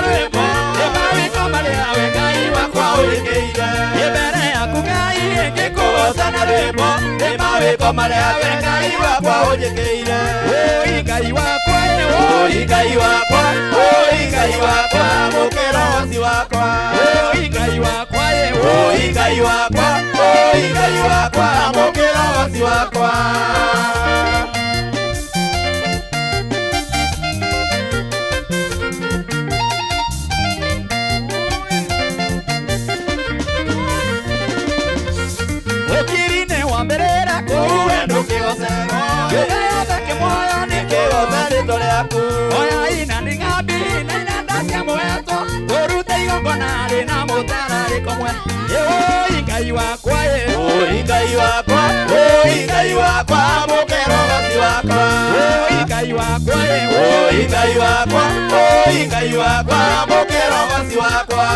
rwĩmbo nĩ mawĩko marĩa we Ngai wakwa ũnjĩkĩire. Ndĩ mbere yaku Ngai ngĩkũgoca na rwĩmbo nĩ mawĩko marĩa we Ngai wakwa ũnjĩkĩire. Ũi Ngai wakwa, ũi Ngai wakwa, ũi Ngai wakwa, mũkĩroci wakwa. Ũi Ngai wakwa, ũi Ngai wakwa, ũi Ngai wakwa, mũkĩroci wakwa. Ũkiri-inĩ wa mbĩrĩra kũu we ndũkĩgocerwo. Kĩũmbe gĩothe kĩ muoyo nĩkĩgoce rĩtwa rĩaku. Oya inanda ng'ambi na inanda cia mũgeto, tũrute igongona rĩna mũtararĩko mwega. Ĩ ũi Ngai wakwa, ĩ Ũi Ngai wakwa, ũi Ngai wakwa, mũkĩrogoci wakwa. Ũi Ngai wakwa, ĩ Ũi Ngai wakwa, ũi Ngai wakwa, mũkĩrogoci wakwa.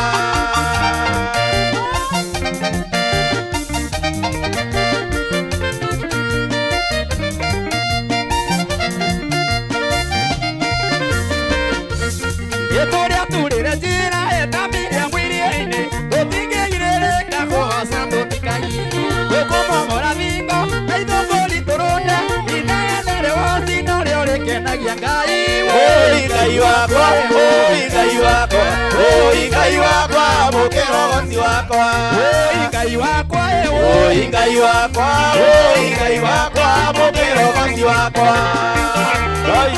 Ĩtũrĩa turĩre njĩra ĩtambire mwĩrĩ-inĩ, tũtingĩgirĩrĩka kũgoca tũtikagi. Tũkũmomora thingo na ithũngũri tũrũnde, inegene rĩwoci norĩo rĩkenagia Ngai. Ũi Ngai wakwa, ũi Ngai wakwa, ũi Ngai wakwa, mũkĩrogoci wakwa. Ũi Ngai wakwa, ĩ Ũi Ngai wakwa, ũi Ngai wakwa, mũkĩrogoci wakwa. Ngai.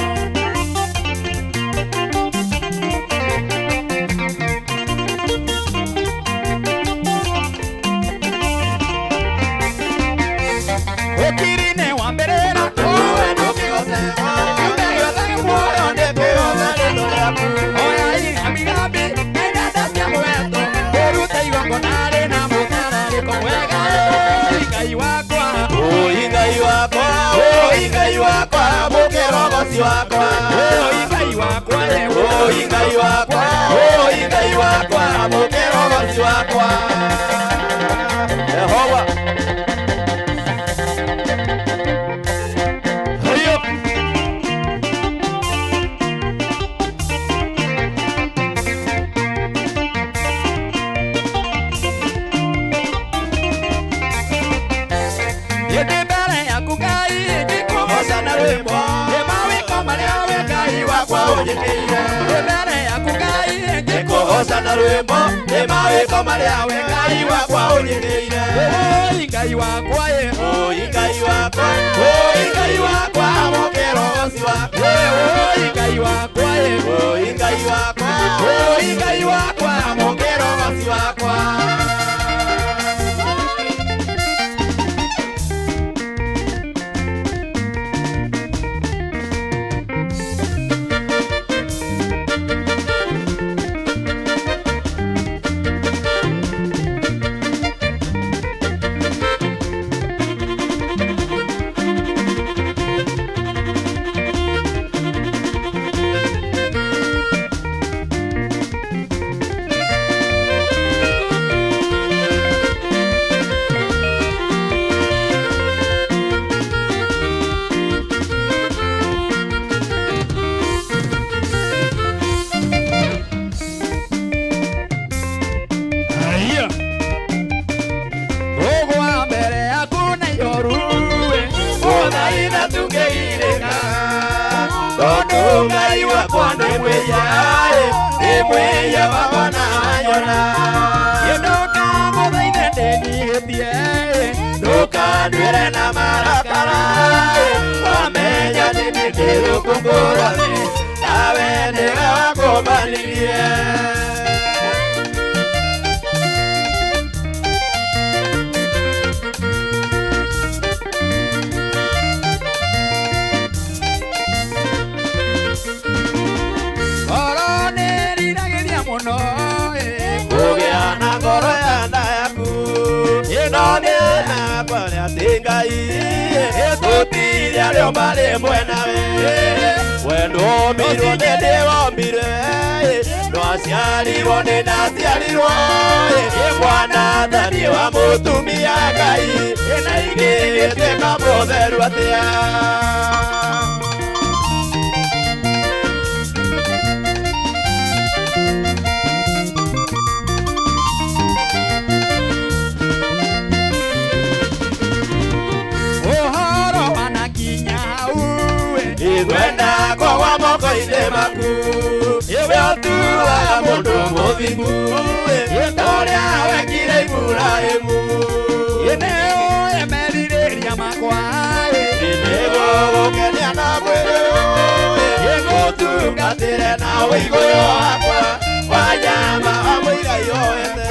Ũkiri-inĩ wa mbĩrĩra kũu we ndũkĩgocerwo. Kĩũmbe gĩothe kĩ muoyo nĩkĩgoce rĩtwa rĩaku. Oya ingambigambi na inanda cia mũgeto, tũrute igongona rĩna mũtararĩko mwega. Ũi Ngai wakwa, Ũi Ngai wakwa, ũi Ngai wakwa, mũkĩrogoci wakwa. Ũi Ngai wakwa, ĩ Ũi Ngai wakwa, ũi Ngai wakwa, mũkĩrogoci wakwa. Jehova. Hiyo. Ndĩ mbere yaku Ngai ngĩkũgoca na rwĩmbo nĩ mawĩko marĩa we Ngai wakwa ũnjĩkĩire. Ndĩ mbere yaku Ngai Ngĩkũgoca na rwĩmbo nĩ mawĩko marĩa we Ngai wakwa ũnjĩkĩire. Ũi Ngai wakwa, ĩ Ũi Ngai wakwa, ũi Ngai wakwa, mũkĩrogoci wakwa. Ũi Ngai wakwa, ĩ Ũi Ngai wakwa, ũi Ngai wakwa, mũkĩrogoci wakwa. Haya. Ũgwa mbere yaku na ihoru Gũthaitha tũngĩgirĩka, tondũ Ngai wakwa nĩ mwĩya, nĩ mwĩya wakwa na anyona. Ndoka gũthaithe ndĩnyihĩtie. Ndũkanduĩre na marakara, wamenya nĩ niĩ ndĩ rũkũngũ rwa thĩ, nawe nĩwe wakũmbanirie. Ngoro nĩriragĩria mũno Kũgĩa na ngoro ya nda yaku ĩno nĩ yakwa nĩ atĩ Ngai tũtirĩ arĩa marĩ mwena we. Wendo wombirwo nĩ ndĩwombire, ndwaciarirwo nĩ ndaciarirwo. Mwana thani wa mũtumia Ngai na ingĩgĩtuĩka mũtheru atĩa? Kũgwa moko-inĩ maku Iwe ũtuaga mũndũ mũthingu Ta ũrĩa wekire Iburahĩmu Nĩũĩ merirĩria makwa Nĩgũgũkenia na mwĩrĩ Ngũtungatĩre na ũigũyo wakwa wa nyama wa mũigai yoete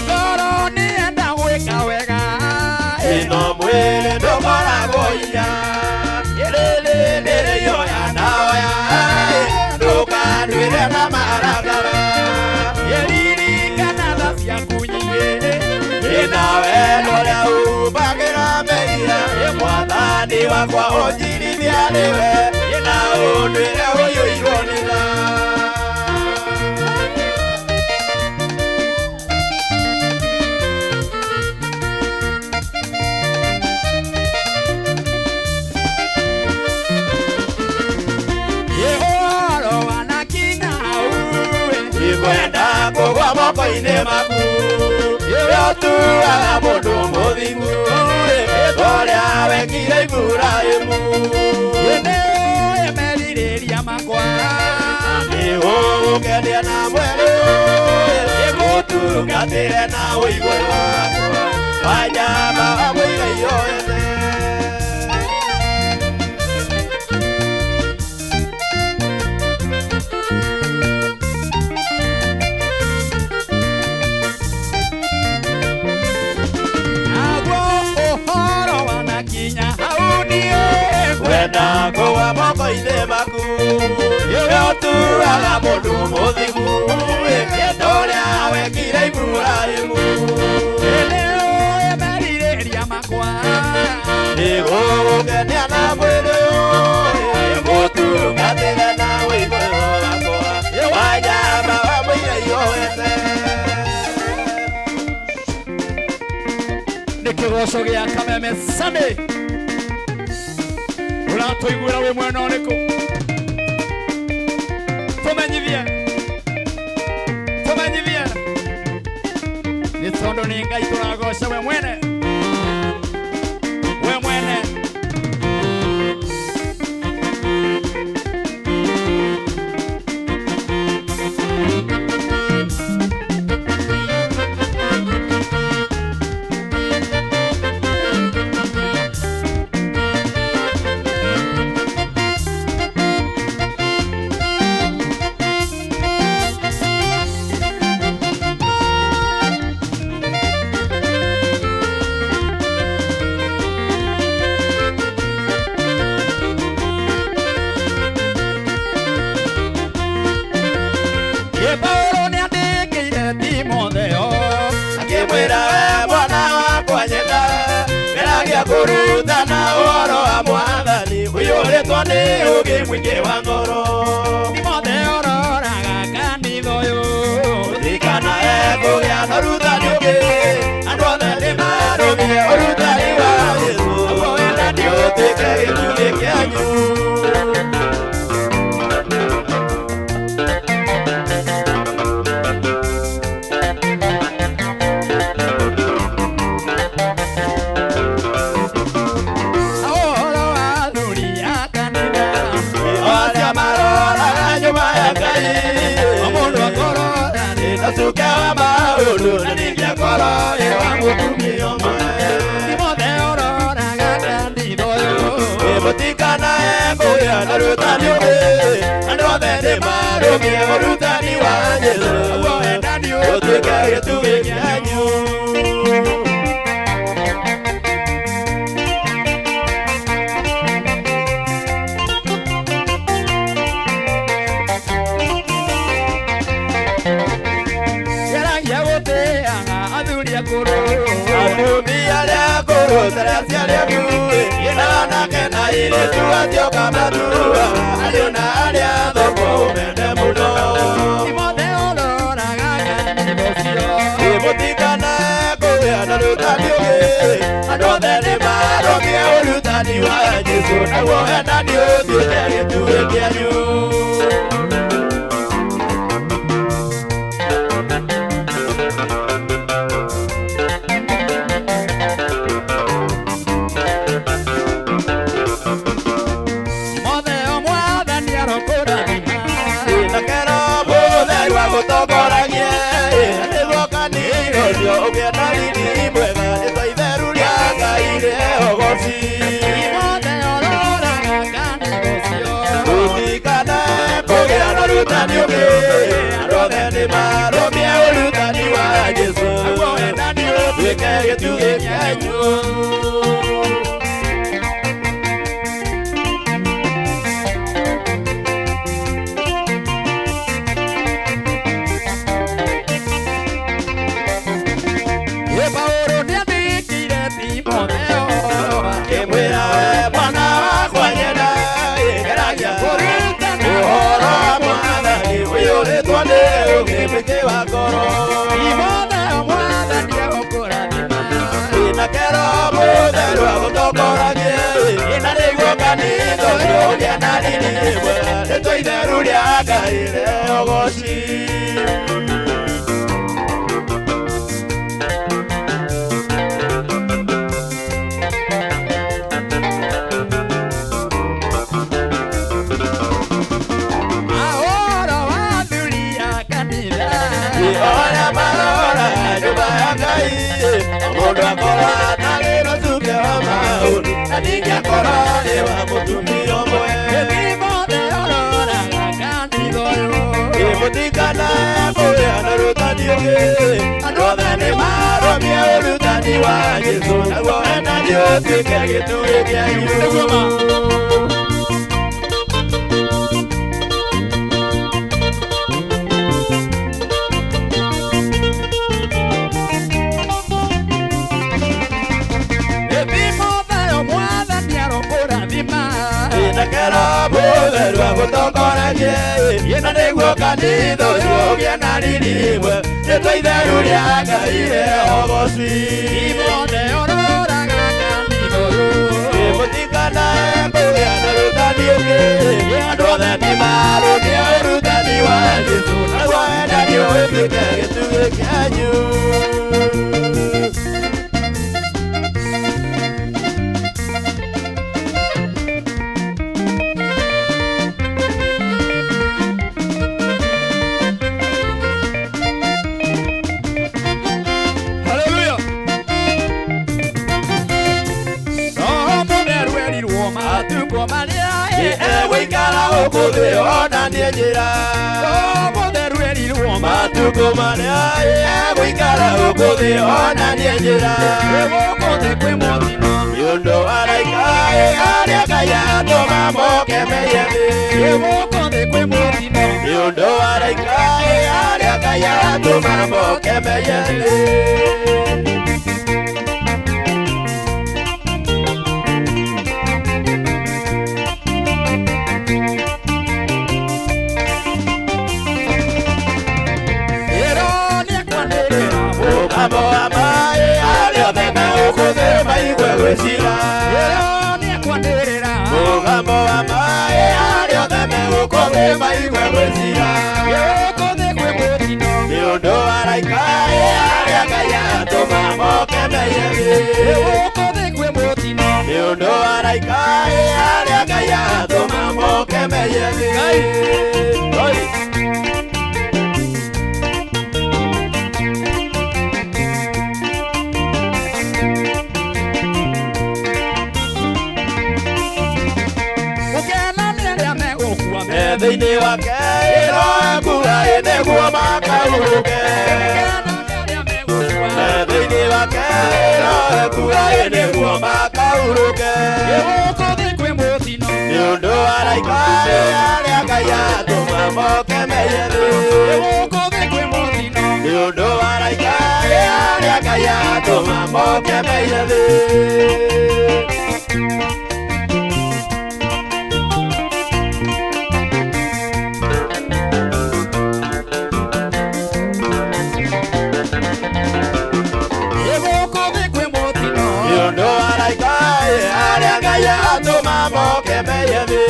Ngoro nĩenda gwĩka wega Ĩno mwĩrĩ ndũkoragwo hinya Rĩrĩ nĩrĩoya ndaoya Ndũkanduĩre na marakara Ririkana tha ciaku nyingĩ Ĩna wendo ũrĩa umbagĩra mehia Mwathani wakwa ũnjirithia nĩwe Na ũndwĩre ũiyũirwo nĩ tha Ũhoro wanakinya hau Ndikwenda kũgwa moko-inĩ maku Iwe ũtuaga mũndũ mũthingu Ũrĩa wekire Iburahĩmu Nĩũĩ merirĩria makwa Nĩgũgũkenia na mwĩrĩ Ngũtungatĩre na ũiguano wakwa wa nyama wa mũigai yoete Naguo ũhoro wanakinya hau niĩ Kwenda kũgwa moko-inĩ maku Iwe ũtuaga mũndũ mũthingu Ta ũrĩa wekire Iburahĩmu Nĩũĩ merirĩria makwa Nĩgũgũkenia na mwĩrĩ Ngũtungatĩre na ũiguano wakwa wa nyama wa mũigai yoete Nĩ kĩgoco gĩa Kameme Sunday ũratũiguĩra wĩ mwena ũrĩkũ tũmenyithie tũmenyithie nĩ tondũ nĩ Ngai tũragoca we mwene we mwene Ye Paulo nĩandĩkĩire Timotheo Akĩmwĩra we mwana wakwa nyenda Geragia kũrutana ũhoro wa mwathani Ũiyũrĩtwo nĩ ũũgĩ mũingĩ wa ngoro Timotheo roraga kanitha ũyũ Ririkana ekũgĩa na ũrutani ũngĩ Andũ othe nĩmarũmie ũrutani wa Jesũ Naguo wendani ũtuĩke gĩtugĩ kĩanyu Ũhoro wa athuri a kanitha Arĩa maroraga nyũmba ya Ngai O mũndũ akorwo arĩ Na cuke wa maũndũ na ningĩ akorwo e wa mũtumia ũmwe Timotheo roraga kanitha ũyũ Mũtikanae kũgĩa na ũrutani ũngĩ Andũ othe nĩmarũmie ũrutani wa Jesũ Naguo wendani Ũtuĩke gĩtugĩ kĩanyu Geragia gũtĩaga athuri akũrũ Atumia arĩa akũrũ tarĩ aciari aku Na anake na airĩtu atioka matua Ariũ na arĩa thoko ũmende mũno Timotheo roraga kanitha ũcio Mũtikanae kũgĩa na ũrutani ũngĩ Andũ othe nĩmarũmie ũrutani wa Jesũ Naguo wendani ũtuĩke gĩtugĩ kĩanyu agũtongoragie nĩguo kanitha ũcio ũgĩe na riri mwega rĩtwa itheru rĩa Ngai rĩogoci. Timotheo roraga kanitha ũcio. Tũtikane kũgĩa na ũrutani ũngĩ, andũ othe nĩmarũmie ũrutani wa Jesũ. Naguo wendani Tuĩke gĩtugĩ kĩanyu. Ĩ Paũlũ nĩandĩkĩire Timotheo Akĩmwĩra we mwana wakwa nyenda, geragia kũrutana ũhoro wa Mwathani ũiyũrĩtwo nĩ ũũgĩ mũingĩ wa ngoro. Timotheo Mwathani egũkũrathima. Wĩna kero mũtheru agũtongoragie, na nĩguo kanitha ũcio ũgĩe na riri mwega, rĩtwa itheru rĩa Ngai rĩogoci. Ahoro wa athuri a kanitha. Arĩa marora nyũmba ya Ngai, mũndũ akorwo atarĩ na ũcuke wa maũndũ, na ningĩ akorwo arĩ wa mũtumia ũmwe. Timotheo roraga kanitha ũyũ. Mũtikane kũgĩa na ũrutani ũngĩ, andũ othe nĩmarũmie ũrutani wa Jesũ, naguo wendani ũtuĩke gĩtugĩ kĩanyu. Nĩguo ma. Timotheo Mwathani arokũrathima. Wĩna kero mũtheru agũtongoragie, na nĩguo kanitha ũcio ũgĩe na riri mwega, rĩtwa itheru rĩa Ngai rĩogoci. Timotheo roraga kanitha ũyũ. Mũtikane kũgĩa na ũrutani ũngĩ, andũ othe nĩmarũmie ũrutani wa Jesũ, naguo wendani ũtuĩke gĩtugĩ kĩanyu. Haleluya. Roho mũtheru erirwo matukũ marĩa Egũikara gũkũ thĩ onanie njĩra. Roho mũtheru erirwo Matukũ marĩa egũikara gũkũ thĩ onanie njĩra. gũkũ thĩ kwĩ mũtino. Nĩ ũndũ araika arĩa Ngai atũma moke meiye thĩ. Gũkũ thĩ kwĩ mũtino. Nĩ ũndũ araika arĩa Ngai atũma moke meiye thĩ. Ĩro nĩekwanĩrĩra Mũgambo wa maĩ arĩa othe me gũkũ thĩ maigue gwĩcira. Ĩro nĩekwanĩrĩra Mũgambo wa maĩ arĩa othe me gũkũ thĩ maigue gwĩcira. Gũkũ thĩ kwĩ mũtino. Nĩ ũndũ araika arĩa Ngai atũma moke meiye thĩ. Gũkũ thĩ kwĩ mũtino. Nĩ ũndũ araika arĩa Ngai atũma moke meiye thĩ. Oi. Gũkena nĩ arĩa megũkua Me thĩinĩ wake ĩro ekuga nĩguo makahurũke. Gũkena nĩ arĩa megũkua Me thĩinĩ wake ĩro ekuga nĩguo makahurũke. Gũkũ thĩ kwĩ mũtino. Nĩ ũndũ araika arĩa Ngai atũma moke meiye thĩ. Gũkũ thĩ kwĩ mũtino. Nĩ ũndũ araika arĩa Ngai atũma moke meiye thĩ. Gũkũ thĩ kwĩ mũtino. Nĩ ũndũ araika arĩa Ngai atũma moke meiye thĩ.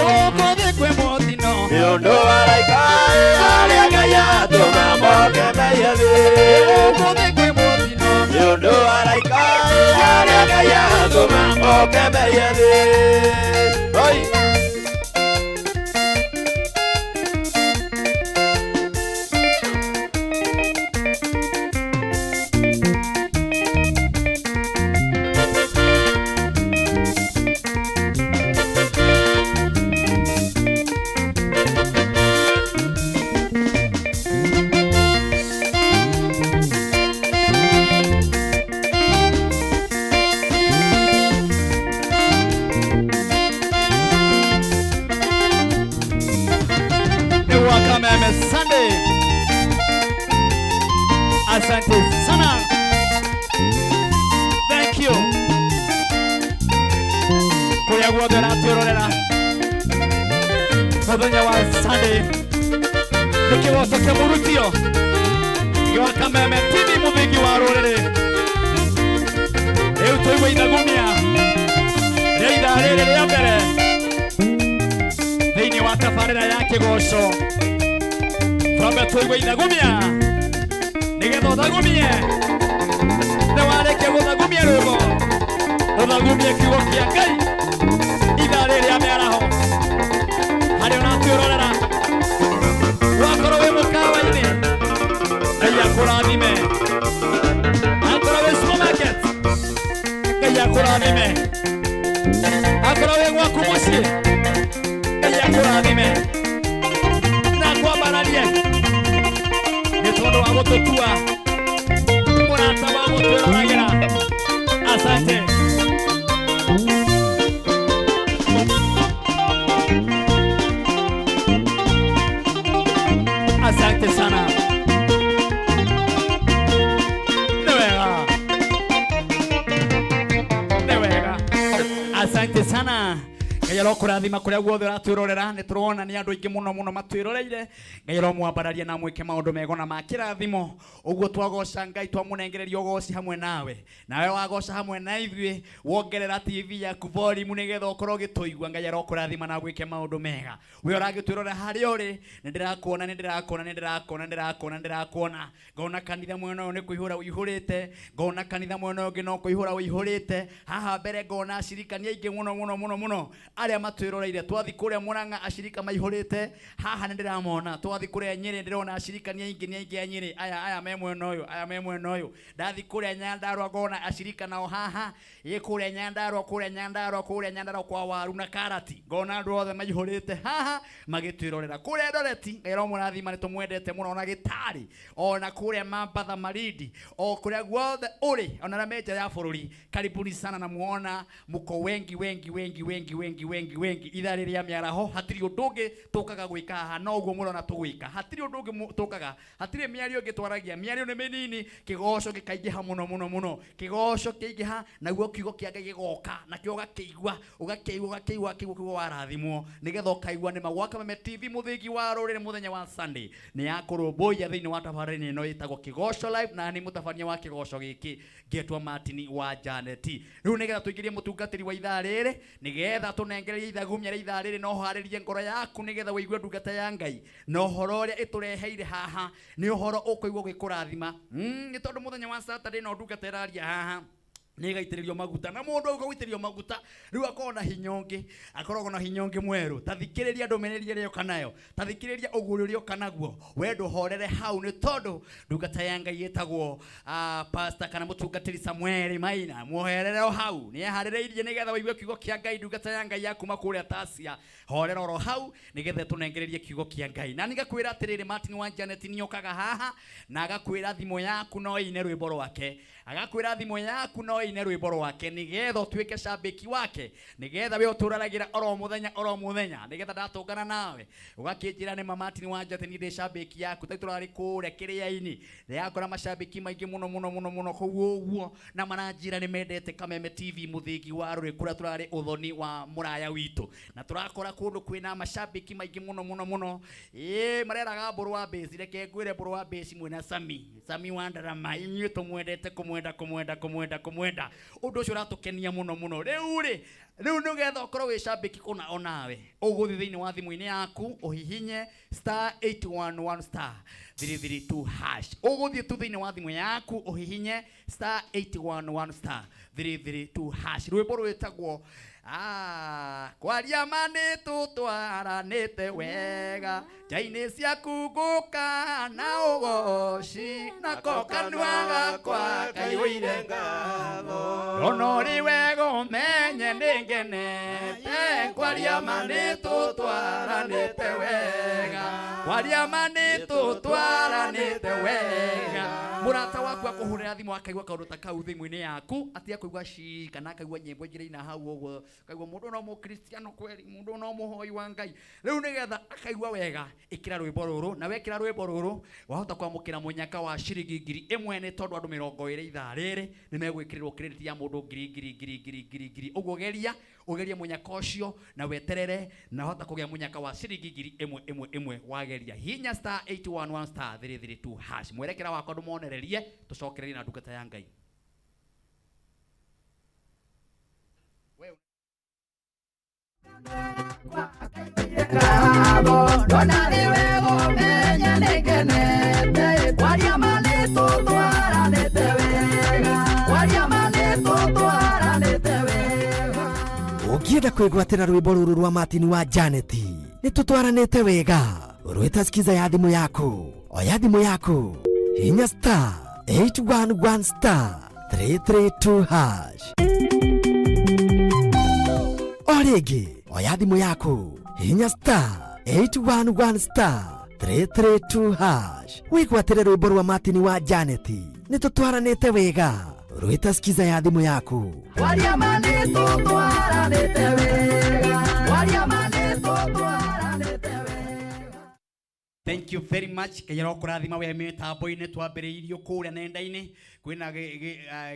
Gũkũ thĩ kwĩ mũtino. Nĩ ũndũ araika arĩa Ngai atũma moke meiye thĩ. Gũkũ thĩ kwĩ mũtino. Nĩ ũndũ araika arĩa Ngai atũma moke meiye thĩ. Oi. wa Sunday. Asante sana, thank you. Kũrĩa guothe ũratwĩrorera mũthenya wa Sunday, nĩ kĩgoco kĩa mũrutio gwa Kameme TV, mũthingi wa rũrĩrĩ. Rĩu tũigua ithagumia rĩa ithaa rĩrĩ rĩa mbere thĩinĩ wa tabarĩra ya kĩgoco. Twambe tũigue ithagumia nĩgetha ũthagumie. Nĩ warĩkia gũthagumia rwĩmbo, ũthagumie kiugo kĩa Ngai ithaa rĩrĩ rĩa mĩaraho. Harĩa ũratwĩrorera, wakorwo wĩ mũkawa-inĩ, Ngai akũrathime. Akorwo wĩ supermarket, Ngai akũrathime. Akorwo wĩ gwaku mũciĩ, Ngai akũrathime na akwambararie nĩ tondũ wa gũtũtua mũrata wa gũtwĩroragĩra. Asante. Asante sana. Nĩ wega, nĩ wega, asante sana. Ngai arokũrathima kũrĩa guothe ũratwĩrorera. Nĩ tũrona nĩ andũ aingĩ mũno mũno matwĩroreire. Ngai aromwambararia na mwĩke maũndũ mega na ma kĩrathimo. Ũguo twagoca Ngai, twamũnengereria ũgoci hamwe nawe, nawe wagoca hamwe na ithuĩ, wongerera TV yaku volume nĩgetha ũkorwo ũgĩtũigua. Ngai arokũrathima na gwĩke maũndũ mega. We ũragĩtwĩrorera harĩa ũrĩ, nĩ ndĩrakuona, nĩ ndĩrakuona, nĩ ndĩrakuona, nĩ ndĩrakuona, nĩ ndĩrakuona. Ngona kanitha mwena ũyũ nĩ kũihũra ũihũrĩte, ngona kanitha mwena ũyũ ũngĩ no kũihũra ũihũrĩte. Haha mbere ngona acirika nĩ aingĩ mũno mũno mũno mũno arĩa matwĩroreire. Twathi kũrĩa Mũrang'a, acirika maihũrĩte haha, nĩ ndĩramona. Twathi kũrĩa Nyĩrĩ, ndĩrona acirika nĩ aingĩ, nĩ aingĩ a Nyĩrĩ. Aya me mwena ũyũ, aya me mwena ũyũ. Ndathi kũrĩa Nyandarũa, ngona acirika nao haha ĩ kũrĩa Nyandarũa, kũrĩa Nyandarũa, kũrĩa Nyandarũa kwa waru na karati, ngona andũ othe maihũrĩte haha magĩtwĩrorera. Kũrĩa Eldoret, Ngai aromũrathima, nĩ tũmwendete mũno. Ona gĩtarĩ ona kũrĩa Mambatha, Malindi, o kũrĩa guothe ũrĩ, ona arĩa me nja ya bũrũri, karibuni sana. Na muona muko wengi wengi wengi wengi wengi wengi wengi. Ithaa rĩrĩ rĩa mĩaraho hatirĩ ũndũ ũngĩ tũkaga gwĩka haha no ũguo mũrona tũgwĩka. Hatirĩ ũndũ ũngĩ tũkaga, hatirĩ mĩario ĩngĩ twaragia, mĩario nĩ mĩnini, kĩgoco gĩkaingĩha mũno mũno mũno. Kĩgoco kĩaingĩha, naguo kiugo kĩa Ngai gĩgoka, nakĩo ũgakĩigua, ũgakĩigua, ũgakĩigua, ũgakĩigua kiugo, warathimwo nĩgetha ũkaigua nĩma. Gwa Kameme TV, mũthingi wa rũrĩrĩ, mũthenya wa Sunday nĩ ya kũrũmbũiya thĩinĩ wa tabarĩra ĩno ĩtagwo Kĩgoco Live, na nĩ mũtabania wa kĩgoco gĩkĩ ngetwo Martin wa Janet. Rĩu nĩgetha tũingĩrie mũtungatĩri wa ithaa rĩrĩ, nĩgetha tũnengererie ithagumia rĩa ithaa rĩrĩ, no ũharĩrie ngoro yaku nĩgetha ũigue ndungata ya Ngai na ũhoro ũrĩa ĩtũreheire haha nĩ ũhoro ũkũigua ũgĩkũrathima. Nĩ tondũ mũthenya wa Saturday no ndungata ĩraria haha nĩ ĩgaitĩrĩrio maguta, na mũndũ auga gũitĩrĩrio maguta rĩu akoragwo na hinya ũngĩ, akoragwo na hinya ũngĩ mwerũ. Ta thikĩrĩria ndũmĩrĩri ĩrĩa ũka nayo, ta thikĩrĩria ũguũrio ũrĩa ũka naguo. We ndũhorere hau, nĩ tondũ ndungata ya Ngai ĩtagwo pastor kana mũtungatĩri Samuel Maina, muoherere o hau, nĩ eharĩrĩirie nĩgetha ũigue kiugo kĩa Ngai. Ndungata ya Ngai ya kuma kũrĩa Tasia, horera oro hau nĩgetha tũnengererie kiugo kĩa Ngai. Na nĩgakwĩra atĩrĩrĩ, Martin wa Janet nĩokaga haha na agakwĩra thimũ yaku no ĩine rwĩmbo rwake, agakwĩra thimũ yaku no ĩine rwĩmbo rwake nĩgetha ũtuĩke cambĩki wake, nĩgetha we ũtũraragĩra oro mũthenya oro mũthenya, nĩgetha ndatũngana nawe ũgakĩnjĩra nĩ ma Martin wa Janet, niĩ ndĩ cambĩki yaku. Ta tũrarĩ kũrĩa kĩrĩa-inĩ, ndĩrakora macambĩki maingĩ mũno mũno mũno mũno kũu ũguo, na maranjĩra nĩ mendete Kameme TV, mũthingi wa rũrĩ. Kũrĩa tũrarĩ ũthoni wa mũraya witũ, na tũrakora kũndũ kwĩna macambĩki maingĩ mũno mũno mũno. Ĩĩ, mareraga mbũrũ wa base. Reke ngwĩre, mbũrũ wa base mwĩna Sami, Sami wa ndarama, inyuĩ tũmwendete kũmwenda kũmwenda kũmwenda kũmwenda. Ũndũ ũcio ũratũkenia mũno mũno. Rĩu rĩ, rĩu nĩgetha ũkorwo wĩ cambĩki kũna onawe, ũgũthiĩ thĩinĩ wa thimũ-inĩ yaku, ũhihinye *811*332#. Ũgũthiĩ tu thĩinĩ wa thimũ yaku, ũhihinye *811*332#. Rwĩmbo rwĩtagwo kwaria ma nĩ tũtwaranĩte wega, nja-inĩ ciaku ngũka na ũgoci, nako kanua gakwa kaiyũire ngatho. Ndona ũrĩ wega ũmenye nĩ ngenete. Kwaria ma nĩ tũtwaranĩte wega, kwaria ma nĩ tũtwaranĩte wega. Mũrata waku akũhũrĩra. Ahũra thimũ akaigua kaũndũ ta kau thimũ-inĩ yaku, atige kũigua ci kana akaigua nyĩmbo ingĩ iraina hau ũguo, akaigua mũndũ no mũkristiano kweli, mũndũ no mũhoi wa Ngai. Rĩu nĩgetha akaigua wega, ĩkĩra rwĩmbo rũrũ, na wekĩra rwĩmbo rũrũ wahota kwamũkĩra mũnyaka wa ciringi 1000, nĩ tondũ andũ 20 ithaa rĩrĩ nĩ megwĩkĩrĩrwo credit ya mũndũ ngiri ngiri ngiri ngiri ngiri ngiri. Ũguo geria ũgerie mũnyaka ũcio na weterere, na wahota kũgĩa mũnyaka wa ciringi 1000 ĩmwe ĩmwe wageria. Hinya star 811 star 332 hash. Mwerekera wakwa ndũmonererie, tũcokererie na ndungata ya Ngai. Ũngĩenda kwĩgwatĩra rwĩmbo rũrũ rwa Martin wa Janet, nĩ tũtwaranĩte wega. Rwĩta skiza ya thimũ yaku, oya thimũ yaku, hinya star 811 star 332 hash. O rĩngĩ, oya thimũ yaku, hinya star 811 star 332 hash, wĩgwatĩre rwĩmbo rwa Martin wa Janet, nĩ tũtwaranĩte wega. Rwĩta skiza ya thimũ yaku. Thank you very much. Ngai arokũrathima we mĩtambo-inĩ, twambĩrĩirio kũrĩa nenda-inĩ. Kwĩna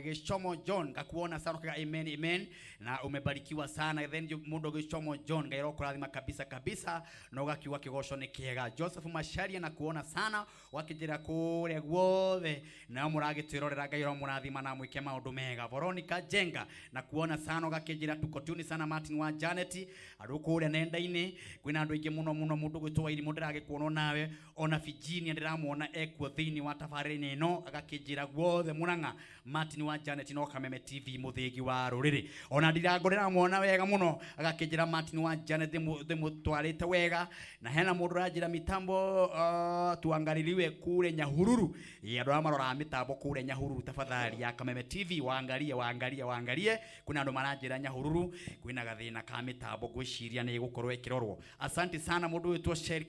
Gĩchomo John, ngakuona sana ukiuga amen amen, na umebarikiwa sana. Then mũndũ Gĩchomo John, Ngai arokũrathima kabisa kabisa, na ũgakiuga kĩgoco nĩ kĩega. Joseph Macharia, nakuona sana wakĩnjĩra kũrĩa guothe, nao mũragĩtwĩrorera, Ngai aromũrathima na mwĩke maũndũ mega. Veronica Jenga, nakuona sana ũgakĩnjĩra tuko tuni sana Martin wa Janet. Andũ kũrĩa nenda-inĩ kwĩna andũ aingĩ mũno mũno, mũndũ gwĩtwo Wairimũ ndĩragĩkuona nawe, ona Virginia ndĩramuona ekuo thĩinĩ wa tabarĩra-inĩ ĩno, agakĩnjĩra guothe Mũrang'a Martin wa Janet no Kameme TV mũthĩgi wa rũrĩrĩ. Ona Ndirango ndĩramuona wega mũno, agakĩnjĩra Martin wa Janet ndĩmũtwarĩte wega. Na hena mũndũ ũranjĩra mitambo, tuangaliliwe kule Nyahururu. Ĩ, andũ arĩa maroraga mĩtambo kũrĩa Nyahururu, tafadhali ya Kameme TV waangalie, waangalie, waangalie. Kwĩna andũ maranjĩra Nyahururu kwĩna gathĩna ka mĩtambo, ngwĩciria nĩ ĩgũkorwo ĩkĩrorwo. Asante sana mũndũ wĩtwo Sher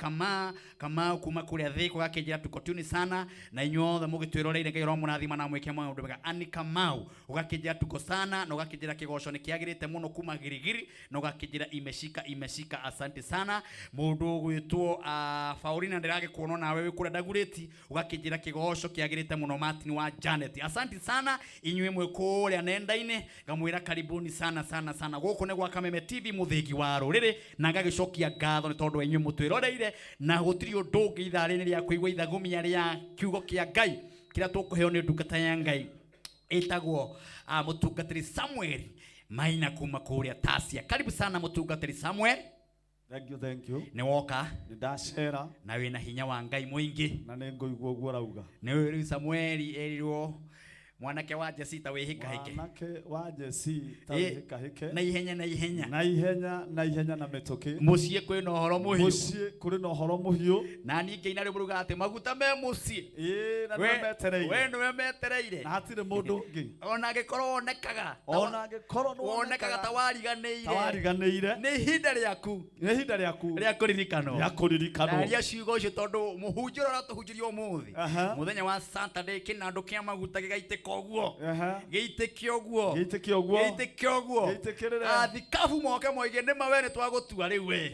Kamau kuma kũrĩa Thĩka, ũgakĩnjĩra tuko tuni sana, na inyuothe mũgĩtwĩroreire, Ngai aromũrathima na mwĩke maũndũ mega. Ani Kamau ũgakĩnjĩra tuko sana, na ũgakĩnjĩra kĩgoco nĩ kĩagĩrĩte mũno kuma Girigiri, na ũgakĩnjĩra imeshika imeshika. Asante sana mũndũ ũgwĩtwo Faulina, ndĩragĩkuona nawe wĩ kũrĩa Dagoretti, ũgakĩnjĩra kĩgoco kĩagĩrĩte mũno Martin wa Janet. Asante sana inyuĩ mwĩ kũrĩa nenda-inĩ, ngamwĩra karibuni sana sana sana. Gũkũ nĩ gwa Kameme TV mũthĩgi wa rũrĩrĩ, na ngagĩcokia ngatho nĩ tondũ inyuĩ mũtwĩroreire, na gũtirĩ ũndũ ũngĩ ithaa rĩrĩ rĩa kũigua ithagumia rĩa kiugo kĩa Ngai kĩrĩa tũkũheo nĩ ndungata ya Ngai ĩtagwo mũtungatĩri Samuel Maina kuma kũrĩa Tasia. Karibu sana mũtungatĩri Samuel. Thank you, thank you. Nĩ woka. Nĩ ndacera. Na wĩna hinya wa Ngai mũingĩ. Na nĩ ngũigua ũguo ũrauga. Nĩ rĩu Samuel erirwo mwanake wa Jesi ta wĩhĩkahĩke. Mwanake wa Jesi ta wĩhĩkahĩke. Na ihenya, na ihenya. Na ihenya, na ihenya na mĩtũkĩ. Mũciĩ kwĩna ũhoro mũhiũ. Mũciĩ kũrĩ na ũhoro mũhiũ. Na niĩ ngĩina rĩu mũrugaga atĩ maguta me mũciĩ. Ĩĩ, na nĩwe metereire. We nĩwe metereire. Na hatirĩ mũndũ ũngĩ. Ona angĩkorwo wonekaga. Ona angĩkorwo nĩ wonekaga ta wariganĩire. Ta wariganĩire. Nĩ ihinda rĩaku. Nĩ ihinda rĩaku. Rĩa kũririkanwo. Rĩa kũririkanwo. Ndaria ciugo icio tondũ mũhunjia ũrĩa ũratũhunjĩria ũmũthĩ. Mũthenya wa Saturday kĩnandũ kĩa maguta gĩgaitĩka ũguo. Gĩitĩke ũguo. Gĩitĩke ũguo. Gĩitĩke ũguo. Gĩitĩkĩrĩre. Athikabu moke moige nĩ ma we nĩ twagũtua rĩu we.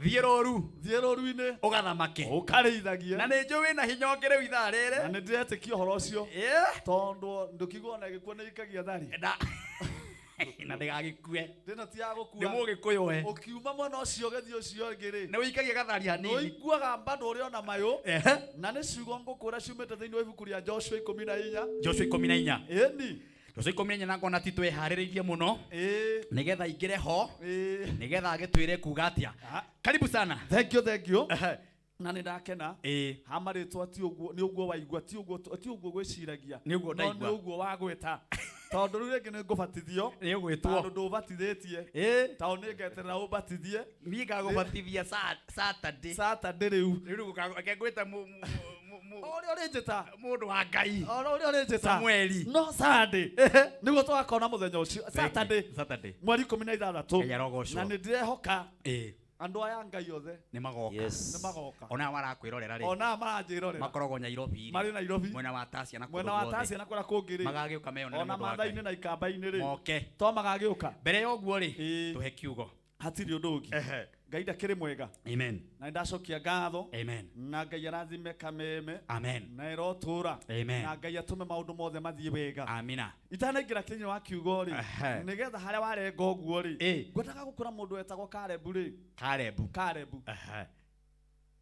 Thiĩ rũru. Thiĩ rũru-inĩ. Ũgathamake. Ũkarĩithagie. Na nĩ njũĩ wĩna hinya ũngĩ rĩu ithaa rĩrĩ. Na nĩ ndĩretĩkia ũhoro ũcio. Tondũ ndũkigwo ona ĩgĩkua nĩ ĩikagia thari. Na ndĩgagĩkue. Ndĩno ti ya gũkua. Nĩ mũgĩkũyũ we. Ũkiuma mwena ũcio ũgĩthiĩ ũcio ũngĩ rĩ. Nĩ ũikagia gathari hanini. Nĩ ũiguaga bado ũrĩ ona mayũ. Na nĩ ciugo ngũkwĩra ciumĩte thĩinĩ wa ibuku rĩa Joshua 14. Joshua 14. Ĩni. Joshua 14 na ngona ti twĩharĩrĩirie mũno. Nĩgetha aingĩre ho. Nĩgetha agĩtwĩre kuga atĩa. Karibu sana. Thank you, thank you. Na nĩ ndakena. Ha marĩtwa ti ũguo, nĩ ũguo waigua, ti ũguo, ti ũguo gwĩciragia. Nĩ ũguo No nĩ ndaigua. ũguo wagwĩta. Tondũ rĩu rĩngĩ nĩ ngũbatithio. Nĩ ũgwĩtwo. Tondũ ndũbatithĩtie. Tondũ nĩ ngeterera ũbatithie. Niĩ ngagũbatithia Saturday. Saturday rĩu. Rĩu reke ngwĩte O ũrĩa ũrĩnjĩta. Mũndũ wa Ngai. O ũrĩa ũrĩnjĩta. Samueli. No Sunday. Nĩguo tũgakona mũthenya ũcio. Thank you. Saturday. Saturday. Mweri 16. Ngai arogocwo. Na nĩ ndĩrehoka. Andũ aya Ngai othe Nĩ magoka. Yes. Nĩ magoka. Ona marakwĩrorera rĩ. Ona maranjĩrorera. Makoragwo Nairobi rĩ. Marĩ Nairobi. Mwena wa Tasia na Mwena kũndũ wa guothe. Tasia na kũrĩa kũngĩ rĩ. Magagĩũka meyonere Ona mũndũ wa Maathai-inĩ Ngai. na Ikamba-inĩ rĩ. Moke. To magagĩũka. Mbere ya ũguo rĩ, Ĩĩ. tũhe kiugo. Hatirĩ ũndũ ũngĩ. Ehe. Ngai ndakĩrĩ mwega. Amen. Na nĩndacokia ngatho. Amen. Na Ngai arathime kameme. Amen. Na ĩrotũra. Amen. Na Ngai atũme maũndũ mothe mathiĩ wega. Amina. Itanaingĩra thĩinĩ wa kiugo rĩ, Ehe. nĩgetha harĩa warenga ũguo rĩ, Ĩ. ngwendaga gũkora mũndũ wetagwo Karebu rĩ. Karebu. Karebu. Ehe.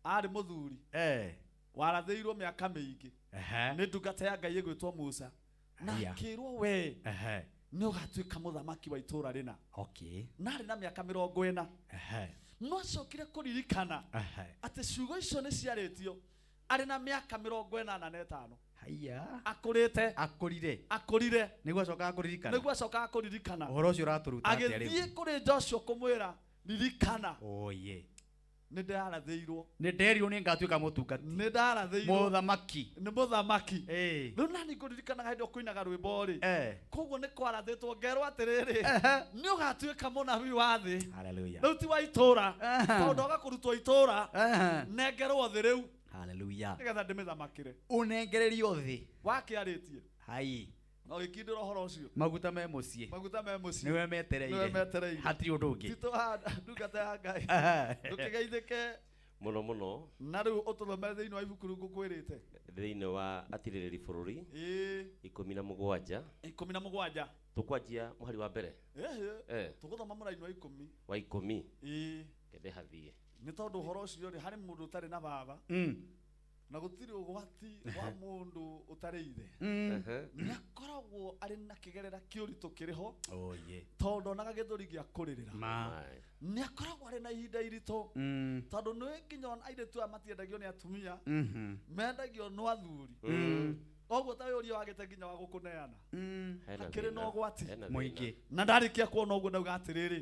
Arĩ mũthuri. Eh. Warathĩirwo mĩaka mĩingĩ. Ehe. Nĩ ndungata ya Ngai ĩgwĩtwo Musa. Na Aya. akĩrwo we Ehe. nĩ ũgatuĩka mũthamaki wa itũũra rĩna. Okay. Na arĩ na mĩaka 40. Ehe. No acokire kũririkana Ehe. atĩ ciugo icio nĩ ciarĩtio arĩ na mĩaka 85. Haiya. Akũrĩte. Akũrire. Akũrire. Nĩguo acokaga kũririkana. Nĩguo acokaga kũririkana. Ũhoro ũcio ũratũruta atĩa rĩu? Agĩthiĩ kũrĩ Joshua kũmwĩra ririkana. Oye. Nĩ ndarathĩirwo. Nĩ nderirwo nĩ ngatuĩka mũtungati. Nĩ ndarathĩirwo. Mũthamaki. Nĩ mũthamaki. Ĩĩ. Rĩu nani ngũririkanaga hĩndĩ ĩyo kũinaga rwĩmbo rĩ. Eh. Koguo nĩ kwarathĩtwo ngerwo atĩrĩrĩ. Ehe. Nĩ ũgatuĩka mũnabii wa thĩ. Hallelujah. Rĩu ti wa itũũra. Ehe. Tondũ ndoga kũrutwo itũũra. Ehe. Nengerwo thĩ rĩu. Hallelujah. Nĩgetha ndĩmĩthamakĩre. Ũnengererio thĩ. Wakĩarĩtie. Hai. Na ũgĩkindĩra ũhoro ũcio. Maguta me mũciĩ. Maguta me mũciĩ. Nĩwe metereire. Nĩwe metereire. Hatirĩ ũndũ ũngĩ. Tito handa ndungata ya Ngai. Ehe. Ndũkĩgeithĩke. Mũno mũno. Na rĩu ũtũthomere thĩinĩ wa ibuku rĩu ngũkwĩrĩte. Thĩinĩ wa atirĩrĩri bũrũri. Ĩĩ. 17. 17. Tũkwanjia mũhari wa mbere. Ĩhĩ. Eh. Tũgũthoma mũraini wa 10. Wa 10. Ĩĩ. Kethe hathiĩ. Nĩ tondũ ũhoro ũcio rĩ, harĩ mũndũ ũtarĩ na baba. Na gũtirĩ ũgwati wa mũndũ ũtarĩ ithe. Ehe. Nĩ akoragwo arĩ na kĩgerera kĩũritũ kĩrĩ ho. Oye. Tondũ ndonaga gĩthũri gĩa kũrĩrĩra. Ma. Aye. Nĩ akoragwo arĩ na ihinda iritũ. Tondũ nĩ nginya ona airĩtu aya matiendagio nĩ atumia. Mendagio nĩ athuri. Koguo ta ũria wagĩte nginya wa gũkũneana. Hena Hakĩrĩ na thĩna. ũgwati. Hena thĩna. Mũingĩ. Na ndarĩkia kuona ũguo ndauga atĩrĩrĩ,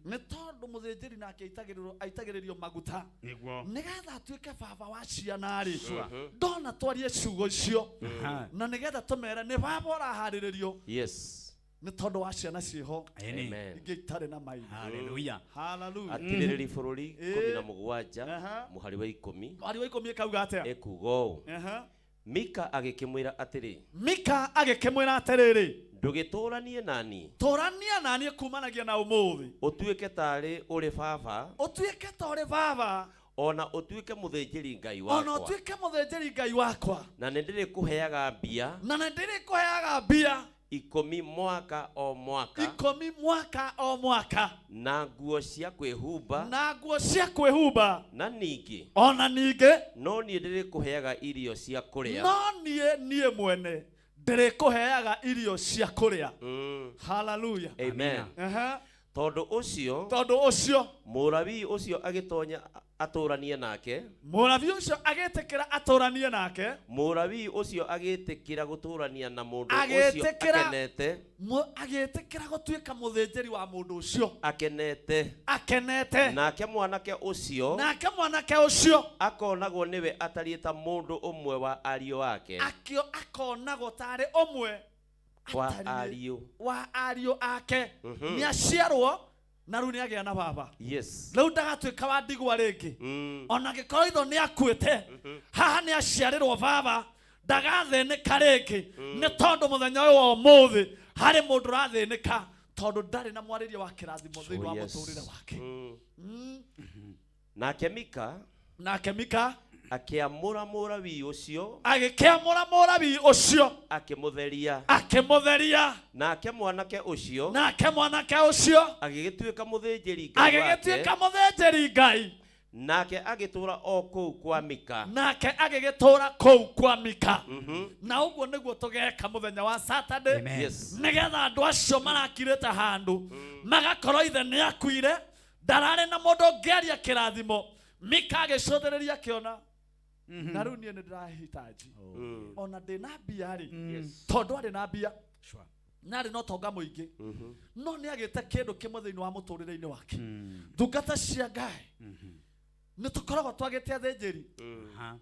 nĩ tondũ mũthĩnjĩri nake aitagĩrĩrio maguta. Nĩguo. Nĩgetha atuĩke baba wa ciana rĩ, ndona twarie ciugo icio. Aha. Na nĩgetha tũmere nĩ baba ũraharĩrĩrio. Yes. Nĩ tondũ wa ciana ciĩho. Ĩni. Amen. Ingĩ itarĩ na maithe. Hallelujah. Hallelujah. Atirĩrĩri bũrũri Ĩĩ. 17 Aha. mũhari wa 10 Mũhari wa 10 ĩkauga atĩa? ekuga ũũ. Aha. Mika agĩkĩmwĩra atĩrĩ. Mika agĩkĩmwĩra atĩrĩrĩ. Ndũgĩtũũranie nani. Tũrania naniĩ kumanagia na ũmũthĩ. Ũtuĩke tarĩ ũrĩ baba. Ũtuĩke ta ũrĩ baba. Ona ũtuĩke mũthĩnjĩri Ngai Ona wakwa. ũtuĩke mũthĩnjĩri Ngai wakwa. Na nĩ ndĩrĩkũheaga mbia. Na nĩ ndĩrĩkũheaga mbia. 10 mwaka o mwaka. 10 mwaka o mwaka. Na nguo cia kwĩhumba. Na nguo cia kwĩhumba. Na ningĩ. Ona ningĩ. No niĩ ndĩrĩkũheaga irio cia kũrĩa. No niĩ mwene ndĩrĩkũheaga irio cia kũrĩa. Hallelujah. Amen. Aha. Tondũ ũcio. Tondũ ũcio. Mũrabii ũcio agĩtonya atũranie nake. Mũrabii ũcio agĩtĩkĩra atũranie nake. Mũrabii ũcio agĩtĩkĩra gũtũrania na mũndũ ũcio Agĩtĩkĩra akenete. Agĩtĩkĩra gũtuĩka mũthĩnjĩri wa mũndũ ũcio. Akenete. Akenete. Nake mwanake ũcio. Nake mwanake ũcio. Akonagwo nĩwe atariĩ ta mũndũ ũmwe wa ariũ ake. Akĩo akonagwo tarĩ ũmwe Wa atariĩ ariũ. wa ariũ ake. Nĩ aciarwo na rĩu nĩ agĩa na baba. Yes. Rĩu ndagatuĩka wa ndigwa rĩngĩ. Ona angĩkorwo itho nĩ akuĩte, haha nĩ aciarĩrwo baba, ndagathĩnĩka rĩngĩ. Nĩ tondũ mũthenya ũyũ wa ũmũthĩ harĩ mũndũ ũrathĩnĩka tondũ ndarĩ na mwarĩrie wa kĩrathimo thĩinĩ wa Oh, yes. mũtũrĩre wake. Nake Mika. Nake Mika. Akĩamũra mũrabii ũcio. Agĩkĩamũra mũrabii ũcio. Akĩmũtheria. Akĩmũtheria. Nake mwanake ũcio. Nake mwanake ũcio. Agĩgĩtuĩka mũthĩnjĩri Ngai wake. Agĩgĩtuĩka mũthĩnjĩri Ngai. Nake agĩtũũra o kũu kwa Mika. Nake agĩgĩtũũra kũu kwa Mika. Na ũguo nĩguo tũgeka mũthenya wa Saturday. Amen. Yes. Nĩgetha andũ acio marakirĩte handũ magakorwo ithe nĩ akuire, ndararĩ na mũndũ ũngĩaria kĩrathimo. Mika agĩcũthĩrĩria akĩona, na rĩu niĩ nĩ ndĩrahitaji. Ona ndĩna mbia rĩ, Yes. tondũ arĩ na mbia. Sure. Na arĩ na ũtonga mũingĩ. No nĩ agĩte kĩndũ kĩmwe thĩinĩ wa mũtũrĩre-inĩ wake. Ndungata cia Ngai. Nĩ tũkoragwo twagĩte athĩnjĩri. Aha.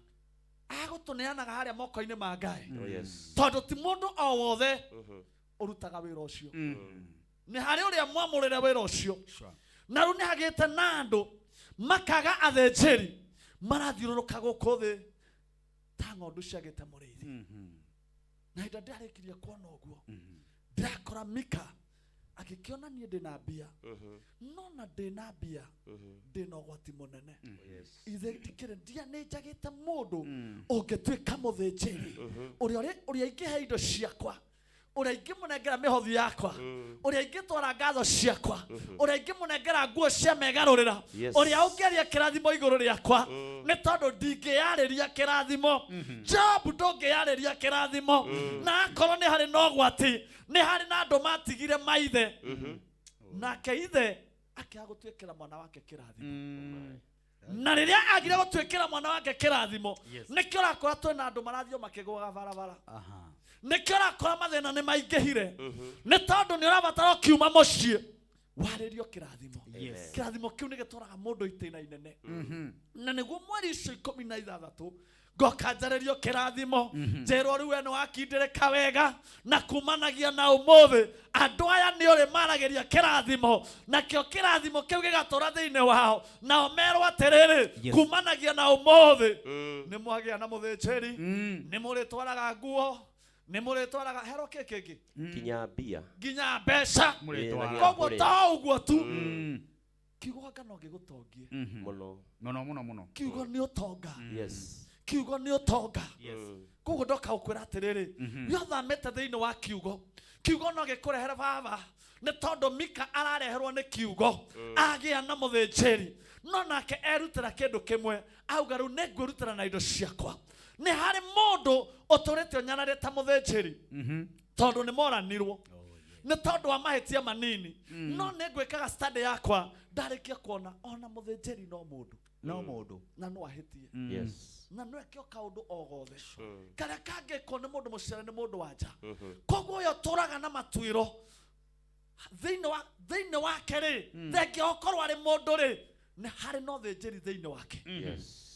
Agũtũneanaga harĩa moko-inĩ ma Ngai. Oh, yes. Tondũ ti mũndũ o wothe ũrutaga wĩra ũcio. Nĩ harĩ ũrĩa mwamũrĩre wĩra ũcio. Sure. Na rĩu nĩ hagĩte na andũ Makaga athĩnjĩri marathiũrũrũka gũkũ thĩ ta ng'ondu ciagĩte mũrĩithi. Na hĩndĩ ĩrĩa ndĩrarĩkirie kuona ũguo, ndĩrakora Mika agĩkĩona niĩ ndĩna mbia, no na ndĩna mbia ndĩna ũgwati mũnene. Ithe ndikĩrĩ ndia nĩ njagĩte mũndũ ũngĩtuĩka mũthĩnjĩri ũrĩa ũrĩa ingĩhe indo ciakwa, ũrĩa ingĩmũnengera mĩhothi yakwa, ũrĩa ingĩtwara ngatho ciakwa, ũrĩa ingĩmũnengera nguo cia megarũrĩra, ũrĩa ũngĩaria kĩrathimo igũrũ rĩakwa, nĩ tondũ ndingĩyarĩria kĩrathimo. Job, ndũngĩyarĩria kĩrathimo. Na akorwo nĩ harĩ na ũgwati, nĩ harĩ na andũ matigire maithe, nake ithe akĩaga gũtuĩkĩra mwana wake kĩrathimo. Na rĩrĩa agire gũtuĩkĩra mwana wake kĩrathimo, nĩkĩo ũrakora twĩna andũ marathiĩ makĩgũaga barabara. Nĩkĩo ũrakora mathĩna nĩ maingĩhire, nĩ tondũ nĩ ũrabatara ũkiuma mũciĩ warĩrio kĩrathimo. Kĩrathimo kĩu nĩ gĩtwaraga mũndũ itĩna inene. Na nĩguo mweri icio 16 ngoka njarĩrio kĩrathimo, njĩrwo rĩu we nĩ wakindĩrĩka wega, na kumanagia na ũmũthĩ andũ aya nĩ ũrĩ maragĩria kĩrathimo, nakĩo kĩrathimo kĩu gĩgatũra thĩinĩ wao, nao merwo atĩrĩrĩ, kumanagia na ũmũthĩ nĩ mwagĩa na mũthĩnjĩri, nĩ mũrĩtwaraga nguo, nĩ mũrĩtwaraga herwo kĩ kĩngĩ. Kinya mbia. Nginya mbeca. Mũrĩtwara. Koguo to ũguo tu, kiugo anga no gĩgũtongie. Mũno. Mũno mũno mũno. Kiugo nĩ ũtonga. Kiugo nĩ ũtonga. Koguo ndoka gũkwĩra atĩrĩrĩ, wĩothamĩte thĩinĩ wa kiugo, kiugo no gĩkũrehere baba, nĩ tondũ Mika arareherwo nĩ kiugo agĩa na mũthĩnjĩri, no nake erutĩra kĩndũ kĩmwe, auga rĩu nĩ ngwĩrutĩra na indo ciakwa. Nĩ harĩ mũndũ ũtũrĩte ũnyararĩte mũthĩnjĩri tondũ nĩ moranirwo nĩ tondũ wa mahĩtia manini, no nĩ ngwĩkaga study yakwa, ndarĩkia kuona ona mũthĩnjĩri no mũndũ. No mũndũ. Na no ahĩtie. Na no eke o kaũndũ o gothe karĩa kangĩkwo nĩ mũndũ mũciare nĩ mũndũ wa nja. Koguo ũyũ ũtũraga na matuĩro thĩinĩ wake rĩ, thengia ũkorwo arĩ mũndũ rĩ, nĩ harĩ na ũthĩnjĩri thĩinĩ wake.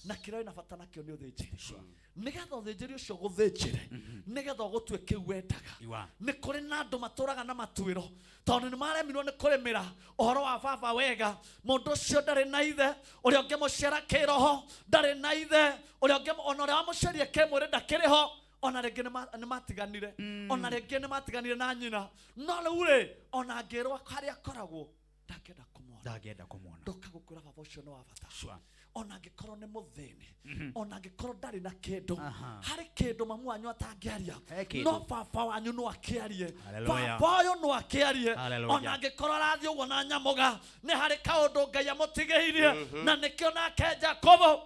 Na kĩrĩa wĩna bata nakĩo nĩ ũthĩnjĩri, nĩgetha ũthĩnjĩri ũcio ũgũthĩnjĩre, nĩgetha ũgũtue kĩu wendaga. Iwa. Nĩ kũrĩ na andũ matũraga na matuĩro tondũ nĩ maremirwo nĩ kũrĩmĩra ũhoro wa baba wega. Mũndũ ũcio ndarĩ na ithe ũrĩa ũngĩmũciara kĩroho, ndarĩ na ithe ũrĩa ũngĩ ona ũrĩa wamũciarire kĩmwĩrĩ ndakĩrĩ ho, ona rĩngĩ nĩ matiganire, ona rĩngĩ nĩ matiganire na nyina, no rĩu rĩ, ona angĩrwo harĩa akoragwo ndangĩenda kũmwona. Ndangĩenda kũmwona. Ndoka gũkwĩra baba ũcio nĩ wa bata. Ona angĩkorwo nĩ mũthĩni, ona angĩkorwo ndarĩ na kĩndũ, harĩ kĩndũ mamu wanyu atangĩaria. He kĩndũ. No baba wanyu no akĩarie. Hallelujah. Baba ũyũ no akĩarie. Hallelujah. Ona angĩkorwo arathiĩ ũguo na nyamũga, nĩ harĩ kaũndũ Ngai amũtigĩirie. Na nĩkĩo nake Jakobo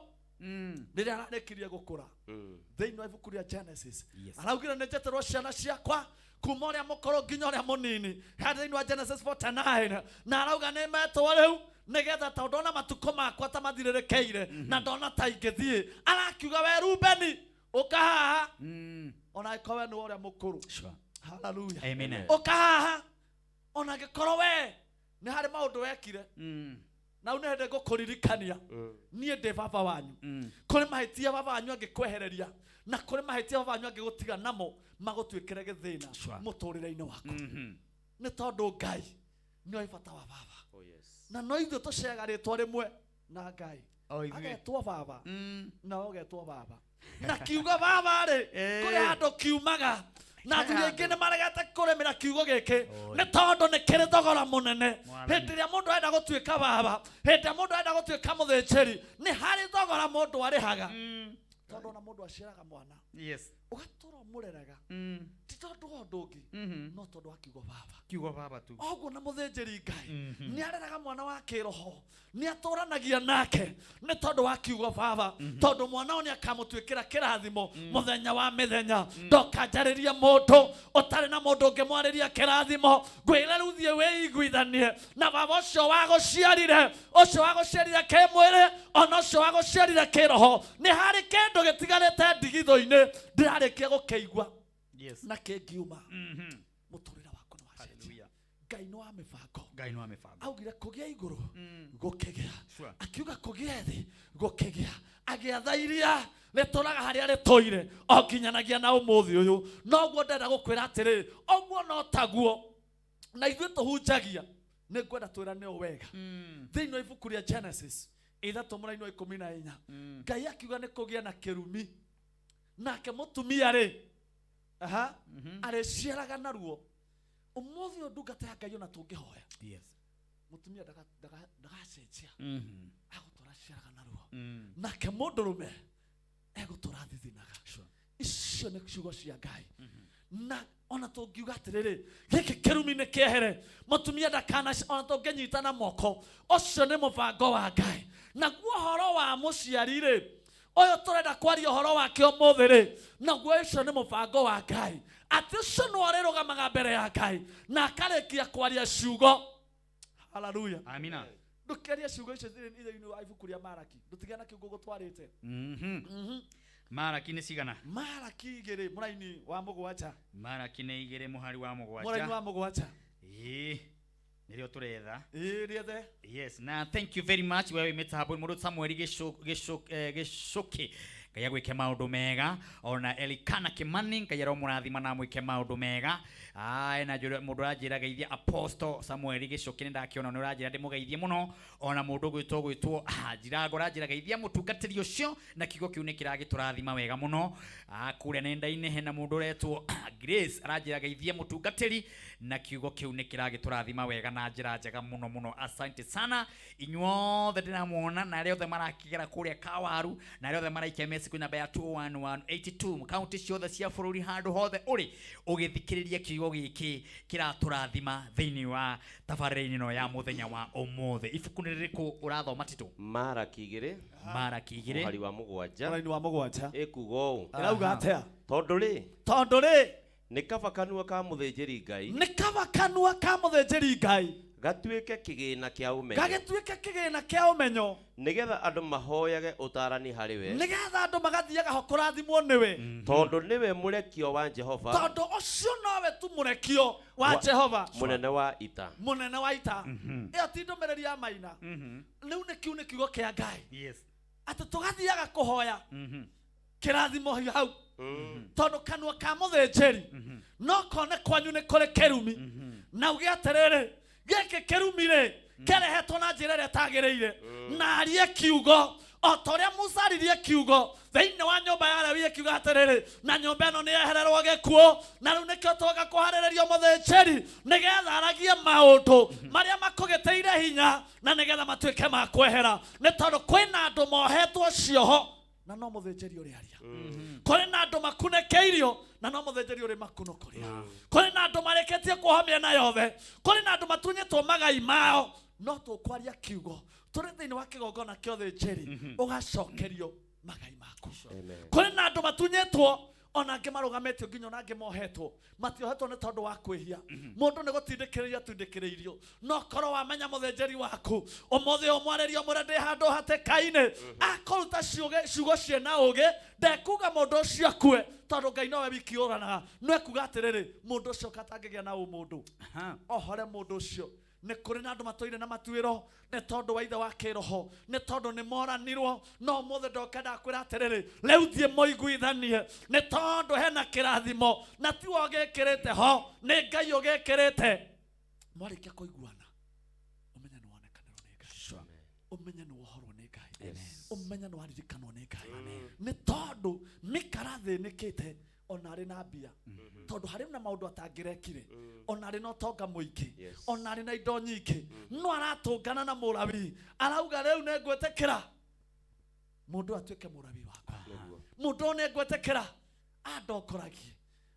rĩrĩa ararĩkirie gũkũra, thĩinĩ wa ibuku rĩa Genesis, araugire nĩ njetĩrwo ciana ciakwa kuma ũrĩa mũkũrũ nginya ũrĩa mũnini, harĩ thĩinĩ wa Genesis 49, na arauga nĩ metwo rĩu nĩgetha tondũ ndona matukũ makwa ta mathirĩrĩkĩire na ndona ta ingĩthiĩ. Arakiuga, we Rubeni, ũka haha, ona angĩkorwo we nĩwe ũrĩa mũkũrũ. Hallelujah. Amen. Ũka haha, ona angĩkorwo we nĩ harĩ maũndũ wekire, na rĩu nĩ hĩndĩ ngũkũririkania niĩ ndĩ baba wanyu. Kũrĩ mahĩtia baba wanyu angĩkwehereria, na kũrĩ mahĩtia baba wanyu angĩgũtiga namo magũtuĩkĩre gĩthĩna mũtũrĩre-inĩ waku, nĩ tondũ Ngai nĩ oĩ bata wa baba. Oh yes. Na no ithuĩ tũceaga rĩtwa rĩmwe na Ngai. O ithuĩ. Agetwo baba na ũgetwo baba, na kiugo baba rĩ, kũrĩ handũ kiumaga, na athuri aingĩ nĩ maregete kũrĩmĩra kiugo gĩkĩ nĩ tondũ nĩ kĩrĩ thogora mũnene. Mwathani. Hĩndĩ ĩrĩa mũndũ arenda gũtuĩka baba, hĩndĩ ĩrĩa mũndũ arenda gũtuĩka mũthĩnjĩri, nĩ harĩ thogora mũndũ arĩhaga, tondũ ona mũndũ aciaraga mwana, ũgatũra ũmũreraga, ti tondũ wa ũndũ ũngĩ, no tondũ wa kiugo baba. Kiugo baba tu. Oguo na mũthĩnjĩri Ngai nĩ areraga mwana wa kĩroho, nĩ atũranagia nake nĩ tondũ wa kiugo baba, tondũ mwana ũyũ nĩ akamũtuĩkĩra kĩrathimo mũthenya wa mĩthenya. Ndokanjarĩria mũndũ ũtarĩ na mũndũ ũngĩmwarĩria kĩrathimo, ngwĩre rĩu thiĩ wĩiguithanie na baba ũcio wagũciarire, ũcio wagũciarire kĩmwĩrĩ, ona ũcio wagũciarire kĩroho. Nĩ harĩ kĩndũ gĩtigarĩte ndigithũ-inĩ ndĩrarĩkia gũkĩigua na kĩngiuma, mũtũrĩre waku nĩ wacenjia. Hallelujah. Ngai nĩ wa mĩbango. Ngai nĩ wa mĩbango. Augire kũgĩa igũrũ, gũkĩgĩa. Akiuga kũgĩa thĩ, gũkĩgĩa. Agĩatha iria rĩtũraga harĩa rĩtũire o nginyanagia na ũmũthĩ ũyũ. Noguo ndenda gũkwĩra atĩrĩrĩ, ũguo no taguo na ithuĩ tũhunjagia. Nĩ ngwenda twĩrane ũũ wega, thĩinĩ wa ibuku rĩa Genesis Ithatũ mũraini wa 14. Ngai akiuga nĩ kũgĩa na kĩrumi, nake mũtumia rĩ, aha, arĩciaraga naruo. Ũmũthĩ ũyũ ndungata ya Ngai, ona tũngĩhoya, mũtumia ndagacenjia, agũtũra aciaraga naruo, nake mũndũrũme egũtũra thithinaga. Icio nĩ ciugo cia Ngai. Na ona tũngiuga atĩrĩrĩ, gĩkĩ kĩrumi nĩ kĩehere, mũtumia ndakana, ona tũngĩnyitana moko, ũcio nĩ mũbango wa Ngai. Naguo ũhoro wa mũciari rĩ, ũyũ tũrenda kwaria ũhoro wake ũmũthĩ rĩ, naguo ũcio nĩ mũbango wa Ngai, atĩ ũcio nĩwe ũrĩrũgamaga mbere ya Ngai na akarĩkia kwaria ciugo. Haleluya. Amina. Ndũkĩaria ciugo icio zirĩ thĩinĩ wa ibuku rĩa Maraki, ndũtigane na kiugo gũtwarĩte. Maraki nĩ cigana? Maraki 2 mũraini wa 7. Maraki nĩ 2 mũhari wa Mũraini 7. wa 7. Ĩĩ, nĩrĩo tũretha. Ĩĩ, rĩethe. Yes, na thank you very much wewe wĩ mĩtambo mũndũ Samuel Gĩcũkĩ, Ngai agwĩke maũndũ mega. Ona Elikana Kimani, Ngai aromũrathima na amwĩke maũndũ mega. Ae, na njũra mũndũ ũranjĩra geithia Apostle Samuel Gĩcũkĩ, nĩ ndakĩona nĩ ũranjĩra ndĩmũgeithie mũno. Ona mũndũ gwĩtwo Njirango ũranjĩra geithia mũtungatĩri ũcio, na kiugo kĩu nĩ kĩragĩtũrathima wega mũno. Kũrĩa nenda-inĩ hena mũndũ ũretwo Grace aranjĩra geithia mũtungatĩri, na kiugo kĩu nĩ kĩragĩtũrathima wega na njĩra njega mũno mũno. Asante sana inyuothe ndĩramuona, na arĩa othe marakĩgera kũrĩa Kawaru, na arĩa othe maraikia message kwĩ namba ya 21182 kaunti ciothe cia bũrũri, handũ hothe ũrĩ ũgĩthikĩrĩria kiugo gĩkĩ kĩratũrathima thĩinĩ wa tabarĩra-inĩ ĩno ya mũthenya wa ũmũthĩ. Ibuku nĩ rĩrĩkũ ũrathoma, Tito? Maraki 2 Maraki 2 mũhari wa 7. Mũraini wa 7. Ĩkuga ũũ: Ĩrauga atĩa? Tondũ rĩ, Tondũ rĩ, nĩ kaba kanua ka mũthĩnjĩri Ngai nĩ kaba kanua ka mũthĩnjĩri Ngai gatuĩke kĩgĩna kĩa ũmenyo, gagĩtuĩke kĩgĩna kĩa ũmenyo, nĩgetha andũ mahoyage ũtaarani harĩ we, nĩgetha andũ magathiaga ho kũrathimwo nĩwe, tondũ nĩwe mũrekio wa Jehova, tondũ ũcio nowe tu mũrekio wa Jehova mũnene wa ita. Mũnene wa ita. Ĩyo ti ndũmĩrĩri ya Maina. Rĩu nĩ kiu nĩ kiugo kĩa Ngai, atĩ tũgathiaga kũhoya kĩrathimo hau, tondũ kanua ka mũthĩnjĩri no kone kwanyu nĩ kũrĩ kĩrumi, na uge atĩrĩrĩ, gĩkĩ kĩrumi rĩ kĩrehetwo na njĩra ĩrĩa ĩtagĩrĩire, na arie kiugo o ta ũrĩa Musa aririe kiugo thĩinĩ wa nyũmba ya Lawi, akiuga atĩrĩrĩ, na nyũmba ĩno nĩ yehererwo gĩkuũ. Na rĩu nĩkĩo twoka kũharĩrĩrio mũthĩnjĩri, nĩgetha aragie maũndũ marĩa makũgĩtĩire hinya, na nĩgetha matuĩke ma kwehera, nĩ tondũ kwĩna andũ mohetwo cioho na no mũthĩnjĩri ũrĩ aria, kũrĩ na andũ makunĩkĩirio na no mũthĩnjĩri ũrĩ makunũkũria, kũrĩ na andũ marĩkĩtie kuoha mĩena yothe, kũrĩ na andũ matunyĩtwo magai mao, no tũkwaria kiugo tũrĩ thĩinĩ wa kĩgongona kĩa ũthĩnjĩri, ũgacokerio magai maku. Kũrĩ na andũ matunyĩtwo, ona angĩ marũgamĩtio nginya ona angĩ mohetwo, matiohetwo nĩ tondũ wa kwĩhia, mũndũ nĩ gũtindĩkĩrĩrio atindĩkĩrĩirio. No korwo wamenya mũthĩnjĩri waku, ũmũthĩ ũmwarĩrio mũrĩa ndĩ handũ hatĩka-inĩ, akũruta ciugo ciĩna ũgĩ, ndekuga mũndũ ũcio akue, tondũ Ngai nowe wiki ũranaga, no ekuga atĩrĩrĩ, mũndũ ũcio katangĩgĩa na ũmũndũ, ohore mũndũ ũcio. Nĩ kũrĩ na andũ matũire na matuĩro nĩ tondũ wa ithe wa kĩroho, nĩ tondũ nĩ moranirwo. No ũmũthĩ ndoka ndakwĩra atĩrĩrĩ, rĩu thiĩ mũiguithanie, nĩ tondũ hena kĩrathimo, na tiwe ũgĩkĩrĩte ho, nĩ Ngai ũgĩkĩrĩte. Mwarĩkia kũiguana, ũmenye nĩ wonekanĩrwo nĩ Ngai, ũmenye nĩ wohorwo nĩ Ngai, ũmenye nĩ waririkanwo nĩ Ngai, nĩ tondũ Mika athĩnĩkĩte ona arĩ na mbia, tondũ harĩ na maũndũ atangĩrekire, ona arĩ na ũtonga mũingĩ, ona arĩ na indo nyingĩ, no aratũngana na mũrabii, arauga rĩu nĩ ngwĩtĩkĩra mũndũ atuĩke mũrabii wakwa, mũndũ ũyũ nĩ ngwĩtĩkĩra andongoragie,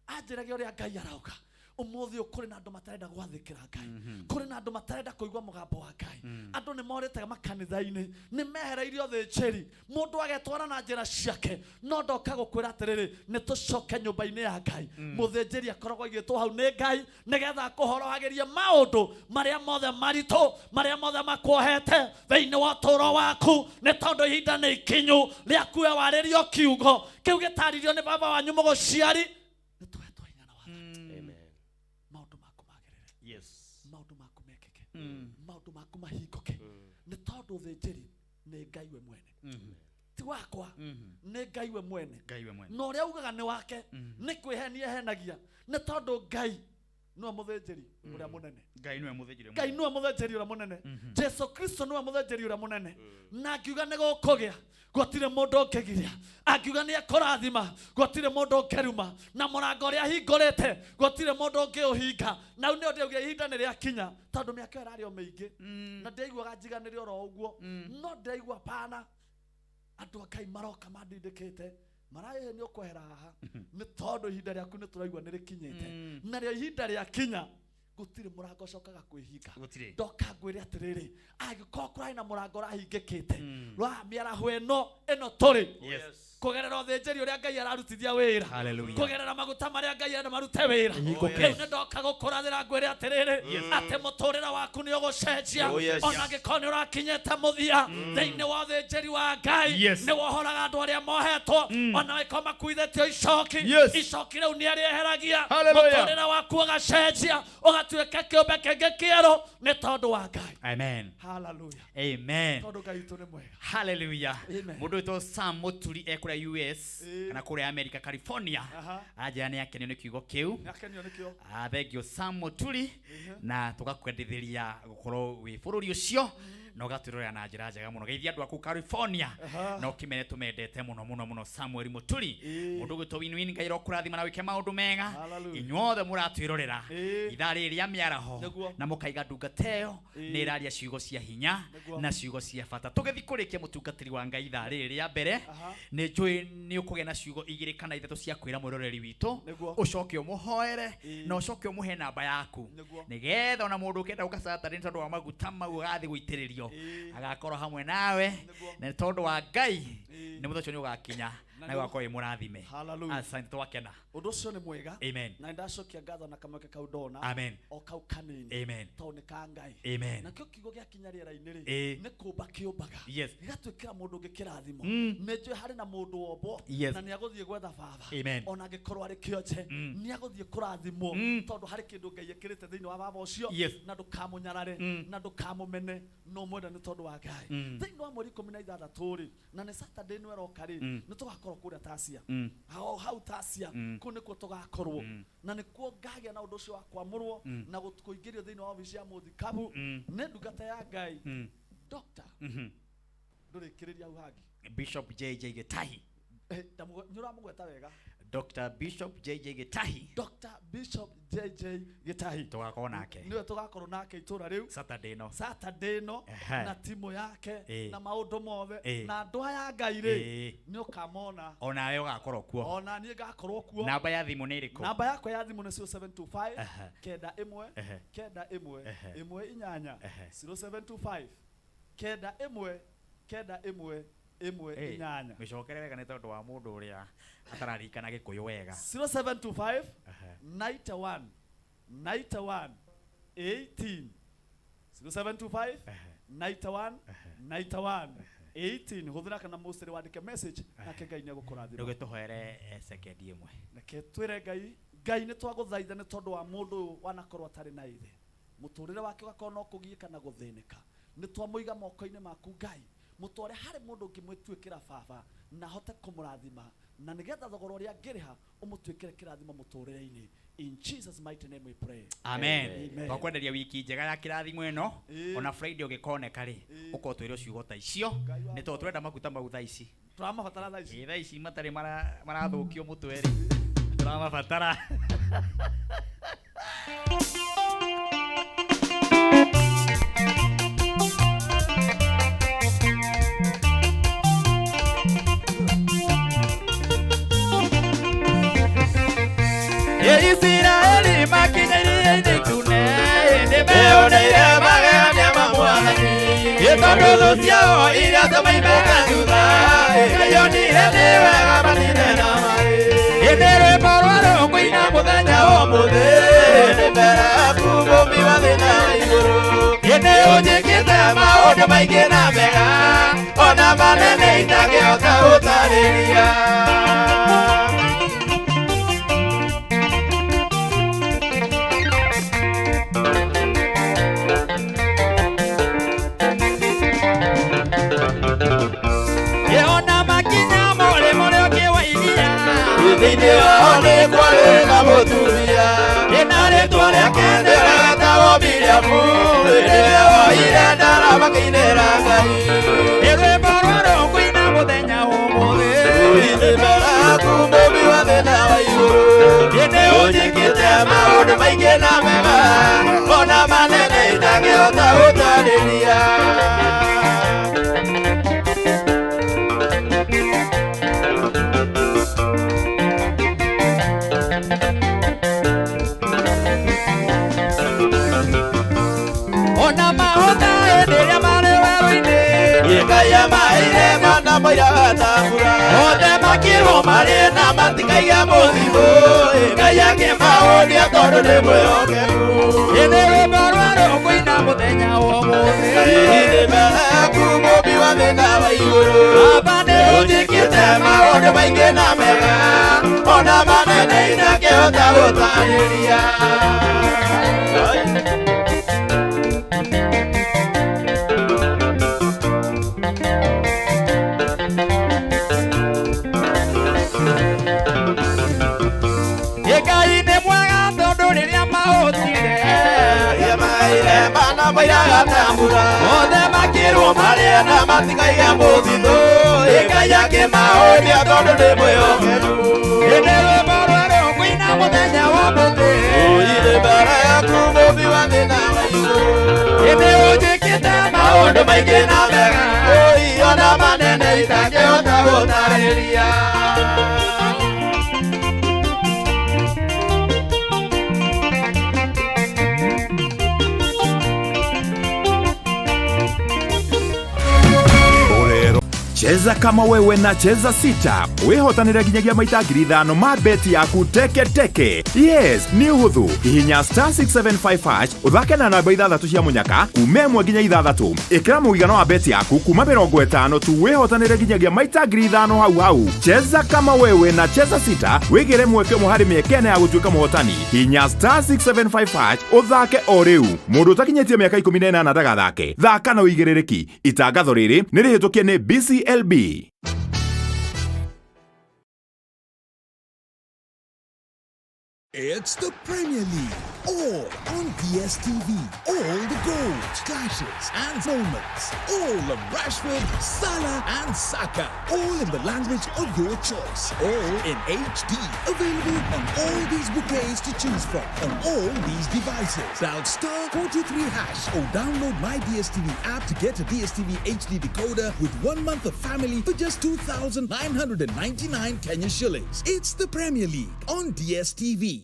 anjĩrage ũrĩa Ngai arauga. Ũmũthĩ ũyũ kũrĩ na andũ matarenda gwathĩkĩra Ngai, kũrĩ na andũ matarenda kũigua mũgambo wa Ngai. Andũ nĩ morĩte makanitha-inĩ, nĩ mehereirio ũthĩnjĩri, mũndũ agetwara na njĩra ciake, no ndoka gũkwĩra atĩrĩrĩ, nĩ tũcoke nyũmba-inĩ ya Ngai. Mũthĩnjĩri akoragwo aigĩtwo hau nĩ Ngai nĩgetha akũhorohagĩrie maũndũ marĩa mothe maritũ, marĩa mothe makuohete thĩinĩ wa ũtũũro waku, nĩ tondũ ihinda nĩ ikinyu rĩaku we warĩrio kiugo kĩu gĩtaririo nĩ baba wanyu mũgũciari. Nĩ tũhetwo hinya na wathani, maũndũ maku magĩrĩre, maũndũ maku mekĩke, maũndũ maku mahingũke, nĩ tondũ ũthĩnjĩri nĩ Ngai we mwene, ti wakwa, nĩ Ngai we mwene. Ngai we mwene. Na ũrĩa ugaga nĩ wake nĩ kwĩhenia henagia, nĩ tondũ Ngai Nĩwe mũthĩnjĩri ũrĩa mũnene. Ngai nĩwe mũthĩnjĩri. Ngai nĩwe mũthĩnjĩri ũrĩa mũnene. Jesu Kristo nĩwe mũthĩnjĩri ũrĩa mũnene. Na angiuga nĩ gũkũgĩa, gũtirĩ mũndũ ũngĩgiria. Angiuga nĩ ekũrathima, gũtirĩ mũndũ ũngĩruma. Na mũrango ũrĩa ahingũrĩte, gũtirĩ mũndũ ũngĩũhinga. Na rĩu nĩo ndĩraugire ihinda nĩ rĩakinya, tondũ mĩaka ĩyo ĩrarĩ o mĩingĩ. Na ndĩraiguaga njiganĩre oro ũguo. No ndĩraigua pana andũ a Ngai maroka mandindĩkĩte, maraĩhe nĩ ũkwehera haha, nĩ tondũ ihinda rĩaku nĩ tũraigua nĩ rĩkinyĩte. Narĩo ihinda rĩakinya, gũtirĩ mũrango ũcokaga kwĩhinga. Gũtirĩ. Ndoka ngwĩre atĩrĩrĩ, angĩkorwo kũrarĩ na mũrango ũrahingĩkĩte wa mĩaraho ĩno ĩno tũrĩ, kũgerera ũthĩnjĩri ũrĩa Ngai ararutithia wĩra, Hallelujah. kũgerera maguta marĩa Ngai arenda marute wĩra, Ĩhingũke. rĩu nĩ ndoka gũkũrathĩra ngwĩre atĩrĩrĩ, atĩ mũtũrĩre waku nĩ ũgũcenjia. Oh, yes. Ona angĩkorwo nĩ ũrakinyĩte mũthia thĩinĩ wa ũthĩnjĩri wa Ngai, nĩ wohoraga andũ arĩa mohetwo, ona angĩkorwo makuithĩtio icoki, icoki rĩu nĩ arĩeheragia. Hallelujah. Mũtũrĩre waku ũgacenjia, ũgatuĩka kĩũmbe kĩngĩ kĩerũ nĩ tondũ wa Ngai. Amen. Hallelujah. Amen. Tondũ Ngai witũ nĩ mwega. Hallelujah. Amen. Mũndũ wĩtwo Sam Mũturi e kũrĩa US kana kũrĩa America, California, Aha. anjĩra nĩ akenio nĩ kiugo kĩu. Nĩakenio nĩkĩo. Thengio Sam Mũturi, na tũgakwendithĩria gũkorwo wĩ bũrũri ũcio na ũgatwĩrorera na njĩra njega mũno. Geithia andũ aku California na ũkĩmere tũmendete mũno mũno mũno. Samuel Mũturi, mũndũ ũgwĩtwo Win Win, Ngai arokũrathima na wĩke maũndũ mega. Hallelujah. Inyuothe mũratwĩrorera ithaa rĩrĩ rĩa mĩaraho Nĩguo. na mũkaiga ndungata ĩyo nĩ ĩraria ciugo cia hinya Nĩguo. na ciugo cia bata. Tũgĩthiĩ kũrĩkia, mũtungatĩri wa Ngai, ithaa rĩrĩ rĩa mbere, Aha. nĩ njũĩ nĩ ũkũgĩa na ciugo igĩrĩ kana ithatũ cia kwĩra mwĩroreri witũ, Nĩguo. ũcoke ũmũhoere na ũcoke ũmũhe namba yaku, Nĩguo. nĩgetha ona mũndũ ũkenda gũka Saturday nĩ tondũ wa maguta mau ũgathiĩ gũitĩrĩrio agakorwo hamwe nawe. Nĩguo. Na nĩ tondũ wa Ngai nĩ mũthenya ũcio nĩ ũgakinya Na na nĩguo. ũgakorwo wĩ mũrathime. Hallelujah. Asante, twakena. Ũndũ ũcio nĩ mwega. Amen. Na nĩndacokia ngatho na kamweke kau ndona, Amen. o kau kanini, Amen. tondũ nĩ ka Ngai. Amen. Nakĩo kiugo gĩakinya rĩera-inĩ rĩ, nĩ kũmba kĩũmbaga, gĩgatuĩkĩra mũndũ ũngĩ kĩrathimo. Nĩ njũĩ harĩ na mũndũ wombwo na nĩ agũthiĩ gwetha baba, Amen. ona angĩkorwo arĩ kĩonje, nĩ agũthiĩ kũrathimwo, tondũ harĩ kĩndũ Ngai ekĩrĩte thĩinĩ wa baba ũcio. Na ndũkamũnyarare na ndũkamũmene, no mwenda nĩ tondũ wa Ngai. Thĩinĩ wa mweri 16 rĩ, na nĩ Saturday ĩno ĩroka rĩ, nĩ tũgakorwo kũrĩa Tasia. Hau hau Tasia, kũu nĩkuo tũgakorwo, na nĩkuo ngagĩa na ũndũ ũcio wa kwamũrwo na kũingĩrio thĩinĩ wa obici ya mũthikabu nĩ ndungata ya Ngai, Doctor, ndũrĩkĩrĩria hau hangĩ. Bishop JJ Gitahi. Nĩ ũramũgweta wega. Dr. Bishop JJ Gitahi. Dr. Bishop JJ Gitahi. Tũgakorwo nake nĩwe tũgakorwo nake itũra rĩu Saturday no. Saturday ĩno, na timu yake na maũndũ mothe, na andũ aya a Ngai rĩ, nĩ ũkamona. Onawe ũgakorwo kuo. Ona niĩ ngakorwo kuo. Namba ya thimũ nĩ ĩrĩkũ? Namba yakwa ya thimũ nĩ 0725 91 91 18. 0725 91 91 18. Mĩcokere wega nĩ tondũ wa mũndũ ũrĩa atararikana Gĩkũyũ wega. 0725 91 91 18. 0725 91 91 18. Hũthĩra kana mũcĩrĩ wandĩke message, nake Ngai nĩ egũkũrathima. Ndũgĩtũhoere sekendi ĩmwe. Reke twĩre Ngai. Ngai, nĩ twagũthaitha nĩ tondũ wa mũndũ ũyũ wanakorwo atarĩ na ithe, mũtũrĩre wake ũgakorwo no kũgiĩka na gũthĩnĩka. Nĩ twamũiga moko-inĩ maku Ngai, mũtware harĩ mũndũ ũngĩmwĩtuĩkĩra baba na ahote kũmũrathima, na nĩgetha thogora ũrĩa angĩrĩha ũmũtuĩkĩre kĩrathimo mũtũrĩre-inĩ. In Jesus' mighty name we pray. Amen. Amen. Twakwenderia wiki njega ya kĩrathimo ĩno. Ona Friday ũgĩkoneka rĩ, ũkorwo twĩrwo ciugo ta icio, nĩ tondũ tũrenda maguta mau thaa ici. Tũramabatara thaa ici. Ĩ, thaa ici matarĩ marathũkio mũtwe rĩ, tũramabatara. Isiraeli makinya iria-inĩ itune, nĩmeyoneire magegania ma Mwathani. Tondũ thũ ciao iria ciamaimĩte thutha, Ngai onire nĩ wega manine na maĩ. Nĩ rwĩmbo rwa rũkũina mũthenya ũmũthĩ, nĩ mbere yaku mũmbi wa thĩ na igũrũ. Nĩ ũnjĩkĩte maũndũ maingĩ na mega, ona manene itangĩhota gũtarĩria. Ona makinya mũrĩ mũrĩ ũngĩ wa iria, Thĩinĩ wao nĩ kwarĩ na mũtumia ĩna rĩtwa Rĩake nĩwe wetagwo Miriamu, rĩrĩa woire ndarama makĩinĩra Ngai. Nĩ rwĩmbo rwerũ ngũina mũthenya ũmũthĩ. Ũinĩ mbere yaku mũmbi wa thĩ na wa igũrũ. Ĩndĩ Ũnjĩkĩte maũndũ maingĩ na mega, ona manene itangĩhota gũtarĩria. Ona mahota hĩndĩ ĩrĩa marĩ werũ-inĩ. Ngai amaheire mana moiraga ta mbura. Othe Makĩrwo marĩ na matikaiga mũthithũ. Ngai akĩmahonia tondũ nĩ mwĩhokeku. Ĩndĩ rwĩmbo rwerũ ngũina mũthenya ũmũthĩ. Nĩ mbere yaku mũmbi wa thĩ na wa igũrũ. Baba nĩ Ũnjĩkĩte maũndũ maingĩ na mega, ona manene itangĩhota gũtarĩria. Ngai nĩ mwega tondũ rĩrĩa mahũtire Maire mana moiraga ta mbura. Othe Makĩrwo marĩa na matikaiga mũthithũ. Ngai akĩmahonia tondũ nĩ mwĩhokeku. Ĩndĩ rwĩmbo rwerũ ngũina mũthenya wa ũmũthĩ. Ũinĩ mbere yaku mũmbi wa thĩ na wa igũrũ. Ĩndĩ ũnjĩkĩte Maũndũ maingĩ na mega, ũi ona manene itangĩhota gũtarĩria. Cheza kama wewe na Cheza Sita wihotanire nginyagia maita 5,000 ma beti yaku teke teke. Yes, nĩ ũhũthũ. Hihinya star 675 hash ũthake na namba ithathatũ cia mũnyaka kuma 1 nginya 6. Ĩkĩra mũigana wa beti yaku kuma 50 tu wihotanire nginyagia maita 5,000 hau hau. Cheza kama wewe na Cheza Sita wĩgĩre mweke ũmwe harĩ mĩeke ĩna ya gũtuĩka mũhotani. Hihinya star 675 hash ũthake o rĩu. Mũndũ ũtakinyĩtie mĩaka 18 ndagathake. Thaka na ũigĩrĩrĩki. Itangatho rĩrĩ nĩ rĩhĩtũkie nĩ BCLB. It's the Premier League, all on DSTV. All the goals, clashes, and moments. All of Rashford, Salah, and Saka. All in the language of your choice. All in HD. Available on all these bouquets to choose from. On all these devices. Dial star 423 hash or download my DSTV app to get a DSTV HD decoder with 1 month of family for just 2,999 Kenya shillings. It's the Premier League on DSTV.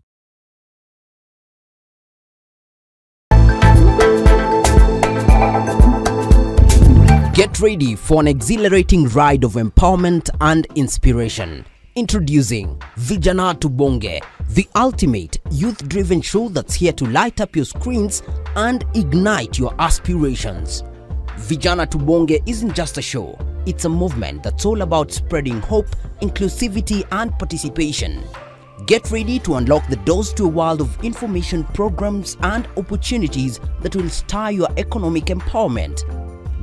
Get ready for an exhilarating ride of empowerment and inspiration. Introducing Vijana Tubonge, the ultimate youth-driven show that's here to light up your screens and ignite your aspirations. Vijana Tubonge isn't just a show, it's a movement that's all about spreading hope, inclusivity, and participation. Get ready to unlock the doors to a world of information, programs, and opportunities that will stir your economic empowerment.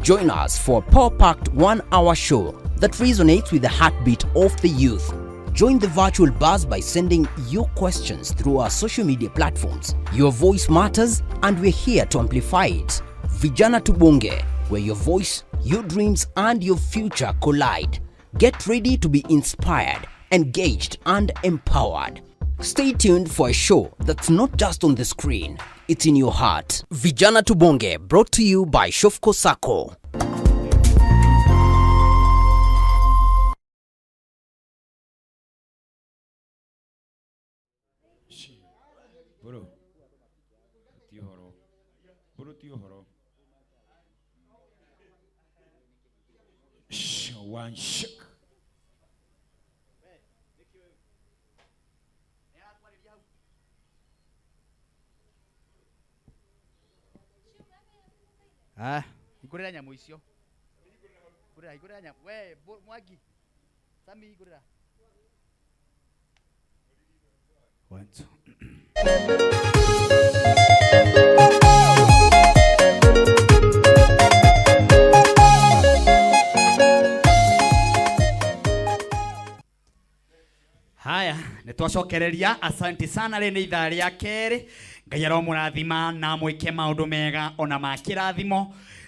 Join us for a power-packed 1-hour show that resonates with the heartbeat of the youth. Join the virtual buzz by sending your questions through our social media platforms. Your voice matters, and we're here to amplify it. Vijana Tubonge, where your voice, your dreams, and your future collide. Get ready to be inspired, engaged, and empowered. Stay tuned for a show that's not just on the screen, it's in your heart. Vijana Tubonge, brought to you by Shofco Sacco. Bro, ti ũhoro. Bro, ti ũhoro. Shh, one shake. Ah, igũrĩra nyamũ icio. Igũrĩra, igũrĩra nyamũ. We, Mwangi. Sami igũrĩra. One, two. Haya, nĩ twacokereria. Asante sana. Rĩ nĩ ithaa rĩa kerĩ Ngai aromũrathima na mwĩke maũndũ mega ona ma kĩrathimo.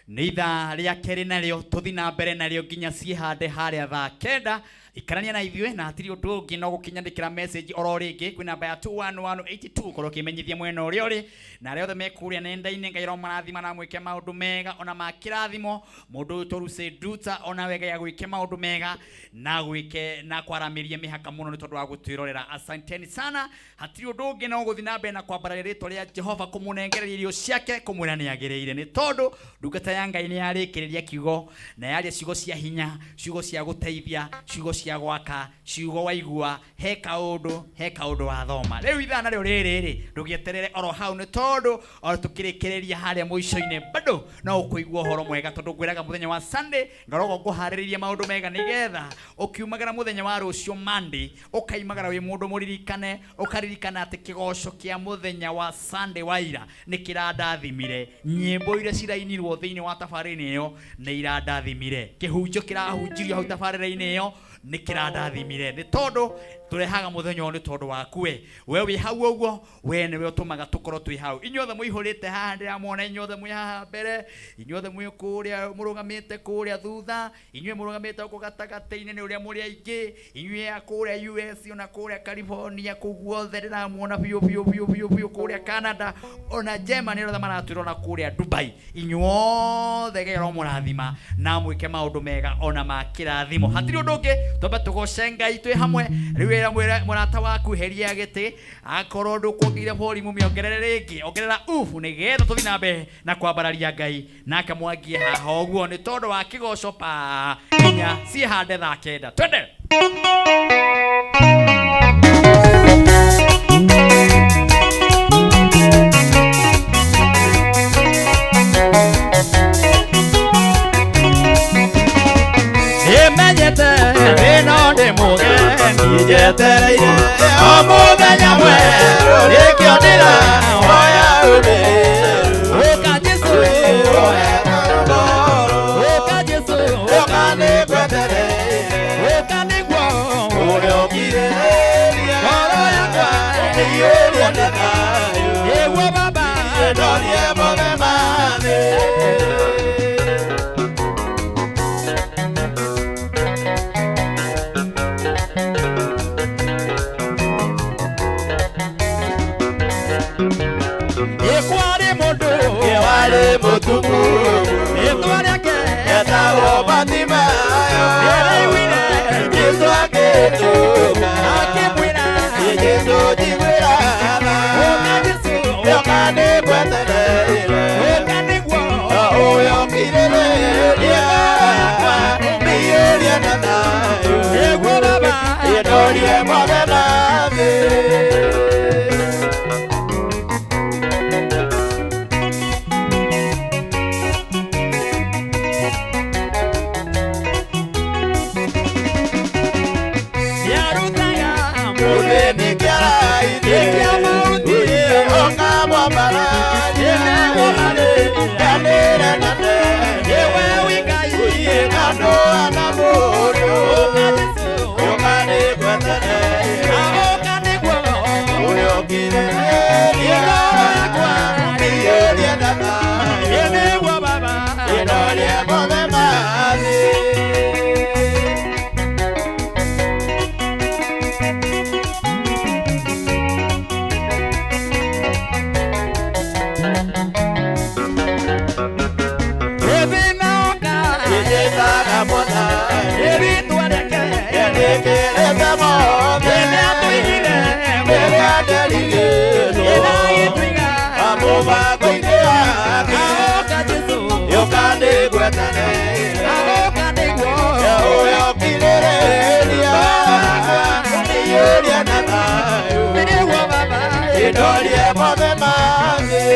Nĩ ithaa rĩa kerĩ narĩo tũthi na mbere narĩo nginya ciĩhande harĩa thaa kenda. Ikarania na ithuĩ na hatirĩ ũndũ ũngĩ no gũkinyanĩkĩra message oro rĩngĩ kwĩ namba ya 21182 korwo ũkĩmenyithia mwena ũrĩa ũrĩ na arĩa othe me kũrĩa nenda-inĩ. Ngai aromũrathima na mwĩke maũndũ mega ona ma kĩrathimo. Mũndũ ũyũ Toruse Nduta ona we Ngai agwĩke maũndũ mega na gwĩke na kwaramĩrie mĩhaka mũno nĩ tondũ wa gũtwĩrorera. Asanteni sana. Hatirĩ ũndũ ũngĩ no gũthiĩ na mbere na kwambararia rĩtwa rĩa Jehova, kũmũnengereria irio ciake, kũmwĩra nĩ agĩrĩire, nĩ tondũ ndungata ya Ngai nĩ yarĩkĩrĩria kiugo na yaria ciugo cia hinya, ciugo cia gũteithia, ciugo cia gwaka, ciugo waigua he kaũndũ wathoma. Rĩu ithaa narĩo rĩrĩ rĩ ndũgĩeterere oro hau, nĩ tondũ o tũkĩrĩkĩrĩria harĩa mũico-inĩ bado no ũkũigua ũhoro mwega, tondũ ngwĩraga mũthenya wa Sunday ngoragwo ngũharĩrĩria maũndũ mega nĩgetha ũkiumagara mũthenya wa rũciũ Monday ũkaimagara wĩ mũndũ mũririkane, ũkaririkana atĩ kĩgoco kĩa mũthenya wa Sunday wa ira nĩ kĩrandathimire, nyĩmbo iria cirainirwo thĩinĩ wa tabarĩra ĩyo nĩ irandathimire, kĩhunjio kĩrahunjirio hau tabarĩra-inĩ ĩyo nĩ kĩrandathimire, nĩ tondũ tũrehaga mũthenya ũyũ nĩ tondũ waku we. We wĩ hau ũguo, we nĩwe ũtũmaga tũkorwo twĩ hau. Inyuothe mũihũrĩte haha ndĩramuona, inyuothe mwĩ haha mbere, inyuothe mwĩ kũrĩa mũrũgamĩte kũrĩa thutha, inyuĩ mũrũgamĩte gũkũ gatagatĩ-inĩ nĩ ũrĩa mũrĩ aingĩ, inyuĩ a kũrĩa US ona kũrĩa California, kũu guothe ndĩramuona biũ biũ biũ biũ biũ, kũrĩa Canada ona Germany othe maratwĩrora kũrĩa Dubai, inyuothe Ngai aromũrathima na mwĩke maũndũ mega ona ma kĩrathimo. Hatirĩ ũndũ ũngĩ, twambe tũgoce Ngai twĩ hamwe. Rĩu ĩra mũrata waku heria gĩtĩ, akorwo ndũkuongereire volume mĩongerere rĩngĩ, ongerera ufu nĩgetha tũthiĩ na mbere na kwambararia Ngai nake mwangie haha ũguo nĩ tondũ wa kĩgoco pa nginya ciĩhande thaa kenda. Twende. Nĩmenyete thĩna ndĩ mũgeni, njetereire o mũthenya mwerũ, nĩkĩo ndĩrahoya ũmĩrĩru. Ũka Jesũ, ũka Jesũ, Ũka nĩngwetereire, ũka nĩguo ũrĩa ũngirĩrĩria ngoro yakwa ĩiyũrwo nĩ thayũ, nĩguo Baba ndorie mothe ma thĩ. Ĩkwarĩ mũndũ Warĩ mũtumumu, rĩtwa rĩake etagwo Bartimayo, nĩaraiguire Jesũ akĩtũma, akĩmwĩra Jesũ njiguĩra tha, ũka Jesũ, ũka nĩngwetereire, ũka nĩguo ũyũ ũkirĩrĩria mĩiyũrie na thayũ, nĩguo Baba ĩndorie mothe ma thĩ. Nĩarutaga Mũthĩni kĩara-inĩ, Kĩa mahuti. ũka mwambararia, ndanĩre na tene, Nĩwe wĩ Ngai. andũ ana mũndũ, Ũka Jesũ, ũka nĩngwetereire, ũka nĩguo ũrĩa ũkirĩrĩria ngoro yakwa mĩiyũrie na thayũ, nĩguo Baba ĩndorie mothe ma thĩ. Ĩthĩna ũka Njĩtaga Mwathani, rĩtwa rĩake nĩkĩrĩte mothe, nĩatũigire rĩrĩa nderigĩtwo, ĩragĩtũiga mũbango-inĩ wake, ũka Jesũ, ũka nĩngwetereire, ũka nĩguo ũrĩa ũkirĩrĩria mĩiyũrie na thayũ, nĩguo Baba ĩndorie mothe ma thĩ.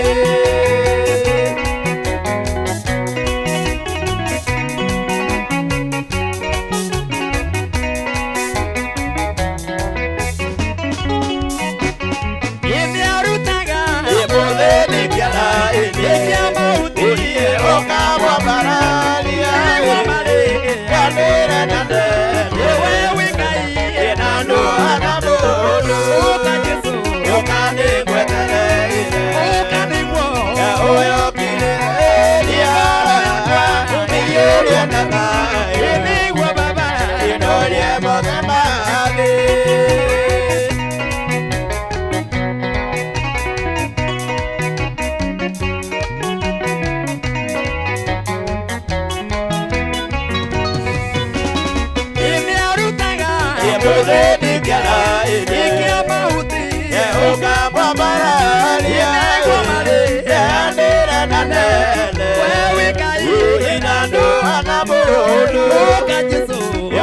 Nĩarutaga Mũthĩni kĩara-inĩ, kĩa mahuti ũka mwambararia, ndanĩre na tene, Nĩwe wĩ Ngai andũ ana mũndũ, ũka Jesũ, ũka nĩngwetereire,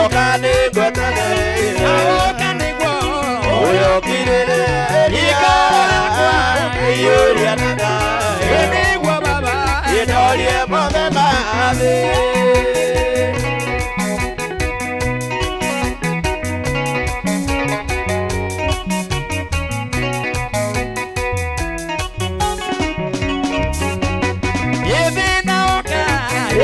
Yoka nĩngwetereire Aoka nĩguo Ũyũkirĩrĩria Iyũria na thayũ Nĩguo baba Ĩndorie mothe ma thĩ Ĩthĩna oka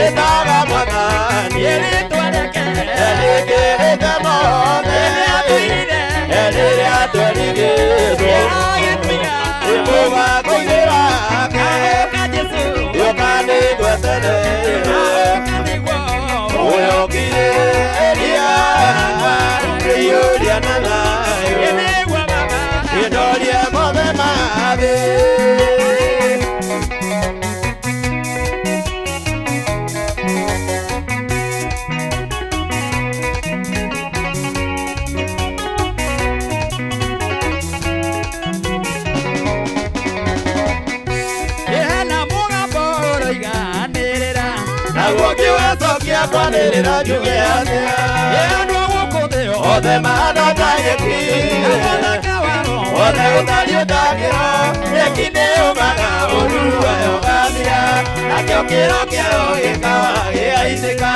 Ĩtaga mwathani Ĩrĩtwa rĩake Erĩkĩrĩte mothe Rĩrĩa Rĩrĩa twerigĩtwo Agĩtwiga Mũgambo-inĩ wake Aoka Jesũ Yoka nĩngwetereire Aoka nĩguo Ũyũkirĩrĩria Iyũria na thayũ Nĩguo baba Ĩndorie mothe ma thĩ Ĩhana mũgambo ũroiganĩrĩra Naguo ngĩwecokia kwanĩrĩra njuge atĩa Ĩ andũ a gũkũ thĩ Othe mahana ta nyeki Mũthaka wao Othe ũtariĩ ta kĩro Nyeki nĩyũmaga ũruru wayo ũgathira Nakĩo kĩro kĩayo gĩkawa gĩgaitĩka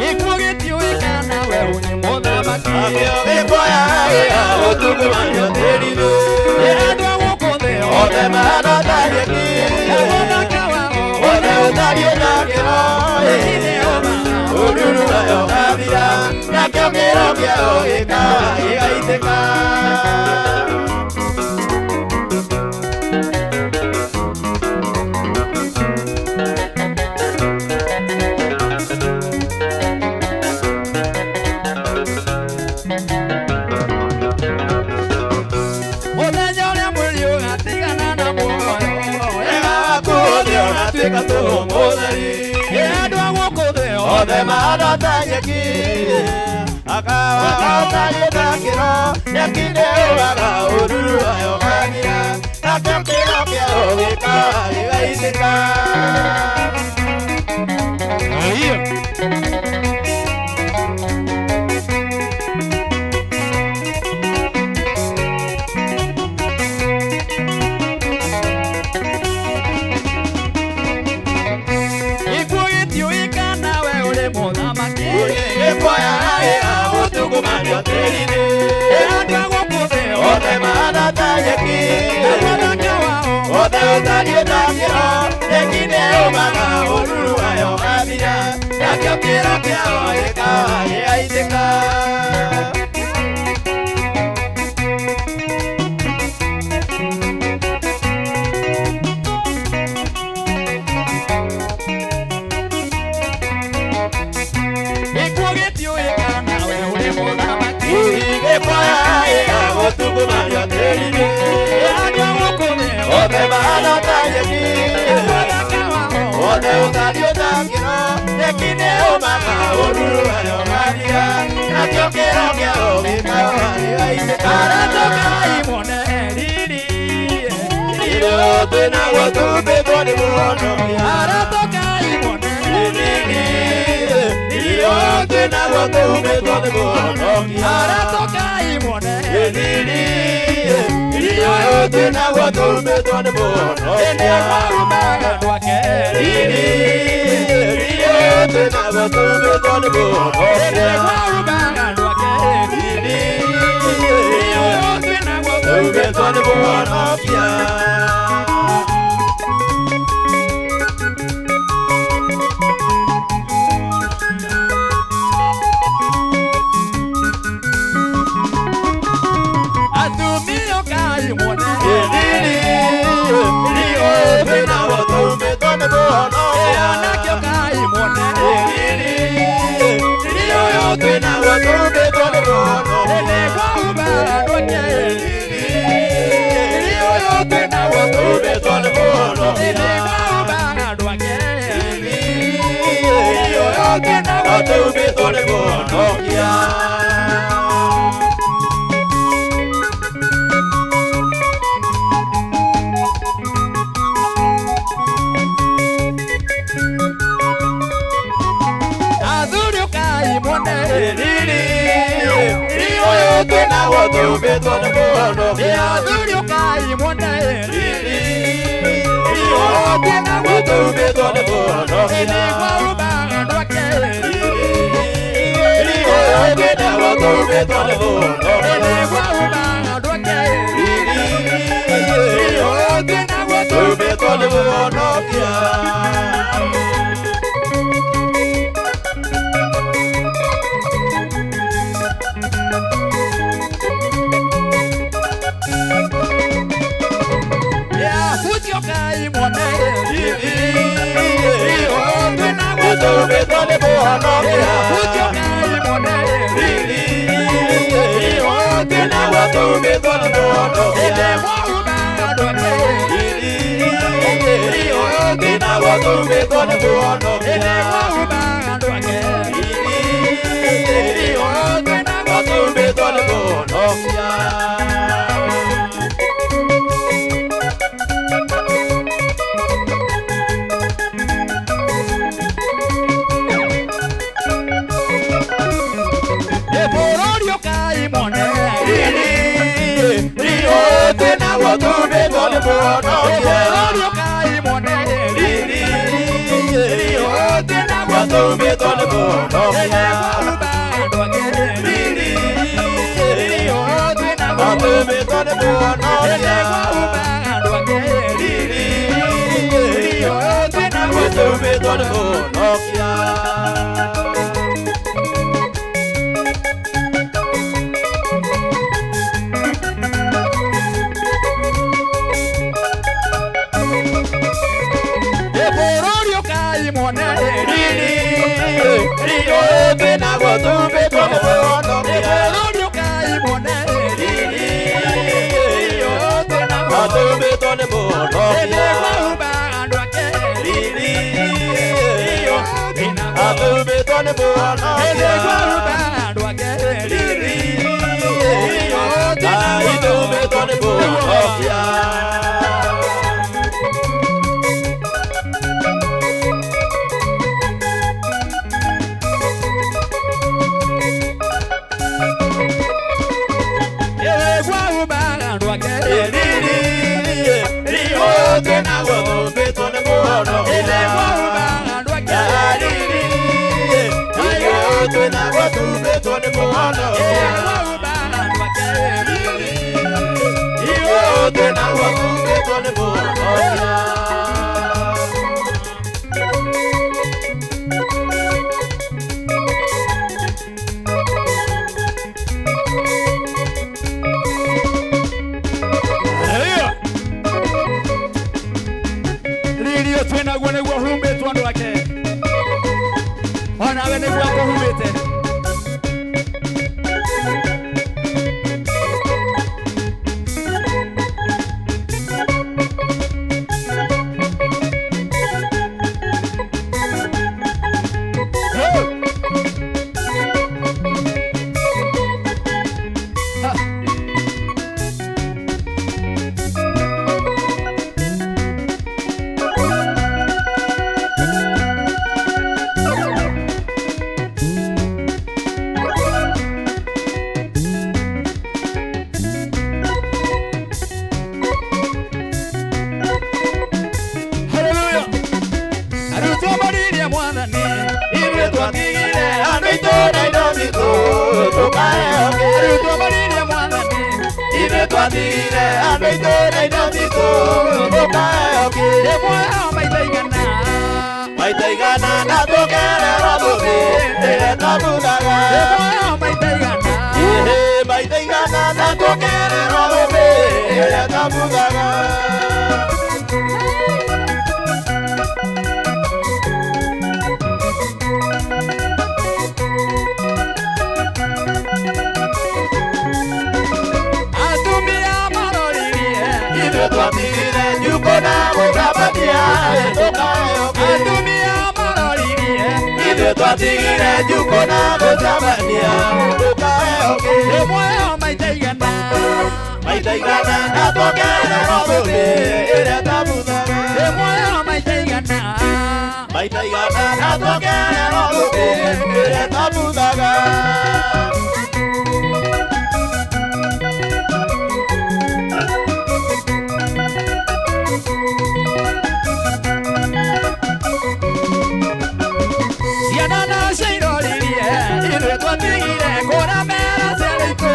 Gĩkuũ gĩtiũĩkana we nĩ mũthamaki Nakĩo gĩkoya gĩa ũtungumanio tĩri-inĩ Ĩ andũ a gũkũ thĩ Othe mahana ta nyeki Mũthaka wao Othe ũtariĩ ta kĩro Nyeki nĩyũmaga Ũruru wayo ũgathira Nakĩo kĩro kĩayo gĩkawa gĩgaitĩka Mũthenya ũrĩa mwĩrĩ ũgatigana na muoyo Wega waku ũthiĩ ũgatuĩka tũhũ mũtheri Ĩ andũ a gũkũ thĩ Othe mahana ta nyeki Akawa ũtariĩ ta kĩro Nyeki nĩyũmaga ũruru wayo ũgathira Nakĩo kĩro kĩayo gĩkawa gĩgaitĩka Aiyo. Gĩkuũ gĩtiũĩkana we ũrĩ mũthamaki Gĩkoya gĩa gũtungumanio tĩri-inĩ Ĩ andũ a gũkũ thĩ Othe mahana ta nyeki Mũthaka wao Othe ũtariĩ ta kĩro Nyeki nĩyũmaga ũruru wayo ũgathira Nakĩo kĩro kĩayo gĩkawa gĩgaitĩka Gĩkuũ gĩtiũĩkana we ũrĩ mũthamaki Gĩkoya gĩa gũtungumanio tĩri-inĩ Ĩ andũ a gũkũ thĩ Othe mahana ta nyeki Mũthaka wao Othe ũtariĩ ta kĩro Nyeki nĩyũmaga ũruru wayo ũgathira Nakĩo kĩro kĩayo gĩkawa gĩgaitĩka Aratokai muone riri Irio twĩnaguo tũmbĩtwo nĩ mũhonokia Aratokai muone Irio twĩnaguo tũmbĩtwo nĩ mũhonokia Aratokai muone Irio twĩnaguo tũmbĩtwo nĩ Ene mũhonokia mwarumaga ndwake Irio twĩnaguo tũmbĩtwo nĩ Ene mũhonokia mwarumaga ndwake Irio twĩnaguo Tũmbĩtwo nĩ mũhonokia Atumia ũkai muone Irio twĩnaguo tũmbĩtwo nĩ mũhonokia Anake ũkai muone Irio twĩnaguo tũmbĩtwo nĩ mũhonokia Ene mwarumaga ndwake Irio twĩnaguo tũmbĩtwo nĩ mũhonokia Ene mwarumaga ndwake Irio twĩnaguo tũmbĩtwo nĩ mũhonokia. Athuri ũkai muone Riri ũyũ twĩnaguo tũmbĩtwo nĩ mũhonokia. Athuri ũkai muone Riri ũyũ twĩnaguo tũmbĩtwo nĩ mũhonokia. Nĩguo andũ ake. Riri ũyũ twĩnaguo tũmbĩtwo nĩ mũhonokia. Nĩguo andũ ake. Riri ũyũ twĩnaguo tũmbĩtwo nĩ mũhonokia. Athuri ũkai muone Riri ũyũ twĩnaguo tũmbĩtwo nĩ mũhonokia. Athuri ũkai muone Riri ũyũ twĩnaguo tũmbĩtwo nĩ mũhonokia. Nĩguo andũ ake. Riri ũyũ twĩnaguo tũmbĩtwo nĩ mũhonokia. Nĩguo andũ ake. Riri ũyũ twĩnaguo tũmbĩtwo nĩ mũhonokia. Bũrũri ũkai muone Riri ũyũ twĩnaguo tũmbĩtwo nĩ mũhonokia. Bũrũri ũkai muone Riri ũyũ twĩnaguo tũmbĩtwo nĩ mũhonokia. Nĩguo andũ ake. Riri ũyũ twĩnaguo tũmbĩtwo nĩ mũhonokia. Nĩguo andũ ake. Riri ũyũ twĩnaguo tũmbĩtwo nĩ mũhonokia. Bũrũri ũkai muone Riri ũyũ twĩnaguo tũmbĩtwo nĩ mũhonokia. Bũrũri ũkai muone Riri ũyũ twĩnaguo tũmbĩtwo nĩ mũhonokia. Nĩguo andũ ake. Riri tũmbĩtwo nĩ mũhonokia. Nĩguo andũ ake. Riri tũmbĩtwo nĩ mũhonokia. Nĩguo andũ ake. Riri ũyũ twĩnaguo tũmbĩtwo nĩ mũhonokia. Nĩguo andũ ake. Riri ũyũ twĩnaguo tũmbĩtwo nĩ mũhonokia. Nĩguo andũ ake. Riri ũyũ twĩnaguo tũmbĩtwo nĩ mũhonokia. Riri ũyũ twĩnaguo nĩguo humbĩtwo andũ ake. Onawe nĩguo akũhumbĩte. Haleluya. Arutwo maririe Mwathani. Ithuĩ twatigire andũ aitũ na indo citũ tũkahe Arutwo maririe Mwathani. Ithuĩ twatigire andũ aitũ na indo citũ tũkahe Ĩmwe yao maita igana. Maita igana na tũkererwo mũthĩ ĩrĩa twabuthaga. Ĩmwe yao maita igana. Ĩhĩ maita igana na tũkererwo mũthĩ ĩrĩa twabuthaga. Atumia maroririe. Ithuĩ twatigire nyuko na gũthambatia tũkahe Atumia maroririe. Ithuĩ Ithuĩ twatigire njukũ na gũcemania tũkaheo kĩ Ĩ muoyo maita igana maita igana na tuongererwo thũmbĩ ĩrĩa ĩtabuthaga Ĩ muoyo maita igana maita igana na tuongererwo thũmbĩ ĩrĩa ĩtabuthaga. Ciana nacio iroririe ithuĩ twatigire kũramera ciana itũ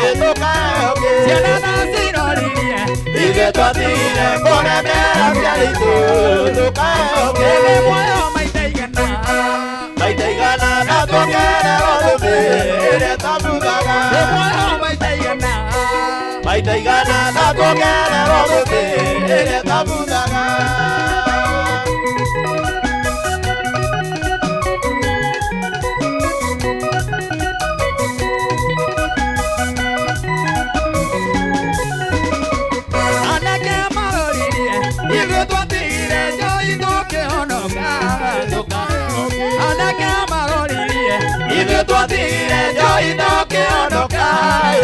Ĩ tũkaheo kĩ Ciana nacio iroririe ithuĩ twatigire kũremera ciana itũ tũkaheo kĩ Ĩ muoyo maita igana maita igana na tuongererwo thũmbĩ ĩrĩa ĩtabuthaga Ĩ muoyo maita igana maita igana na tuongererwo thũmbĩ ĩrĩa ĩtabuthaga. Anake maroririe ithuĩ twatigire njohi tũkĩhonoka Anake maroririe Ithuĩ twatigire njohi tũkĩhonoka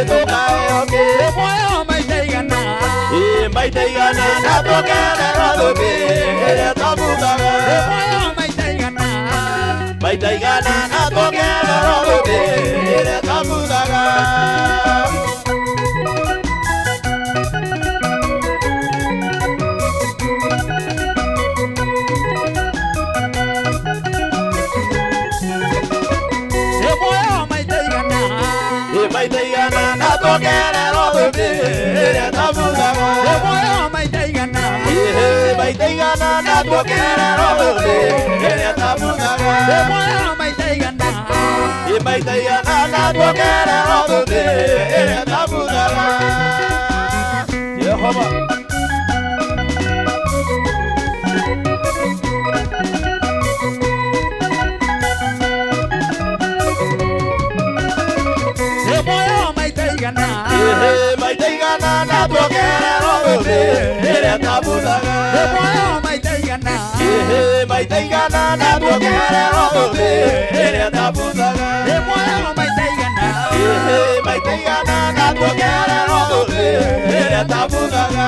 tũkaheo kĩ Ĩ muoyo maita igana Ĩ maita igana na tuongererwo thũmbĩ ĩrĩa ĩtabuthaga Ĩ muoyo maita igana maita igana na tuongererwo thũmbĩ ĩrĩa ĩtabuthaga. Ĩ muoyo maita igana Ĩ maita igana na tuongererwo thũmbĩ ĩrĩa ĩtabuthaga Ĩ muoyo maita igana Ĩ maita igana na tuongererwo thũmbĩ ĩrĩa ĩtabuthaga Ĩ muoyo maita igana Ĩ maita igana na tuongererwo thũmbĩ ĩrĩa ĩtabuthaga. Jehova. Ĩ muoyo maita igana Ĩ maita igana na tuongererwo thũmbĩ ĩrĩa ĩtabuthaga Ĩ muoyo maita igana Ĩ maita igana na tuongererwo thũmbĩ ĩrĩa ĩtabuthaga Ĩ muoyo maita igana Ĩ maita igana na tuongererwo thũmbĩ ĩrĩa ĩtabuthaga.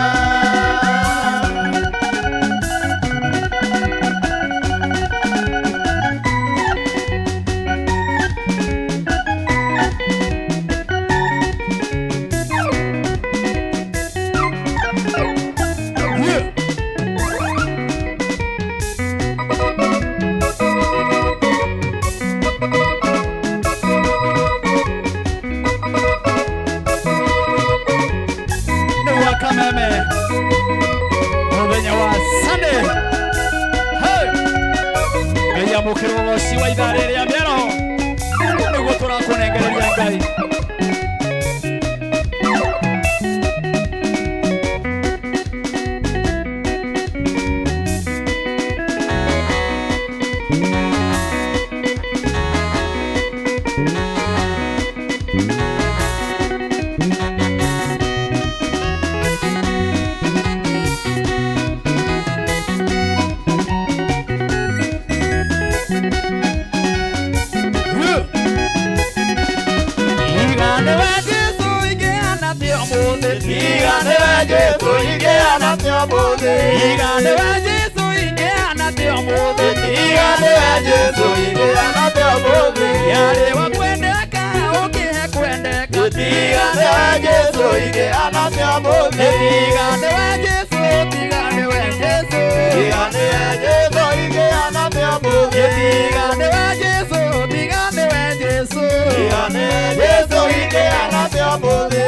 Nĩ gwa kameme mũthenya wa Sunday. Hey! Ngai amũkĩrwo ũgoci wa ithaa rĩrĩa mĩaraho nĩguo tũrakũnengereria Ngai. Tiga nĩwe Jesũ ingĩhana atĩa ũmũthĩ Tiga nĩwe Jesũ ingĩhana atĩa ũmũthĩ Tiga nĩwe Jesũ ingĩhana atĩa ũmũthĩ Tiga nĩwe Jesũ ingĩhana atĩa ũmũthĩ Yarĩ wa kwendeka ũkĩhe kwendeka Tiga nĩwe Jesũ ingĩhana atĩa ũmũthĩ Tiga nĩwe Jesũ tiga nĩwe Jesũ Tiga nĩwe Jesũ ingĩhana atĩa ũmũthĩ Tiga nĩwe Jesũ tiga nĩwe Jesũ Tiga nĩwe Jesũ ingĩhana atĩa ũmũthĩ.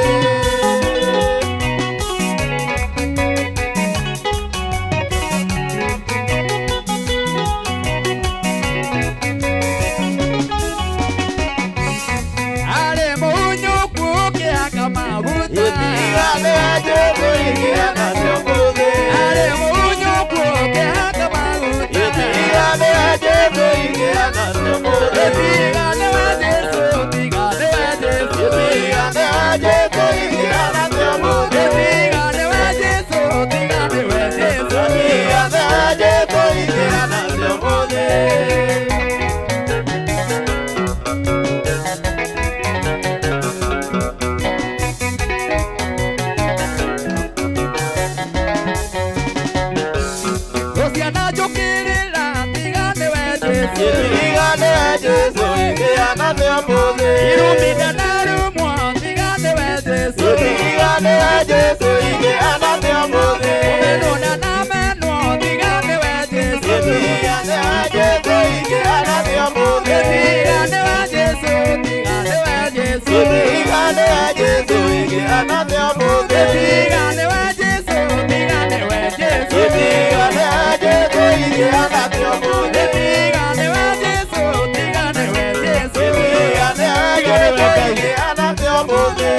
Arĩ mũhunyũku ũkĩhaka maguta Tiga nĩwe Jesũ ingĩhana atĩa ũmũthĩ Arĩ mũhunyũku ũkĩhaka maguta Tiga nĩwe Jesũ ingĩhana atĩa ũmũthĩ Tiga nĩwe Jesũ tiga nĩwe Jesũ Tiga nĩwe Jesũ ingĩhana atĩa ũmũthĩ Tiga nĩwe Jesũ tiga nĩwe Jesũ Tiga nĩwe Jesũ ingĩhana atĩa ũmũthĩ. ũmũthĩ. Irumithia na rumwo tiga nĩwe Jesũ. Tiga nĩwe Jesũ ingĩhana atĩa ũmũthĩ. Kũmenwo na namenwo tiga nĩwe Jesũ. Tiga nĩwe Jesũ ingĩhana atĩa ũmũthĩ. Tiga nĩwe Jesũ, tiga nĩwe Jesũ. Tiga nĩwe Jesũ ingĩhana atĩa ũmũthĩ. Tiga nĩwe Jesũ, tiga nĩwe Jesũ. Tiga nĩwe Jesũ ingĩhana atĩa ũmũthĩ. Tiga nĩwe Jesũ, tiga nĩwe Jesũ. Tiga nĩwe Jesũ ingĩhana atĩa ũmũthĩ.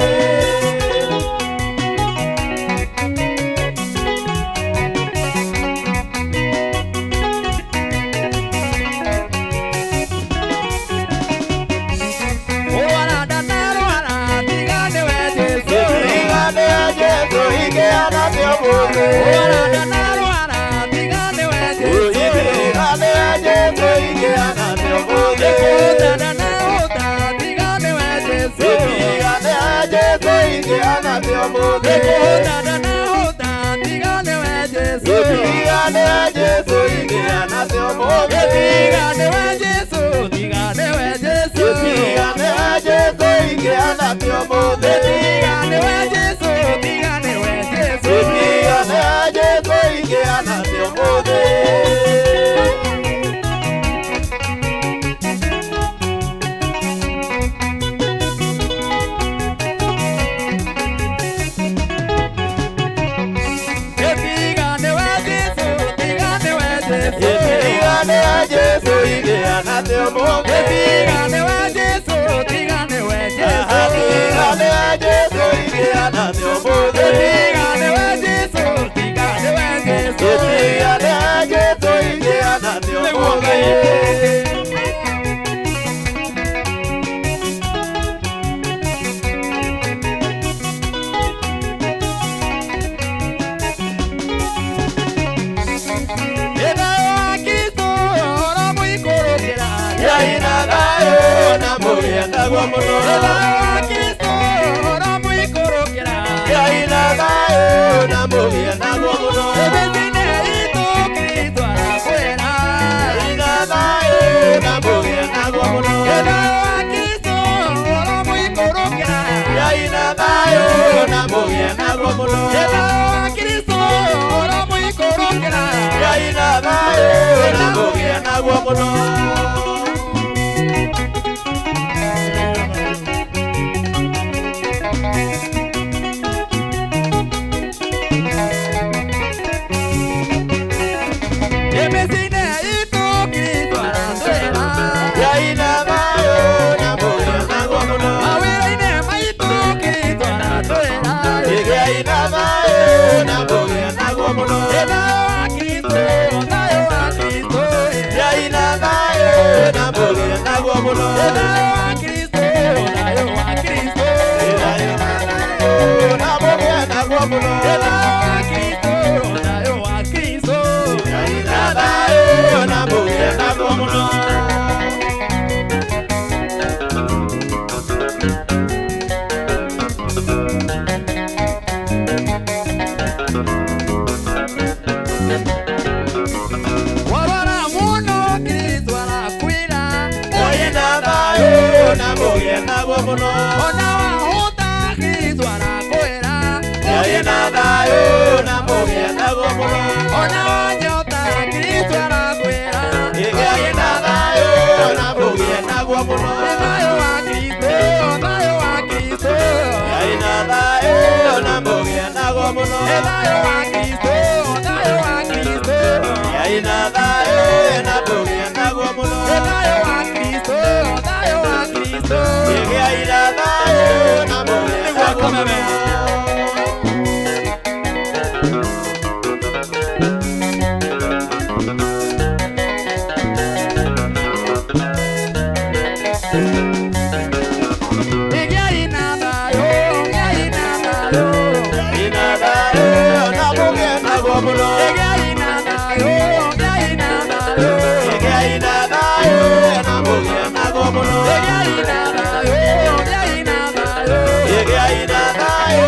Ũrwara ndanarwara, tiga nĩwe Jesũ. Tiga nĩwe Jesũ ingĩhana atĩa ũmũthĩ. Ũrwara ndanarwara, tiga nĩwe Jesũ. Tiga nĩwe Jesũ ingĩhana atĩa ũmũthĩ. Kũhũta ndanahũta, tiga nĩwe Jesũ. Tiga nĩwe Jesũ ingĩhana atĩa ũmũthĩ. Kũhũta ndanahũta, tiga nĩwe Jesũ. Tiga nĩwe Jesũ ingĩhana atĩa ũmũthĩ. Tiga nĩwe Jesũ, tiga nĩwe Jesũ. Tiga nĩwe Jesũ ingĩhana atĩa ũmũthĩ. Tiga nĩwe Jesũ, tiga nĩwe Jesũ. Tiga nĩwe Jesũ ingĩhana atĩa ũmũthĩ. Tiga nĩwe Jesũ, tiga nĩwe Jesũ. Tiga nĩwe Jesũ ingĩhana atĩa ũmũthĩ. Tiga nĩwe Jesũ, tiga nĩwe Jesũ. Tiga nĩwe Jesũ ingĩhana atĩa ũmũthĩ. Tiga nĩwe Jesũ, tiga nĩwe Jesũ. Tiga nĩwe Jesũ ingĩhana atĩa ũmũthĩ. Thayũ wa Kristo ũromũikũrũkĩra. Gĩai na thayũ na mũgĩe naguo mũno. Thayũ wa Kristo ũromũikũrũkĩra. Gĩai na thayũ na mũgĩe naguo mũno. Mĩciĩ-inĩ itũ Kristo arakwĩra. Gĩai na thayũ na mũgĩe naguo mũno. Thayũ wa Kristo ũromũikũrũkĩra. Gĩai na thayũ na mũgĩe naguo mũno. Thayũ wa Kristo ũromũikũrũkĩra. Gĩai na thayũ na mũgĩe naguo mũno. Mĩciĩ-inĩ itũ Kristo aratwĩra. Gĩai na thayũ na mũgĩe naguo mũno. Mawĩra-inĩ maitũ Kristo aratwĩra. Gĩai na thayũ na mũgĩe naguo mũno. Thayũ wa Kristo, thayũ wa Kristo. Gĩai na thayũ na mũgĩe naguo mũno. Thayũ wa Kristo, thayũ wa Kristo. Gĩai na thayũ na mũgĩe naguo mũno. Thayũ wa Kristo, thayũ wa Kristo. Gĩai na thayũ na mũgĩe naguo mũno. Warwara mũno Kristo arakwĩra. Mũgĩe na thayũ na mũgĩe naguo mũno. Ona wahũta Kristo arakwĩra. Gĩai na thayũ na mũgĩe naguo mũno. Ona wanyota Kristo arakwĩra. Gĩai na thayũ na mũgĩe naguo mũno. Thayũ wa Kristo, thayũ wa Kristo. Gĩai na thayũ na mũgĩe naguo mũno. Thayũ wa Kristo, thayũ wa Kristo. Gĩai na thayũ na mũgĩe naguo mũno. Thayũ wa Kristo, thayũ wa Kristo. Gĩai na thayũ na mũgĩe naguo mũno. Gĩai na thayũ, gĩai na thayũ. Gĩai na thayũ na mũgĩe naguo mũno. Gĩai na thayũ, gĩai na thayũ. Gĩai na thayũ na mũgĩe naguo mũno. Gĩai na thayũ, gĩai na thayũ. Gĩai na thayũ.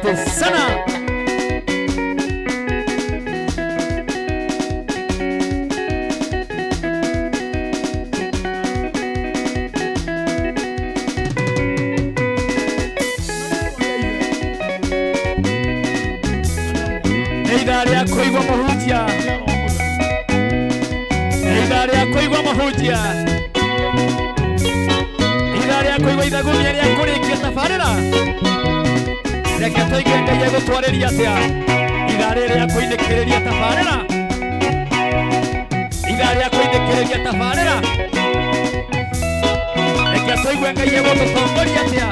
Asante sana. Nĩ ithaa rĩa kũigua mũhunjia, nĩ ithaa rĩa kũigua mũhunjia, ithaa rĩa kũigua ithagumia rĩa kũrĩkia tabarĩra. Reke tũigue Ngai egũtwarĩria atĩa. Ithaa rĩrĩ rĩa kũinĩkĩrĩria tabarĩra, ithaa rĩa kũinĩkĩrĩria tabarĩra. Reke tũigue Ngai egũtũtongoria atĩa.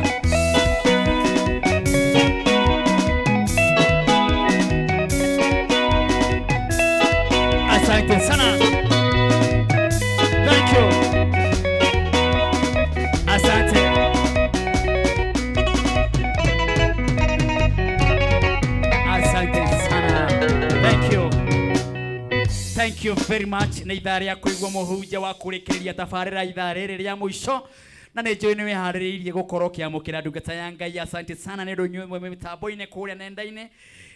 Asante sana. Thank you. Asante. Asante sana. Thank you. Thank you very much. Nĩ ithaa rĩa kũigua mũhunjia wa kũrĩkĩrĩria tabarĩra ithaa rĩrĩ rĩa mũico, na nĩ njũĩ nĩ wĩharĩrĩirie gũkorwo ũkĩamũkĩra ndungata ya Ngai. Asante sana nĩ ũndũ inyuĩ mwĩ mĩtambo-inĩ kũrĩa nenda-inĩ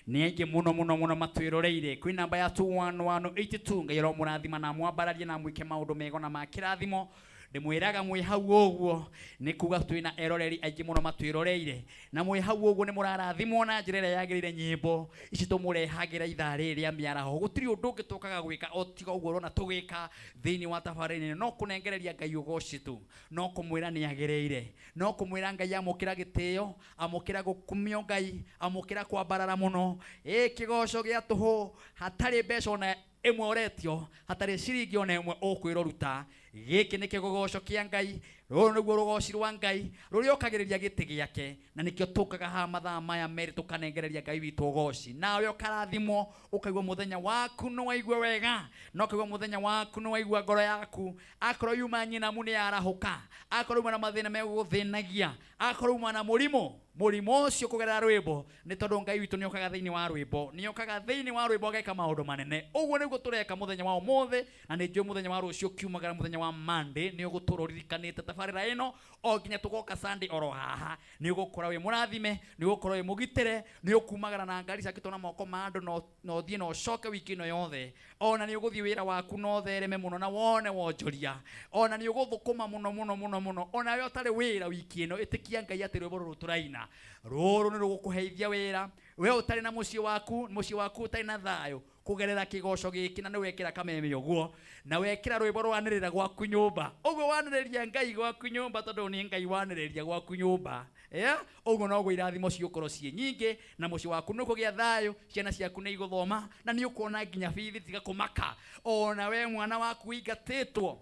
nĩ aingĩ mũno mũno mũno matwĩroreire kwĩ namba ya 21182. Ngai aromũrathima na mwambararie na mwĩke maũndũ mega na ma kĩrathimo. Ndĩmwĩraga mwĩ hau ũguo nĩ kuga twĩna eroreri aingĩ mũno matwĩroreire, na mwĩ hau ũguo nĩ mũrarathimwo na njĩra ĩrĩa yagĩrĩire. Nyĩmbo ici tũmũrehagĩra ithaa rĩrĩ rĩa mĩaraho, gũtirĩ ũndũ ũngĩ tũkaga gwĩka o tiga ũguo ũrona tũgĩka thĩinĩ wa tabarĩra ĩno, no kũnengereria Ngai ũgoci tu, no kũmwĩra nĩ agĩrĩire, no kũmwĩra Ngai amũkĩra gĩtĩo, amũkĩra gũkumio, Ngai amũkĩra kwambarara mũno. Ĩ kĩgoco gĩa tũhũ, hatarĩ mbeca ona ĩmwe ũretio, hatarĩ ciringi ona ĩmwe ũkwĩrwo ruta. Gĩkĩ nĩ kĩgogoco kĩa Ngai, rũrũ nĩguo rũgoci rwa Ngai rũrĩa ũkagĩrĩria gĩtĩ gĩake, na nĩkĩo tũkaga haha mathaa maya merĩ tũkanengereria Ngai witũ ũgoci. Nawe ũkarathimwo, ũkaigua mũthenya waku nĩ waigua wega, na ũkaigua mũthenya waku nĩ waigua ngoro yaku. Akorwo yuma nyinamu nĩ yarahũka, akorwo yuma na mathĩna megũgũthĩnagia, akorwo yuma na mũrimũ, mũrimũ ũcio kũgerera rwĩmbo, nĩ tondũ Ngai witũ nĩokaga thĩinĩ wa rwĩmbo, nĩokaga thĩinĩ wa rwĩmbo ageka maũndũ manene. Ũguo nĩguo tũreka mũthenya wa ũmũthĩ, na nĩ njũĩ mũthenya wa rũciũ kiumagara mũthenya wa Monday nĩ ũgũtũra ũririkanĩte tabarĩra ĩno o nginya tũgoka Sunday oro haha. Nĩ ũgũkorwo wĩ mũrathime, nĩ ũgũkorwo wĩ mũgitĩre, nĩ ũkumagara na ngari ciakĩtwo na moko ma andũ, na ũthiĩ na ũcoke wiki ĩno yothe. Ona nĩ ũgũthiĩ wĩra waku na ũthereme mũno na wone wonjoria, ona nĩ ũgũthũkũma mũno mũno mũno mũno, ona we ũtarĩ wĩra wiki ĩno. Ĩtĩkia Ngai atĩ rwĩmbo rũrũ tũraina rũrũ nĩ rũgũkũheithia wĩra. We ũtarĩ na mũciĩ waku, mũciĩ waku ũtarĩ na thayũ, kũgerera kĩgoco gĩkĩ, na nĩ wekĩra kameme ũguo na wekĩra rwĩmbo rwanĩrĩra gwaku nyũmba ũguo, wanĩrĩria Ngai gwaku nyũmba, tondũ nĩ Ngai wanĩrĩria gwaku nyũmba. Yeah? Ũguo noguo irathimo cigũkorwo ciĩ nyingĩ, na mũciĩ waku nĩ ũkũgĩa thayũ, ciana ciaku nĩ igũthoma, na nĩ ũkuona nginya bithi. Tiga kũmaka, ona we mwana waku ingatĩtwo,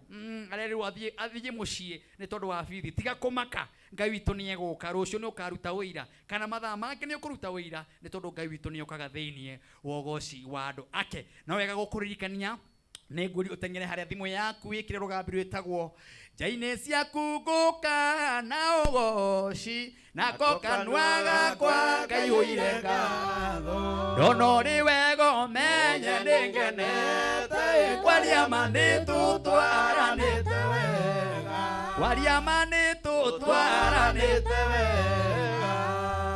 arerirwo athiĩ mũciĩ nĩ tondũ wa bithi, tiga kũmaka, Ngai witũ nĩ egũka rũciũ, nĩ ũkaruta ũira, kana mathaa mangĩ nĩ ũkũruta ũira, nĩ tondũ Ngai witũ nĩ okaga thĩinĩ wa ũgoci wa andũ ake. No wega gũkũririkania nĩ ngũri ũteng'ere harĩa thimũ yaku wĩkĩre rũgambi rwĩtagwo nja-inĩ ciaku ngũka na ũgoci, nako kanua gakwa kaihũire ngatho, ndona ũrĩ wega ũmenye nĩ ngenete, kwaria ma nĩ tũtwaranĩte wega, kwaria ma nĩ tũtwaranĩte wega.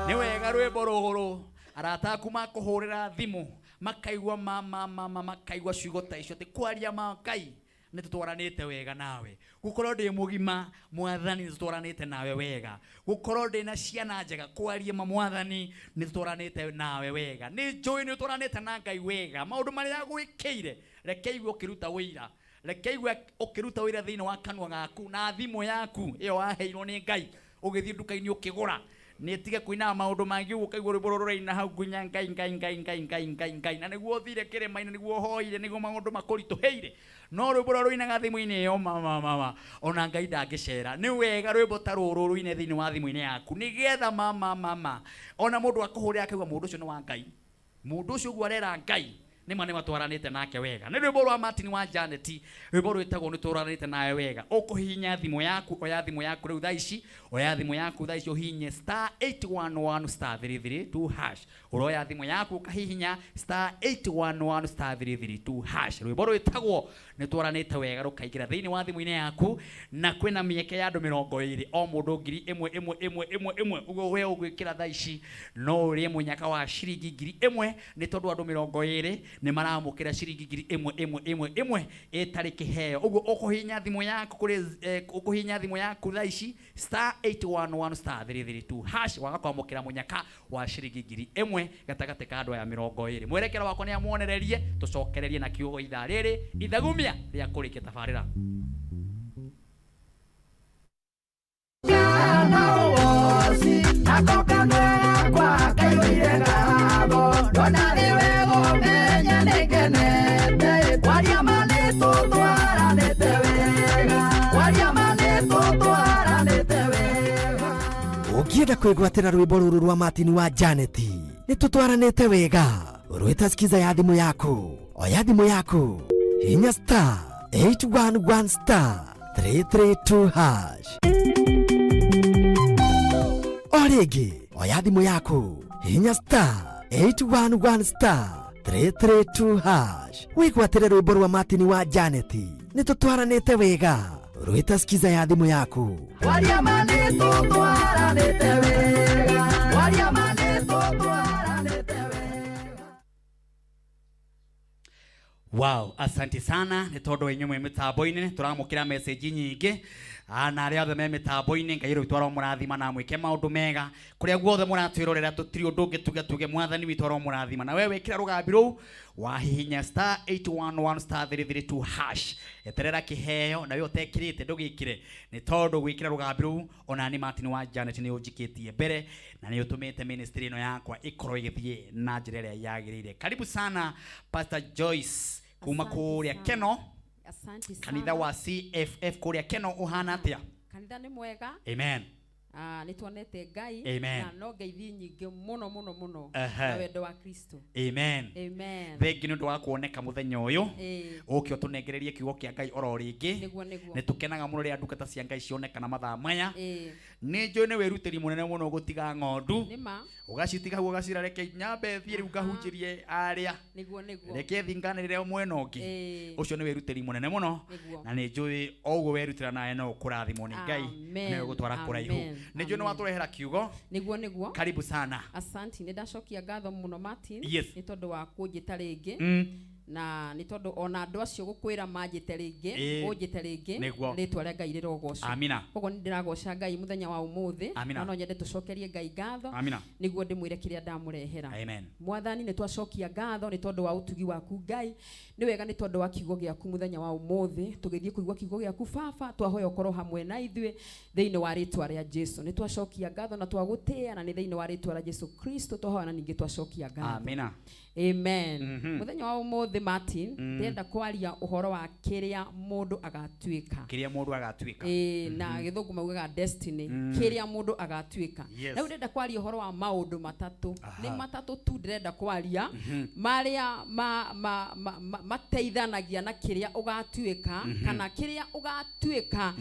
Nĩ wega rwĩmbo rũrũ arata aku makũhũrĩra thimũ makaigua ma ma ma ma makaigua ciugo ta icio atĩ kwaria ma Ngai nĩ tũtwaranĩte wega nawe, gũkorwo ndĩ mũgima mwathani nĩ tũtwaranĩte nawe wega, gũkorwo ndĩ na ciana njega, kwaria ma mwathani nĩ tũtwaranĩte nawe wega. Nĩ njũĩ nĩ ũtwaranĩte na Ngai wega, maũndũ marĩa agwĩkĩire, reke igue ũkĩruta ũira, reke igue ũkĩruta ũira thĩinĩ wa kanua gaku na thimũ yaku ĩyo waheirwo nĩ Ngai ũgĩthiĩ nduka-inĩ ũkĩgũra, nĩ tige kũinaga maũndũ mangĩ ũguo, ũkaigua rwĩmbo rũrũ rũraina hau nginya Ngai Ngai Ngai Ngai Ngai Ngai Ngai, na nĩguo ũthire kĩrĩma-inĩ, nĩguo ũhoire, nĩguo maũndũ makũritũhĩire, no rwĩmbo rũrĩa rũinaga thimũ-inĩ ĩyo mama mama ona Ngai ndangĩcera. Nĩ wega rwĩmbo ta rũrũ rũine thĩinĩ wa thimũ-inĩ yaku, nĩgetha mama mama ona mũndũ akũhũrĩra akaigua mũndũ ũcio nĩ wa Ngai, mũndũ ũcio ũguo arera Ngai nĩma nĩ matwaranĩte nake wega. Nĩ rwĩmbo rwa Martin wa Janet, rwĩmbo rwĩtagwo nĩ twaranĩte nawe wega. Ũkũhihinya thimũ yaku, oya thimũ yaku rĩu thaa ici, oya thimũ yaku thaa ici, ũhihinye star 811 star 332 hash. Ũroya thimũ yaku ũkahihinya star 811 star 332 hash, rwĩmbo rwĩtagwo Nĩ twaranĩte wega rũkaingĩra thĩinĩ wa thimũ-inĩ yaku, na kwĩna mĩeke ya andũ 20, o mũndũ 1000 ĩmwe ĩmwe ĩmwe ĩmwe. Ũguo we ũgwĩkĩra thaa ici no ũrĩe mũnyaka wa ciringi 1000, nĩ tondũ andũ 20 nĩ maramũkĩra ciringi 1000 ĩmwe ĩmwe ĩmwe ĩtarĩ kĩheo. Ũguo ũkũhihinya thimũ yaku kũrĩ, ũkũhihinya thimũ yaku thaa ici star 811 star 332 hash, waga kwamũkĩra mũnyaka wa ciringi 1000 gatagatĩ ka andũ aya 20. Mwerekera wakwa nĩ amuonererie, tũcokererie na kiugo ithaa rĩrĩ ithagumia rĩa kũrĩkia tabarĩra. Ũngĩenda kwĩgwatĩra rwĩmbo rũrũ rwa Martin wa Janet, nĩ tũtwaranĩte wega. Rwĩta skiza ya thimũ yaku, oya thimũ yaku, hinya star 811 star 332 hash. O rĩngĩ, oya thimũ yaku, hinya star 811 star 332 hash, wĩgwatĩre rwĩmbo rwa Martin wa Janet, nĩ tũtwaranĩte wega. Rwĩta skiza ya thimũ yaku. Wow, asante sana nĩ tondũ inyuĩ mwĩ mĩtambo-inĩ, tũramũkĩra message nyingĩ. Na arĩa othe me mĩtambo-inĩ, Ngai rĩu aromũrathima na amwĩke maũndũ mega. Kũrĩa guothe mũratwĩrorera, tũtirĩ ũndũ ũngĩ tuge tuge mwathani witũ aromũrathima. Na we wĩkĩra rũgambi rũu wahihinya star 811 star 332 hash, eterera kĩheo, na we ũtekĩrĩte ndũgĩkĩre, nĩ tondũ gwĩkĩra rũgambi rũu ona nĩ Martin wa Janet nĩ ũnjikĩtie mbere na nĩ ũtũmĩte ministry ĩno yakwa ĩkorwo ĩgĩthiĩ na njĩra ĩrĩa yagĩrĩire. Karibu sana Pastor Joyce kuma kũrĩa Keno. Asante sana. Kanitha wa CFF kũrĩa Keno ũhana atĩa? Kanitha nĩ mwega. Amen. Nĩ tuonete Ngai. Amen. Na no ngeithi nyingĩ mũno mũno mũno na wendo wa Kristo. Amen. Amen. Thengi nĩ ũndũ wa kuoneka mũthenya ũyũ. Ũke ũtũnengererie kiugo kĩa Ngai oro rĩngĩ. Nĩguo, nĩguo. Nĩ tũkenaga mũno rĩrĩa ndungata cia Ngai cionekana mathaa maya. Nĩ njũĩ nĩ wĩrutĩri mũnene mũno gũtiga ng'ondu. Nĩ ma. Ũgacitiga hau ũgacira reke nyambe thiĩ rĩu ngahunjĩrie arĩa. Nĩguo, nĩguo. Reke thiĩ nganĩrĩre mwena ũngĩ. Ũcio nĩ wĩrutĩri mũnene mũno. Nĩguo. Na nĩ njũĩ o ũguo werutĩra nawe no ũkũrathimwo nĩ Ngai. Amen. Na ũgũtwara kũraihu. Amen. Nĩ njũĩ nĩ watũrehera kiugo. Nĩguo, nĩguo. Karibu sana. Asante, nĩ ndacokia ngatho mũno Martin. Yes. Nĩ tondũ wa kũnjĩta rĩngĩ. Na nĩ tondũ ona andũ acio gũkwĩra manjĩte rĩngĩ, ũnjĩte rĩngĩ, Nĩguo. rĩtwa rĩa Ngai rĩrogocwo. Amina. Koguo nĩ ndĩragoca Ngai mũthenya wa ũmũthĩ. Amina. Na no nyende tũcokerie Ngai ngatho. Amina. Nĩguo ndĩmwĩre kĩrĩa ndamũrehera. Amen. Mwathani, nĩ twacokia ngatho nĩ tondũ wa ũtugi waku Ngai. Nĩ wega nĩ tondũ wa kiugo gĩaku mũthenya wa ũmũthĩ. Tũgĩthiĩ kũigua kiugo gĩaku Baba, twahoya ũkorwo hamwe na ithuĩ thĩinĩ wa rĩtwa rĩa Jesu. Nĩ twacokia ngatho na twagũtĩĩa, na nĩ thĩinĩ wa rĩtwa rĩa Jesu Kristo twahoya na ningĩ twacokia ngatho. Amina. Amen. Mũthenya wa ũmũthĩ Martin, ndĩrenda kwaria ũhoro wa kĩrĩa mũndũ agatuĩka. Kĩrĩa mũndũ agatuĩka. Na gĩthũngũ maugaga destiny. Kĩrĩa mũndũ agatuĩka. Yes. Rĩu ndĩrenda kwaria ũhoro wa maũndũ matatũ. Nĩ matatũ tu ndĩrenda kwaria, marĩa mateithanagia na kĩrĩa ũgatuĩka, kana kĩrĩa ũgatuĩka,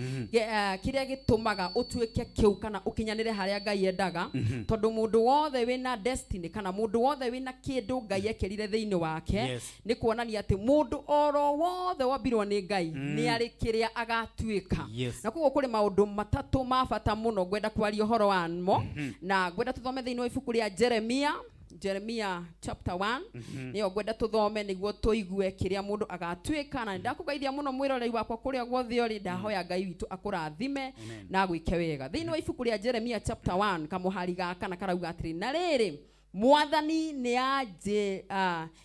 kĩrĩa gĩtũmaga ũtuĩke kĩu kana ũkinyanĩre harĩa Ngai endaga. Tondũ mũndũ wothe wĩna destiny kana mũndũ wothe wĩna kĩndũ Ngai ekĩrire thĩinĩ wake, nĩ kuonania atĩ mũndũ oro wothe wombirwo nĩ Ngai nĩ arĩ kĩrĩa agatuĩka. Yes. Na koguo kũrĩ maũndũ matatũ ma bata mũno ngwenda kwaria ũhoro wamo, na ngwenda tũthome thĩinĩ wa ibuku rĩa Jeremia, Jeremia chapter 1. Nĩyo ngwenda tũthome nĩguo tũigue kĩrĩa mũndũ agatuĩka. Na nĩndakũgeithia mũno mwĩroreri wakwa kũrĩa guothe ũrĩ, ndahoya Ngai witũ akũrathime Amen. na agwĩke wega. Thĩinĩ wa ibuku rĩa Jeremia chapter 1 kamũhari gaka na karauga atĩrĩ, na rĩrĩ Mwathani nĩ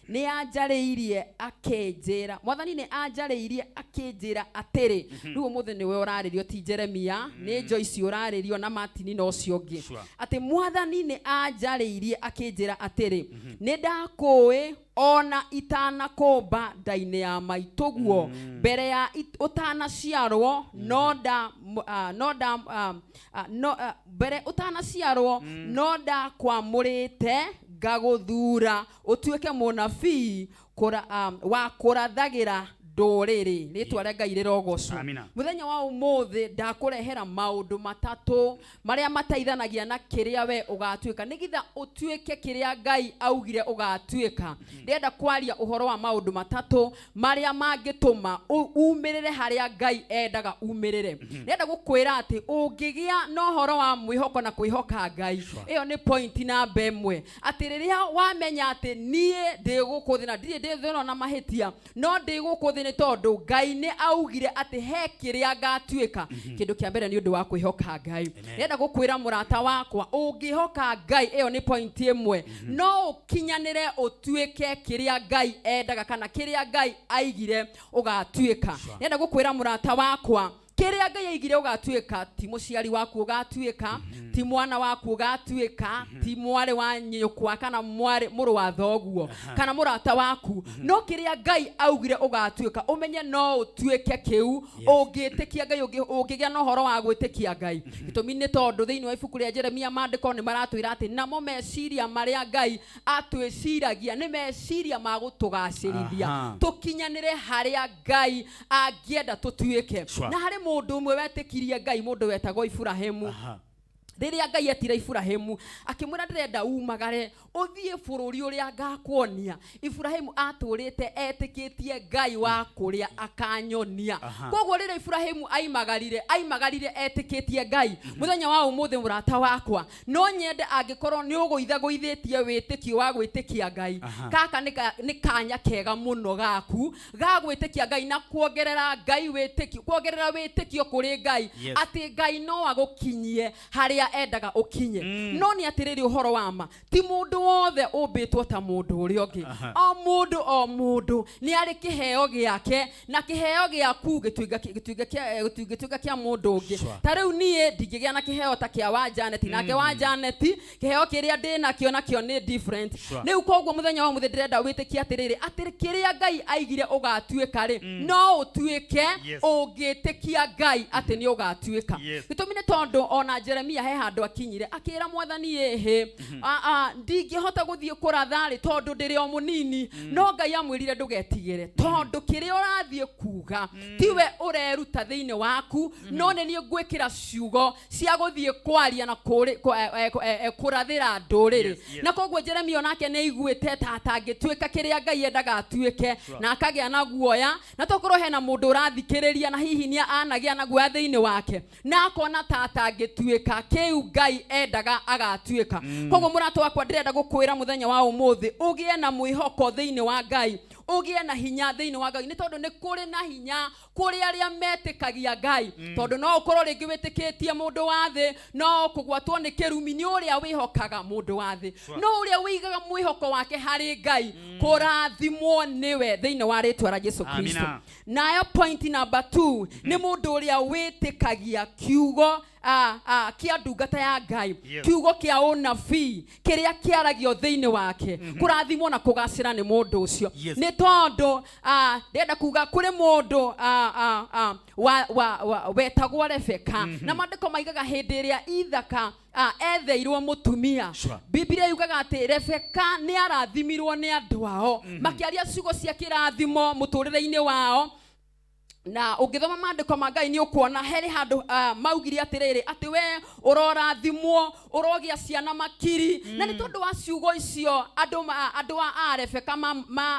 anjarĩirie akĩnjĩra, Mwathani nĩ anjarĩirie akĩnjĩra atĩrĩ. Rĩu ũmũthĩ nĩwe ũrarĩrio, ti Jeremia, nĩ Joyce ũrarĩrio na Martin na ũcio ũngĩ. Sure. Atĩ Mwathani nĩ anjarĩirie akĩnjĩra atĩrĩ, nĩ ndakũĩ ona itanakũmba nda-inĩ ya maitũguo, mbere ya ũtanaciarwo, no nda, no nda, no, mbere ũtanaciarwo, no ndakwamũrĩte ngagũthura ũtuĩke mũnabii wa kũrathagĩra Ndũrĩrĩ, rĩtwa rĩa Ngai rĩrogocwo. Amina. Mũthenya wa ũmũthĩ ndakũrehera maũndũ matatũ marĩa mateithanagia na kĩrĩa we ũgatuĩka, nĩgetha ũtuĩke kĩrĩa Ngai augire ũgatuĩka. Ndĩrenda kwaria ũhoro wa maũndũ matatũ marĩa mangĩtũma umĩrĩre harĩa Ngai endaga umĩrĩre. Ndĩrenda gũkwĩra atĩ ũngĩgĩa na ũhoro wa mwĩhoko na kwĩhoka Ngai, ĩyo nĩ point namba ĩmwe. Atĩ rĩrĩa wamenya atĩ niĩ ndĩ gũkũ thĩ na ndirĩ ndĩ thĩ ĩno na mahĩtia, no ndĩ gũkũ thĩ nĩ tondũ Ngai nĩ augire atĩ he kĩrĩa ngatuĩka. Kĩndũ kĩa mbere nĩ ũndũ wa kwĩhoka Ngai. Ndĩrenda gũkwĩra mũrata wakwa, ũngĩhoka Ngai, ĩyo nĩ point ĩmwe. No ũkinyanĩre ũtuĩke kĩrĩa Ngai endaga kana kĩrĩa Ngai aigire ũgatuĩka. Ndĩrenda gũkwĩra mũrata wakwa, kĩrĩa Ngai aigire ũgatuĩka ti mũciari waku ũgatuĩka, ti mwana waku ũgatuĩka, ti mwarĩ wa nyũkwa kana mwarĩ mũrũ wa thoguo kana mũrata waku, no kĩrĩa Ngai augire ũgatuĩka, ũmenye no ũtuĩke kĩu ũngĩtĩkia Ngai, ũngĩgĩa na ũhoro wa gwĩtĩkia Ngai. Gĩtũmi nĩ tondũ thĩinĩ wa ibuku rĩa Jeremia maandĩko nĩ maratwĩra atĩ namo meciria marĩa Ngai atwĩciragia nĩ meciria ma gũtũgacĩrithia, tũkinyanĩre harĩa Ngai angĩenda tũtuĩke. Na harĩ mũndũ ũmwe wetĩkirie Ngai, mũndũ wetagwo Iburahĩmu. Rĩrĩa Ngai etire Iburahĩmu akĩmwĩra ndĩrenda umagare ũthiĩ bũrũri ũrĩa ngakuonia, Iburahĩmu atũrĩte etĩkĩtie Ngai wa kũrĩa akanyonia. Koguo rĩrĩa Iburahĩmu aimagarire, aimagarire etĩkĩtie Ngai. Mũthenya wa ũmũthĩ mũrata wakwa, no nyende angĩkorwo nĩ ũgũithagũithĩtie wĩtĩkio wa gwĩtĩkia Ngai, gaka nĩ kanya kega mũno gaku ga gwĩtĩkia Ngai na kuongerera Ngai wĩtĩkio, kuongerera wĩtĩkio kũrĩ Ngai, atĩ Ngai no agũkinyie harĩa endaga ũkinye. No nĩ atĩrĩrĩ, ũhoro wa ma, ti mũndũ wothe ũmbĩtwo ta mũndũ ũrĩa ũngĩ. O mũndũ o mũndũ nĩ arĩ kĩheo gĩake, na kĩheo gĩaku gĩtuĩka kĩa mũndũ ũngĩ. Ta rĩu niĩ ndingĩgĩa na kĩheo ta kĩa wa Janet, nake wa Janet kĩheo kĩrĩa ndĩ nakĩo nakĩo nĩ different. Rĩu koguo mũthenya wa ũmũthĩ ndĩrenda wĩtĩkie atĩrĩrĩ, atĩ kĩrĩa Ngai aigire ũgatuĩka rĩ, no ũtuĩke ũngĩtĩkia Ngai atĩ nĩ ũgatuĩka. Gĩtũmi nĩ tondũ ona Jeremia he handũ akinyire akĩra Mwathani, ĩhĩ, ndingĩhota gũthiĩ kũratha rĩ tondũ ndĩrĩ o mũnini. No Ngai amwĩrire ndũgetigĩre, tondũ kĩrĩa ũrathiĩ kuga tiwe ũreruta thĩinĩ waku, no nĩ niĩ ngwĩkĩra ciugo cia gũthiĩ kwaria na kũrathĩra ndũrĩrĩ. Na koguo Jeremia onake nĩ aiguĩte ta atangĩtuĩka kĩrĩa Ngai endaga atuĩke, na akagĩa na guoya. Na tokorwo hena mũndũ ũrathikĩrĩria na hihi nĩ anagĩa na guoya thĩinĩ wake na akona ta atangĩtuĩka kĩu Ngai endaga agatuĩka. Koguo mũrata wakwa, ndĩrenda gũkwĩra mũthenya wa ũmũthĩ ũgĩe na mwĩhoko thĩinĩ wa Ngai, ũgĩe na hinya thĩinĩ wa Ngai, nĩ tondũ nĩ kũrĩ na hinya kũrĩ arĩa metĩkagia Ngai. Tondũ no ũkorwo rĩngĩ wĩtĩkĩtie mũndũ wa thĩ, no kũgwatwo nĩ kĩrumi nĩ ũrĩa wĩhokaga mũndũ wa thĩ, no ũrĩa wĩigaga mwĩhoko wake harĩ Ngai, kũrathimwo nĩwe thĩinĩ wa rĩtwa rĩa Jesu Kristo. Amina. Nayo point number 2 nĩ mũndũ ũrĩa wĩtĩkagia kiugo kĩa ndungata ya Ngai, kiugo kĩa ũnabii kĩrĩa kĩaragio thĩinĩ wake, kũrathimwo na kũgacĩra nĩ mũndũ ũcio. Nĩ tondũ ndĩrenda kuga kũrĩ mũndũ wetagwo Rebeka, na maandĩko maigaga hĩndĩ ĩrĩa Ithaka etheirwo mũtumia, Biblia yugaga atĩ Rebeka nĩ arathimirwo nĩ andũ ao, makĩaria ciugo cia kĩrathimo mũtũrĩre-inĩ wao. Na ũngĩthoma maandĩko ma Ngai nĩ ũkuona harĩ handũ maugire atĩrĩrĩ, atĩ we ũrorathimwo, ũrogĩa ciana makiri. Na nĩ tondũ wa ciugo icio andũ a Rebeka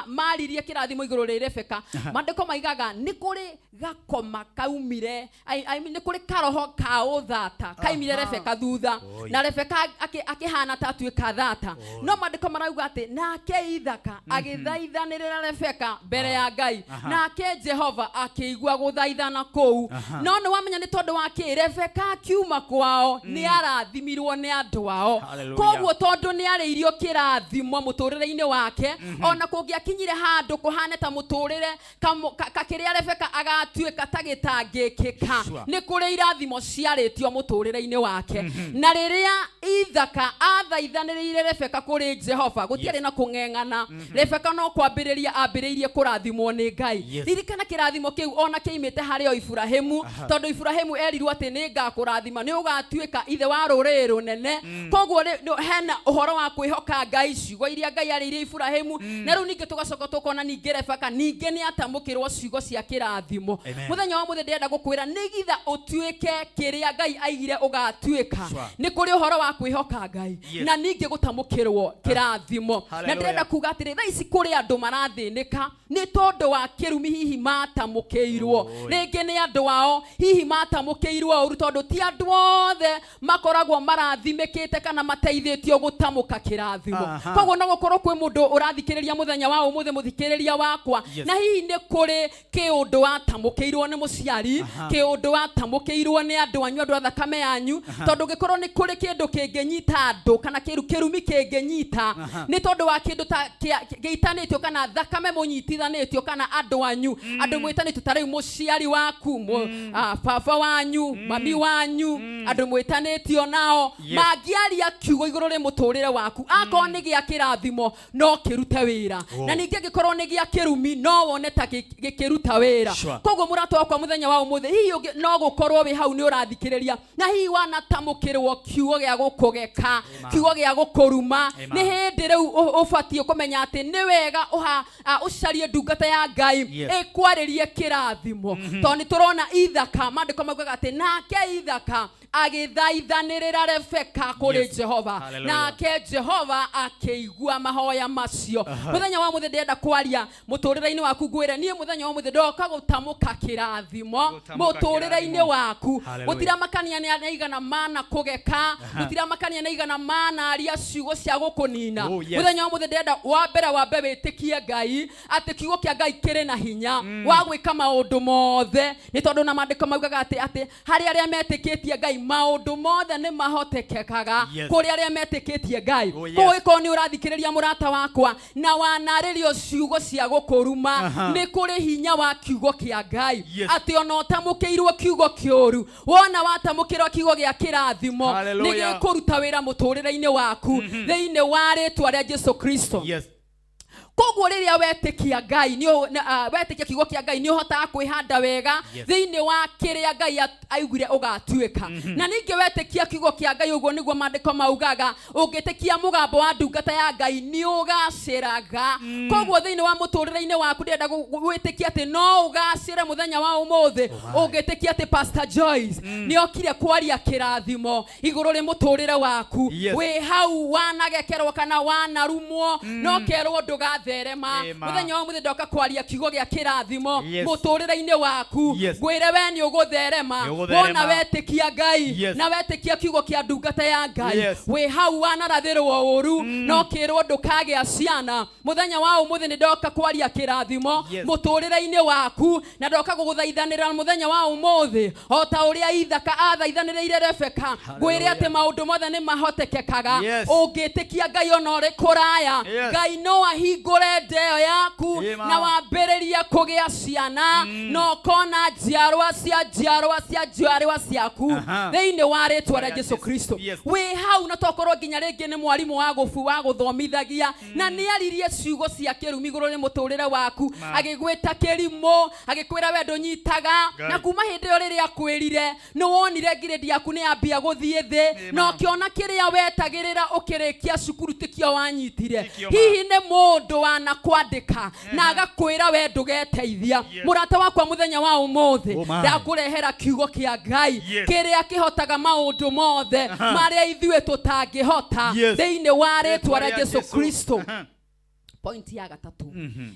maririe kĩrathimo igũrũ rĩ Rebeka, maandĩko maigaga nĩ kũrĩ gakoma kaumire, I mean, nĩ kũrĩ karoho ka ũthata kaimire Rebeka thutha, na Rebeka akĩhana ta atuĩka thata. No maandĩko marauga atĩ nake Ithaka agĩthaithanĩrĩra Rebeka mbere ya Ngai, nake Jehova akĩigua gũthaithana kũu. No nĩ wamenya nĩ tondũ wa kĩ Rebeka akiuma kwao nĩ arathimirwo nĩ andũ ao. Koguo tondũ nĩ arĩirio kĩrathimo mũtũrĩre-inĩ wake, ona kũngĩakinyire handũ kũhane ta mũtũrĩre kakĩrĩa Rebeka agatuĩka ta gĩtangĩkĩka, nĩ kũrĩ irathimo ciarĩtio mũtũrĩre-inĩ wake. Na rĩrĩa Ithaka athaithanĩrĩire Rebeka kũrĩ Jehova, gũtiarĩ na kũng'eng'ana. Rebeka no kwambĩrĩria ambĩrĩirie kũrathimwo nĩ Ngai. Ririkana kĩrathimo kĩu ona kĩimĩte harĩ o Iburahĩmu, tondũ Iburahĩmu erirwo atĩ nĩ ngakũrathima, nĩ ũgatuĩka ithe wa rũrĩrĩ rũnene. mũnene. Koguo hena ũhoro wa kwĩhoka Ngai, ciugo iria Ngai arĩirie Iburahĩmu. Na rĩu ningĩ tũgacoka tũkona ningĩ Rebeka ningĩ nĩ atamũkĩrwo ciugo cia kĩrathimo. Amen. Mũthenya wa mũthĩ ndĩrenda gũkwĩra nĩgitha ũtuĩke kĩrĩa Ngai aigire ũgatuĩka, Sure. nĩ kũrĩ ũhoro wa kwĩhoka Ngai Yes. na ningĩ gũtamũkĩrwo kĩrathimo. Na Hallelujah. ndĩrenda kuga atĩrĩ, thaa ici kũrĩ andũ marathĩnĩka nĩ tondũ wa kĩrumi hihi matamũkĩirwo rĩngĩ nĩ andũ ao, hihi matamũkĩirwo ũru, tondũ ti andũ othe makoragwo marathimĩkĩte kana mateithĩtio gũtamũka kĩrathimo. Koguo no gũkorwo kwĩ mũndũ ũrathikĩrĩria mũthenya wa ũmũthĩ, mũthikĩrĩria wakwa, Yes. na hihi nĩ kũrĩ kĩũndũ watamũkĩirwo nĩ mũciari, kĩũndũ watamũkĩirwo nĩ andũ anyu, andũ a thakame yanyu, tondũ gĩkorwo nĩ kũrĩ kĩndũ kĩngĩnyita andũ kana kĩrumi kĩngĩnyita nĩ tondũ wa kĩndũ ta gĩitanĩtio kana thakame mũnyitithanĩtio kana andũ anyu, andũ mwĩtanĩtio, ta rĩu mũciari waku, baba wanyu, mami wanyu, andũ mwĩtanĩtio nao, Yes. mangĩaria kiugo igũrũ rĩ mũtũrĩre waku, akorwo nĩ gĩa kĩrathimo no kĩrute wĩra, na ningĩ angĩkorwo nĩ gĩa kĩrumi no wone ta gĩkĩruta wĩra. Sure. Koguo mũrata wakwa, mũthenya wa ũmũthĩ hihi no gũkorwo wĩ hau nĩ ũrathikĩrĩria na hihi wanatamũkĩrwo kiugo gĩa gũkũgeka, kiugo gĩa gũkũruma, Amen. nĩ hĩndĩ rĩu ũbatiĩ kũmenya atĩ nĩ wega ũcarie ndungata ya Ngai Yes. ĩkwarĩrie kĩrathimo, tondũ nĩ tũrona Ithaka, maandĩko maugaga atĩ nake Ithaka agĩthaithanĩrĩra Rebeka kũrĩ Yes. Jehova, Hallelujah. nake Jehova akĩigua mahoya macio. Mũthenya wa mũthĩ ndĩrenda kwaria mũtũrĩre-inĩ waku, ngwĩre niĩ mũthenya wa mũthĩ ndoka gũtamũka kĩrathimo Gũtamũka mũtũrĩre-inĩ kĩrathimo. waku. Hallelujah. Gũtiramakania nĩ aigana mana kũgeka, gũtiramakania nĩ aigana mana aria ciugo cia gũkũnina. Oh, yes. Mũthenya wa mũthĩ ndĩrenda wa mbere wambe wĩtĩkie Ngai atĩ kiugo kĩa Ngai kĩrĩ na hinya wa gwĩka maũndũ mothe, nĩ tondũ na maandĩko maugaga atĩ harĩ arĩa metĩkĩtie Ngai maũndũ mothe nĩ mahotekekaga. Yes. Kũrĩ arĩa metĩkĩtie Ngai. Oh, yes. Koguo ĩkorwo nĩ ũrathikĩrĩria mũrata wakwa na wanarĩrio ciugo cia gũkũruma, nĩ kũrĩ hinya wa kiugo kĩa Ngai, Yes. atĩ ona ũtamũkĩirwo kiugo kĩũru, wona watamũkĩrwo kiugo gĩa kĩrathimo nĩ Hallelujah. gĩkũruta wĩra mũtũrĩre-inĩ waku thĩinĩ wa rĩtwa rĩa Jesu Kristo. Yes. Koguo rĩrĩa wetĩkia Ngai wetĩkia kiugo kĩa Ngai nĩ ũhotaga kwĩhanda wega Yes. thĩinĩ wa kĩrĩa Ngai augire ũgatuĩka. Na ningĩ wetĩkia kiugo kĩa Ngai, ũguo nĩguo maandĩko maugaga, ũngĩtĩkia mũgambo wa ndungata ya Ngai nĩ ũgacĩraga. Koguo thĩinĩ wa mũtũrĩre-inĩ waku ndĩrenda gwĩtĩkia atĩ no ũgacĩre mũthenya wa ũmũthĩ, ũngĩtĩkia atĩ Pastor Joyce nĩ okire kwaria kĩrathimo igũrũ rĩ mũtũrĩre waku. Yes. Wĩ hau wanagekerwo kana wanarumwo, no kerwo ndũgatherema, Ĩma. mũthenya wa mũthĩ ndoka kwaria kiugo gĩa kĩrathimo Yes. mũtũrĩre-inĩ waku. Yes. Ngwĩre we nĩ ũgũtherema Nĩ ũgũtherema. wona wetĩkia Ngai Yes. na wetĩkia kiugo kĩa ndungata ya Ngai. Yes. Wĩ hau wanarathĩrwo ũru, no kĩrwo ndũkagĩa ciana, mũthenya wa ũmũthĩ nĩ ndoka kwaria kĩrathimo Yes. mũtũrĩre-inĩ waku, na ndoka gũgũthaithanĩra mũthenya wa ũmũthĩ o ta ũrĩa Ithaka athaithanĩrĩire Rebeka. Ngwĩre atĩ maũndũ mothe nĩ mahotekekaga Yes. ũngĩtĩkia Ngai ona ũrĩ kũraya. Yes. Ngai no ahingũre ndeo yaku Ĩma. na wambĩrĩrie kũgĩa ciana na ũkona njiarwa cia njiarwa cia njiarwa ciaku thĩinĩ wa rĩtwa rĩa Jesu Kristo. Yes. Wĩ hau na tokorwo nginya rĩngĩ nĩ mwarimũ wa gũbu wa gũthomithagia na nĩ aririe ciugo cia kĩrumi igũrũ rĩ mũtũrĩre waku, agĩgwĩta kĩrimũ, agĩkwĩra we ndũnyitaga, Ngai. na kuma hĩndĩ ĩyo rĩrĩa akwĩrire nĩ wonire ngirĩndi yaku nĩ yambia gũthiĩ thĩ, na ũkĩona kĩrĩa wetagĩrĩra ũkĩrĩkia cukuru tikio wanyitire. Tikio ma. Hihi nĩ mũndũ wanakwandĩka na agakwĩra we ndũgeteithia. Mũrata wakwa, mũthenya wa ũmũthĩ Oh, my. ndakũrehera kiugo kĩa Ngai Yes. kĩrĩa kĩhotaga maũndũ mothe marĩa ithuĩ tũtangĩhota Yes. thĩinĩ wa rĩtwa rĩa rĩa Jesu Jesu. Kristo. Point ya gatatũ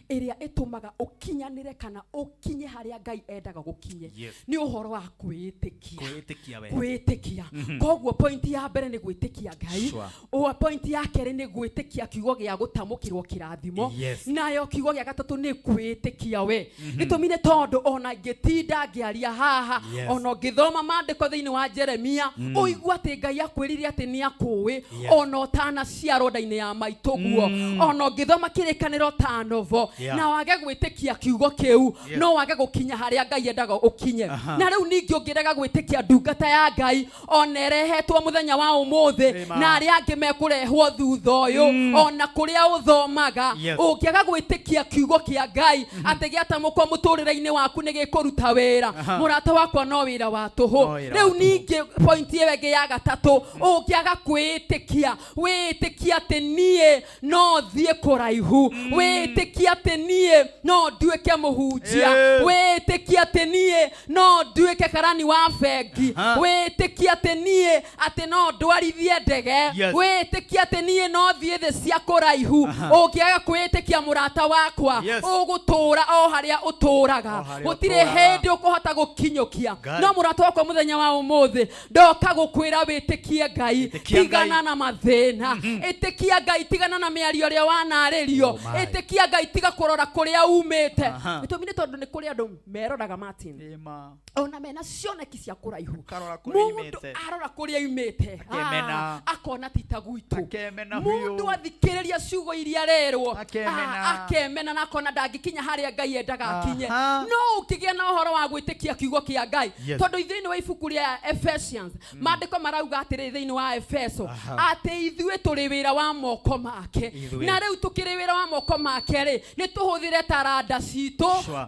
ĩrĩa ĩtũmaga ũkinyanĩre kana ũkinye harĩa Ngai endaga gũkinye Yes. nĩ ũhoro wa kwĩĩtĩkia. Kwĩĩtĩkia we. Kwĩĩtĩkia. Koguo point ya mbere nĩ gwĩtĩkia Ngai. Sure. O point ya kerĩ nĩ gwĩtĩkia kiugo gĩa gũtamũkĩrwo kĩrathimo. Yes. Nayo kiugo gĩa gatatũ nĩ kwĩĩtĩkia we. Gĩtũmi nĩ tondũ ona ngĩtinda ngĩaria haha, Yes. ona ũngĩthoma maandĩko thĩinĩ wa Jeremia, ũigua atĩ Ngai akwĩrire atĩ nĩ akũĩ Yes. ona ũtanaciarwo nda-inĩ ya maitũguo. Ona ũngĩthoma kĩrĩkanĩro ta novo Yeah. na wage gwĩtĩkia kiugo kĩu Yes. no wage gũkinya harĩa Ngai endaga ũkinye. Aha. Na rĩu ningĩ ũngĩrega gwĩtĩkia ndungata ya Ngai ona ĩrehetwo mũthenya wa ũmũthĩ Ĩma. na arĩa angĩ mekũrehwo thutha ũyũ ona kũrĩa ũthomaga, Yes. ũngĩaga gwĩtĩkia kiugo kĩa Ngai atĩ gĩatamũkwo mũtũrĩre-inĩ waku nĩ gĩkũruta wĩra, Aha. mũrata wakwa, no wĩra wa tũhũ. No wĩra wa Rĩu tũhũ. ningĩ point ĩyo ĩngĩ ya gatatũ, ũngĩaga kwĩĩtĩkia, wĩĩtĩkia atĩ niĩ no thiĩ kũraihu, wĩĩtĩkia atĩ niĩ no nduĩke mũhunjia, wĩĩtĩkia atĩ niĩ no nduĩke karani wa bengi, Aha. wĩĩtĩkia atĩ niĩ atĩ no ndwarithie ndege, Yes. wĩĩtĩkia atĩ niĩ no thiĩ thĩ cia kũraihu, Aha. ũngĩaga kwĩĩtĩkia mũrata wakwa, Yes. ũgũtũũra o harĩa ũtũũraga, O harĩa gũtirĩ ũtũũraga. hĩndĩ ũkũhota gũkinyũkia. Ngai. No mũrata wakwa, mũthenya wa ũmũthĩ ndoka gũkwĩra wĩtĩkie Ngai, Ĩtĩkia tigana Ngai. na mathĩna, ĩtĩkia Ngai, tigana na mĩario ĩrĩa wanarĩrio, Oh my. ĩtĩkia Ngai, tiga kũrora kũrĩa umĩte. Aha. Gĩtũmi nĩ tondũ nĩ kũrĩ andũ meroraga, Martin, Ĩma. ona mena cioneki cia kũraihu, Ũkarora kũrĩa mũndũ oimĩte. arora kũrĩa aumĩte, Akemena. akona ti ta gwitũ. Akemena biũ. Mũndũ athikĩrĩria ciugo iria arerwo, Akemena. akemena na akona ndangĩkinya harĩa Ngai endaga akinye. Aha. No ũkĩgĩa na ũhoro wa gwĩtĩkia kiugo kĩa Ngai, Yes. tondũ thĩinĩ wa ibuku rĩa Ephesians, maandĩko marauga atĩrĩ thĩinĩ wa Efeso, Aha. atĩ ithuĩ tũrĩ wĩra wa moko make. Ithuĩ. Na rĩu tũkĩrĩ wĩra wa moko make rĩ, nĩ tũhũthĩre taranda citũ, Sure.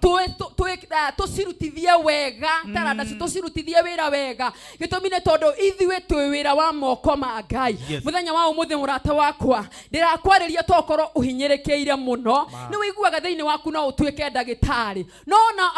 tũcirutithie wega, taranda citũ tũcirutithie wĩra wega. Gĩtũmi nĩ tondũ ithuĩ twĩ wĩra wa moko ma Ngai. Yes. Mũthenya wa ũmũthĩ, mũrata wakwa, ndĩrakwarĩria tokorwo ũhinyĩrĩkĩire mũno, nĩ wĩiguaga thĩinĩ waku no ũtuĩke ndagĩtarĩ, no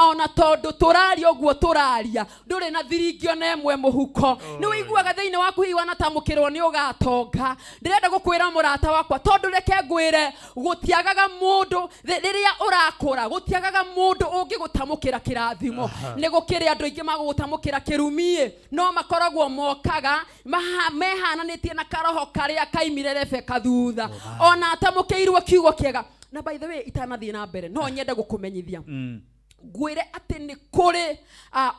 ona tondũ tũraria ũguo tũraria ndũrĩ na thiringi ona ĩmwe mũhuko, nĩ wĩiguaga thĩinĩ waku hihi wanatamũkĩrwo nĩ ũgatonga. Ndĩrenda gũkwĩra mũrata wakwa, tondũ reke ngwĩre, gũtiagaga mũndũ rĩrĩa ũrakũra, gũtiagaga mũndũ ũngĩgũtamũkĩra kĩrathimo. Nĩ gũkĩrĩ andũ aingĩ magũgũtamũkĩra kĩrumie, no makoragwo mokaga mehananĩtie na karoho karĩa kaimire Rebeka thutha, ona atamũkĩirwo kiugo kĩega. Na by the way, itanathiĩ na mbere, no nyende gũkũmenyithia, ngwĩre atĩ nĩ kũrĩ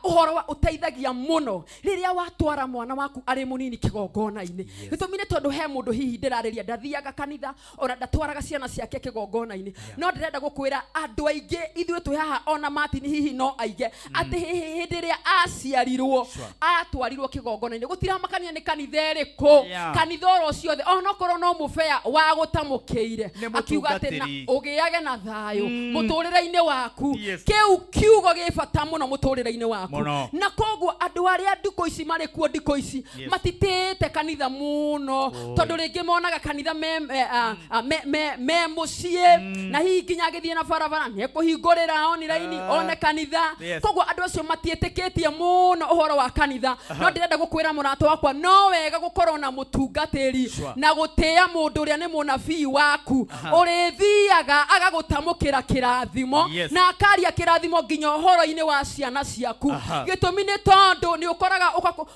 ũhoro wa ũteithagia mũno rĩrĩa watwara mwana waku arĩ mũnini kĩgongona-inĩ. Gĩtũmi nĩ tondũ he mũndũ hihi ndĩrarĩria ndathiaga kanitha, ona ndatwaraga ciana ciake kĩgongona-inĩ, no ndĩrenda gũkwĩra andũ aingĩ ithuĩ twĩ haha, ona Martin hihi no aige atĩ hĩndĩ ĩrĩa aciarirwo atwarirwo kĩgongona-inĩ, gũtiramakania nĩ kanitha ĩrĩkũ, kanitha oro ciothe, onokorwo no mũbea wa gũtamũkĩire Nĩ akiuga atĩ na mũtungatĩri. ũgĩage na thayũ mũtũrĩre-inĩ waku. Yes. Kĩu kiugo gĩ bata mũno mũtũrĩre-inĩ waku. Mũno. Na koguo andũ arĩa ndukũ ici marĩ kuo ndikũ ici Yes. matitĩĩte kanitha mũno, tondũ rĩngĩ monaga kanitha me, me, a, a, me, me, me mũciĩ, na hihi nginya agĩthiĩ na barabara nĩ ekũhingũrĩra online one kanitha. Yes. Koguo andũ acio matiĩtĩkĩtie mũno ũhoro wa kanitha. No ndĩrenda gũkwĩra mũrata wakwa, no wega gũkorwo na mũtungatĩri Sure. na gũtĩĩa mũndũ ũrĩa nĩ mũnabii waku, ũrĩthiaga agagũtamũkĩra kĩrathimo Yes. na akaria kĩrathimo nginya ũhoro-inĩ wa ciana ciaku. Aha. Gĩtũmi nĩ tondũ nĩ ũkoraga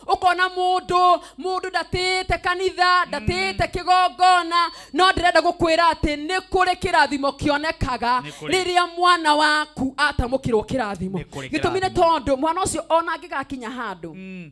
ũkona mũndũ ndatĩĩte kanitha, ndatĩĩte kĩgongona, no ndĩrenda gũkwĩra atĩ nĩ kũrĩ kĩrathimo kĩonekaga Nĩ kũrĩ. rĩrĩa mwana waku atamũkĩrwo kĩrathimo. Nĩ kũrĩ Gĩtũmi nĩ kĩrathimo. tondũ mwana ũcio ona angĩgakinya handũ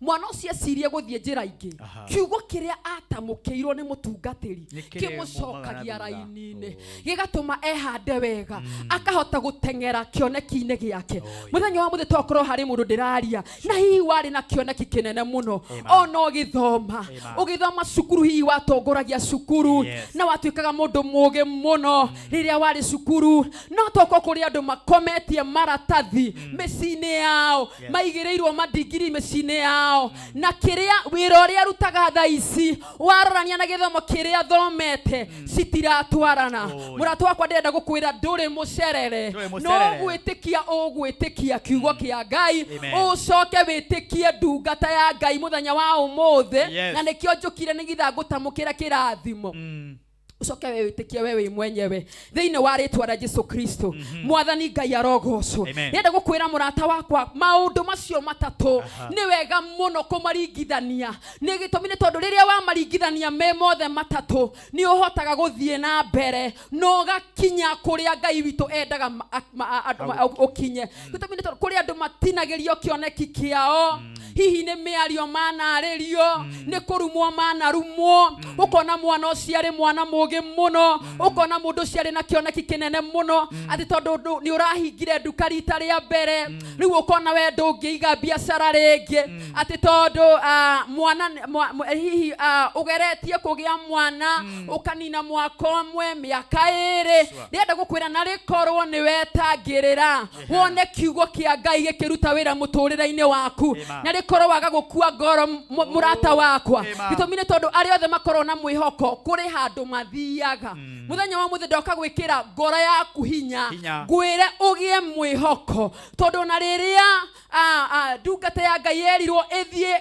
mwana ũcio ecirie gũthiĩ njĩra ingĩ, Aha. kiugo kĩrĩa atamũkĩirwo nĩ mũtungatĩri Nĩ kĩrĩa kĩmũcokagia mumaga na thutha. raini-inĩ, gĩgatũma ehande wega, akahota gũteng'era kĩoneki-inĩ gĩake. Mũthenya wa mũthĩ tokorwo harĩ mũndũ ndĩraria na hihi warĩ na kĩoneki kĩnene mũno ona ũgĩthoma, Amen. ũgĩthoma cukuru, hihi watongoragia cukuru Yes. na watuĩkaga mũndũ mũgĩ mũno rĩrĩa warĩ cukuru, no tokorwo kũrĩ andũ makometie maratathi mĩciĩ-inĩ yao, Yes. maigĩrĩirwo madigiri mĩciĩ-inĩ yao, na kĩrĩa wĩra ũrĩa arutaga thaa ici warorania na gĩthomo kĩrĩa athomete citiratwarana. Oi. Mũrata wakwa, ndĩrenda gũkwĩra ndũrĩ mũcerere. Ndũrĩ No mũcerere. gwĩtĩkia ũgwĩtĩkia kiugo kĩa Ngai, Amen. ũcoke wĩtĩkie ndungata ya Ngai mũthenya wa ũmũthĩ. Yes. Na nĩkĩo njũkire nĩgetha ngũtamũkĩra kĩrathimo, ucoke we wĩtĩkie we wĩ mwenyewe thĩinĩ wa rĩtwa rĩa Jesu Kristo. Mwathani Ngai arogocwo. Amen. Ndĩrenda gũkwĩra mũrata wakwa, maũndũ macio matatũ nĩ wega mũno kũmaringithania. Nĩ gĩtũmi nĩ tondũ rĩrĩa wamaringithania me mothe matatũ, nĩ ũhotaga gũthiĩ na mbere na ũgakinya kũrĩa Ngai witũ endaga ũkinye. Gĩtũmi nĩ tondũ kũrĩ andũ matinagĩrio kĩoneki kĩao. Hihi nĩ mĩario manarĩrio, nĩ kũrumwo manarumwo. Ũkona mwana ũcio arĩ mwana mũgĩ mũno, ũkona mũndũ ũcio arĩ na kĩoneki kĩnene mũno, atĩ tondũ nĩ ũrahingire nduka rita rĩa mbere, rĩu ũkona we ndũngĩiga biacara rĩngĩ, atĩ tondũ mwana hihi ũgeretie kũgĩa mwana ũkanina mwaka ũmwe, mĩaka ĩrĩ. Ndĩrenda gũkwĩra na rĩkorwo nĩ wetangĩrĩra wone kiugo kĩa Ngai gĩkĩruta wĩra mũtũrĩre-inĩ waku, na rĩkorwo waga gũkua ngoro, mũrata wakwa. Gĩtũmi nĩ tondũ arĩa othe makorwo na mwĩhoko kũrĩ handũ mathiaga. Mũthenya wa mũthĩ ndoka gwĩkĩra ngoro yaku hinya, Hinya. ngwĩre ũgĩe mwĩhoko, tondũ na rĩrĩa ndungata ya Ngai yerirwo ĩthiĩ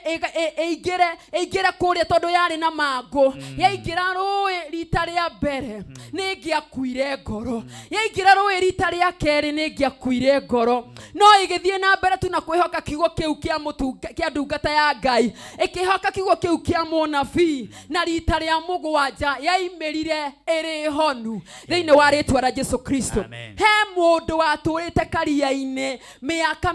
ĩingĩre ĩingĩre kũrĩa tondũ yarĩ na mangũ, yaingĩra rũĩ rita rĩa mbere nĩ ĩngĩakuire ngoro, yaingĩra rũĩ rita rĩa kerĩ nĩ ĩngĩakuire ngoro, no ĩgĩthiĩ na mbere tu na kwĩhoka kiugo kĩu kĩa mũtunga kĩa ndungata ya Ngai, ĩkĩhoka kiugo kĩu kĩa mũnabii, na rita rĩa mũgwanja yaimĩrire ĩrĩ honu thĩinĩ wa rĩtwa rĩa Jesu Kristo. Amen. He mũndũ watũrĩte karia-inĩ mĩaka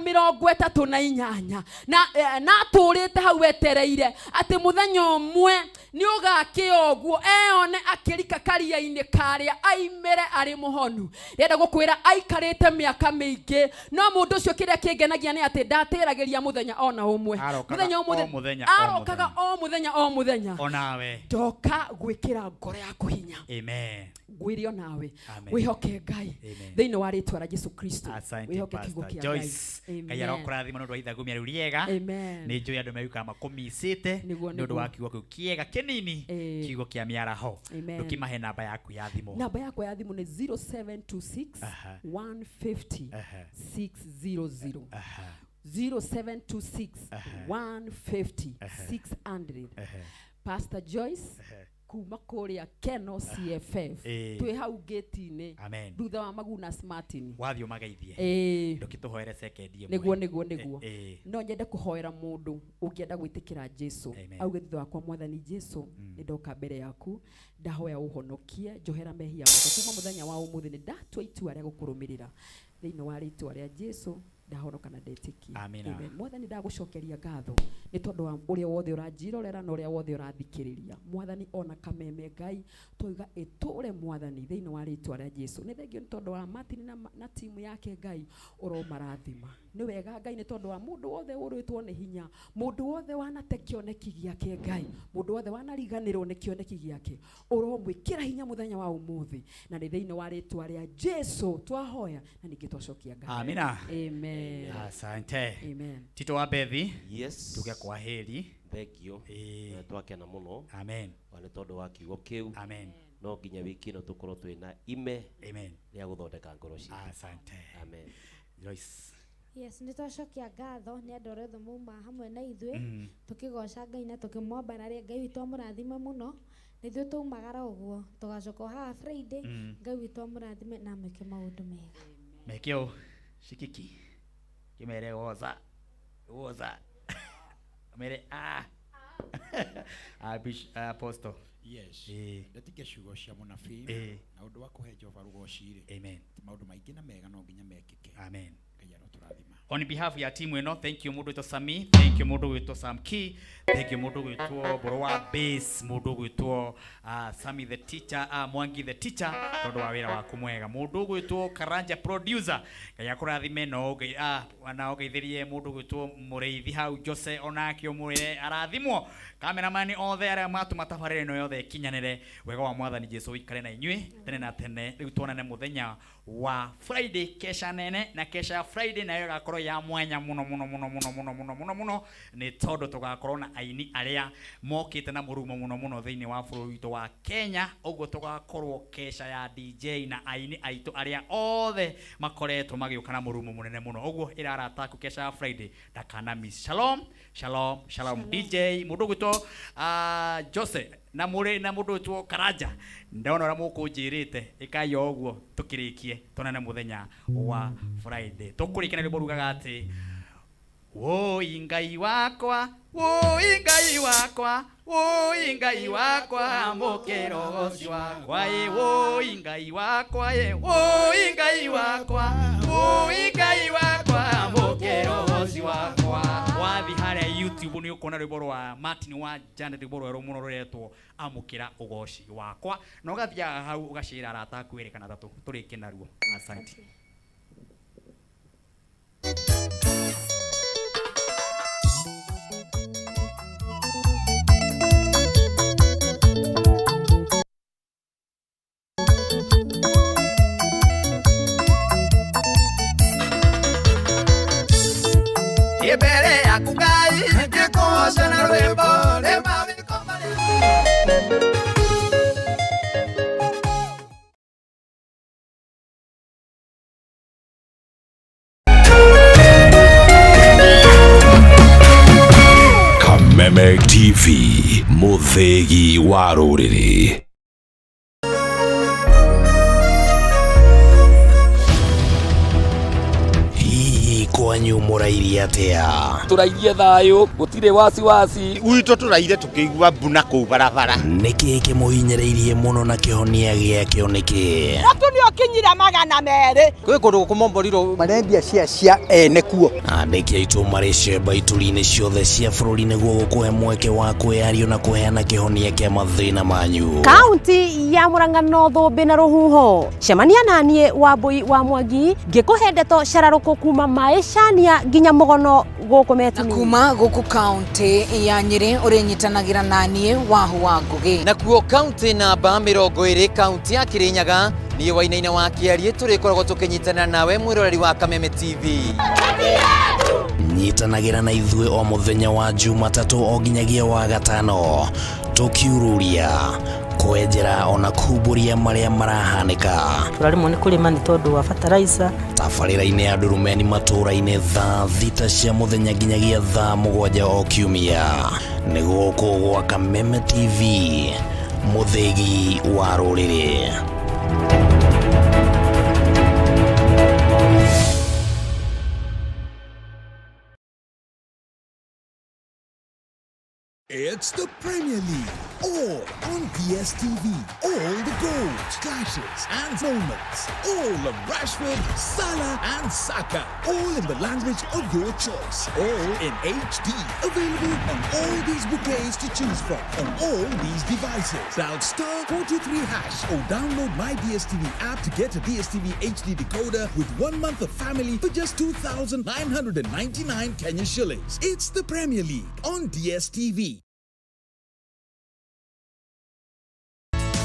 38 na na atũrĩte hau etereire atĩ mũthenya ũmwe nĩ ũgakĩa ũguo eone akĩrika karia-inĩ karĩa aimĩre arĩ mũhonu. Ndĩrenda gũkwĩra aikarĩte mĩaka mĩingĩ, no mũndũ ũcio kĩrĩa kĩngenagia nĩ atĩ ndatĩragĩria mũthenya ona ũmwe. Arokaga Mũthenya ũmũthĩ o mũthenya, o arokaga o mũthenya o mũthenya. Onawe. Ndoka gwĩkĩra ngoro yaku hinya. Amen. Ngwĩre onawe Amen. wĩhoke Ngai Amen. thĩinĩ wa rĩtwa rĩa Jesu Kristo. Asante, Wĩhoke kiugo Pastor kĩa Joyce. Ngai. Ngai arokũrathima nĩ ũndũ wa ithagumia rĩu rĩega. Amen. Nĩ njũĩ andũ merukaga makũmicĩte Nĩguo, nĩ ũndũ wa nĩguo. kiugo kĩu kĩega kĩnini, kiugo kĩa mĩaraho. Amen. Ndũkĩmahe namba yaku ya thimũ. Namba yakwa ya thimũ nĩ 0726 150 600. 0726 150 600. Pastor Joyce kuma kũrĩa Keno CFF, twĩ hau gate-inĩ Amen. thutha wa Maguna Martin. Wathiĩ ũmageithie. Ndũkĩtũhoere sekendi ĩmwe. Nĩguo, nĩguo, nĩguo. No nyende kũhoera mũndũ ũngĩenda gwĩtĩkĩra Jesu, Amen. auge thutha wakwa, Mwathani Jesu, nĩ ndoka mbere yaku, ndahoya ũhonokie, njohera mehia makwa. Kuma mũthenya wa ũmũthĩ nĩ ndatua itua rĩa gũkũrũmĩrĩra. Thĩinĩ wa rĩtwa rĩa Jesu ndahonoka na ndetĩkia. Amina. Amen. Mwathani, ndagũcokeria ngatho nĩ tondũ wa ũrĩa wothe ũranjirorera na ũrĩa wothe ũrathikĩrĩria. Mwathani, ona kameme Ngai twauga ĩtũre, Mwathani, thĩinĩ wa rĩtwa rĩa Jesu. Nĩ thengio nĩ tondũ wa Martin na timu yake. Ngai ũromarathima. Nĩ wega Ngai nĩ tondũ wa mũndũ wothe ũrĩtwo nĩ hinya, mũndũ wothe wanate kĩoneki gĩake, Ngai, mũndũ wothe wanariganĩrwo nĩ kĩoneki gĩake, ũromwĩkĩra hinya mũthenya wa ũmũthĩ, na nĩ thĩinĩ wa rĩtwa rĩa Jesu twahoya na ningĩ twacokia ngatho. Amina. Amen. Asante. Amen. Tito wa Bethi. Yes. Tuge kwa heri. Thengio. Twakena mũno. Amen. Wa nĩ tondũ wa kiugo kĩu. Amen. No nginya wiki ĩno tũkorwo twĩna ime Amen. rĩa gũthondeka ngoro citũ. Asante. Amen. Joyce. Yes, nĩ twacokia ngatho nĩ andũ arĩa othe mauma hamwe na ithuĩ, tũkĩgoca Ngai na tũkĩmwambararia. Ngai witũ amũrathime mũno. Nĩ ithuĩ taumagara ũguo tũgacoka o haha Friday. Ngai witũ amũrathime na amwĩke maũndũ mega. Mekeo shikiki. Kimere woza. Woza. Mere ah. Ah, Bishop Apostle. Yes. Ndetike ciugo cia mũnabii na ũndũ wa kũhe Jehova rũgoci rĩ. Amen. Maũndũ maingĩ na mega no nginya mekĩke. Amen. Ngai arotũrathima. On behalf ya timu ĩno, thank you mũndũ wĩtwo Sami, thank you mũndũ wĩtwo Sam Key, thank you mũndũ gwĩtwo Mbũrũ wa Base, mũndũ gwĩtwo Sami the teacher, Mwangi the teacher, tondũ wa wĩra waku mwega. Mũndũ gwĩtwo Karanja producer, Ngai akũrathime no Ngai na ũgeithĩrie mũndũ gwĩtwo Mũrĩithi hau Jose, onake ũmwĩre arathimwo. Cameraman othe arĩa matũma tabarĩra ĩno yothe ĩkinyanĩre, wega wa Mwathani Jesu ũikare na inyuĩ tene na tene. Rĩu tuonane mũthenya wa Friday, kesha nene, na kesha ya Friday nayo ĩgakorwo ya mwanya mũno mũno mũno mũno mũno mũno mũno mũno, nĩ tondũ tũgakorwo na aini arĩa mokĩte na mũrumo mũno mũno thĩinĩ wa bũrũri witũ wa Kenya. Ũguo tũgakorwo kesha ya DJ na aini aitũ arĩa othe makoretwo magĩũka na mũrumo mũnene mũno. Ũguo ĩrarataku kesha ya Friday, ndakana miss. Shalom, shalom, shalom. DJ mũndũ ũgwĩtwo Jose na mũrĩ na mũndũ ũgwĩtwo Karanja, ndona ũrĩa mũkũnjĩrĩte, ĩkai o ũguo tũkĩrĩkie, tuonane mũthenya wa Friday. Tũkũrĩkia na rwĩmbo rugaga atĩ woi Ngai wakwa, woi Ngai wakwa, woi Ngai wakwa, mũkĩro ũcio wakwa ĩ, woi Ngai wakwa ĩ, woi Ngai wakwa, woi Ngai wakwa, mũkĩro. Ũgoci wakwa. Wathi harĩa YouTube nĩ ũkuona rwĩmbo rwa Martin wa Janet, rwĩmbo rwerũ mũno rũretwo Amũkĩra Ũgoci Wakwa, na ũgathiaga hau ũgacĩra arata aku erĩ kana atatũ tũrĩke naruo. Asante. Mbere yaku Ngai ngĩkũgoca na rwĩmbo nĩ mawĩko marĩa. Kameme TV, mũthĩgi wa rũrĩrĩ. Hihi kwanyu mũrairie atĩa? Tũrairie thayũ, gũtirĩ wasiwasi. Gwitũ tũraire tũkĩigua mbuna kũu barabara. Nĩkĩ kĩmũhinyĩrĩirie mũno na kĩhonia gĩakĩo nĩkĩ? Mũtu nĩ ũkinyire 200. Kwĩ kũndũ gũkũmomborirwo marendia cia cia ene kuo. Andĩki aitũ marĩ cemba ituri-inĩ ciothe cia bũrũri nĩguo gũkũhe mweke wa kwĩyario na kũheana kĩhonia kĩa mathĩna manyu. Kaunti ya Murang'a no thũmbĩ na rũhuho. Cemania naniĩ Wambui wa Mwangi ngĩkũhe ndeto cararũkũ kuma maĩcania nginya mũgono gũkũ Metini. Kuma gũkũ kaunti ya Nyĩrĩ ũrĩnyitanagĩra naniĩ Wahu wa Ngũgĩ. Nakuo kaunti namba 20, kaunti ya Kirinyaga, niĩ Wainaina wa Kĩarie tũrĩkoragwo tũkĩnyitanĩra nawe mwĩroreri wa Kameme TV. Nyitanagĩra na ithuĩ o mũthenya wa Jumatatũ o nginyagia wa gatano, tũkiururia, kwenjera ona kumbũria marĩa marahanĩka. Tũraremwo nĩ kũrĩma nĩ tondũ wa fertilizer. Tabarĩra-inĩ ya Ndurumeni matũũra-inĩ thaa 6 cia mũthenya nginyagia thaa 7 o kiumia. Nĩ gũkũ gwa Kameme TV, mũthĩgi wa rũrĩrĩ. It's the Premier League, all on DSTV. All the goals, clashes, and moments. All of Rashford, Salah, and Saka. All in the language of your choice. All in HD. Available on all these bouquets to choose from on all these devices. Dial star 423 hash or download my DSTV app to get a DSTV HD decoder with 1 month of family for just 2,999 Kenya shillings. It's the Premier League on DSTV.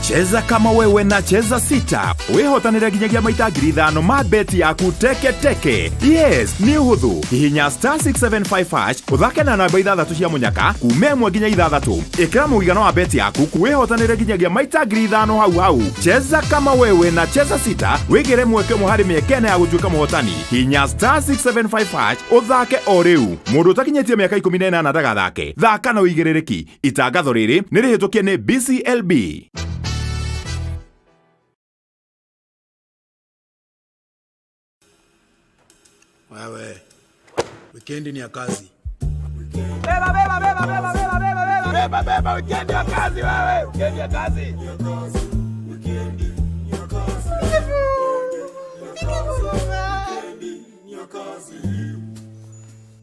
Cheza kama wewe na Cheza Sita wĩhotanĩre nginyagia maita 5,000 ma beti yaku teke teke. Yes, nĩ ũhũthũ. Hihinya star 675 hash ũthake na namba 6 cia mũnyaka kuma 1 nginya 6. Ĩkĩra mũigana wa beti yaku wĩhotanĩre nginyagia maita 5,000 hau hau. Cheza kama wewe na Cheza Sita wĩgĩre mweke ũmwe harĩ mĩeke ĩna ya gũtuĩka mũhotani. Hihinya star 675 hash ũthake o rĩu. Mũndũ ũtakinyĩtie mĩaka 18 ndagathake. Thaka na ũigĩrĩrĩki. Itangatho rĩrĩ nĩ rĩhĩtũkie nĩ BCLB. Wewe, wikendi ni ya kazi. Beba, beba, beba, beba, beba, beba, beba. Beba, beba, wikendi ya kazi wewe, wikendi ya kazi.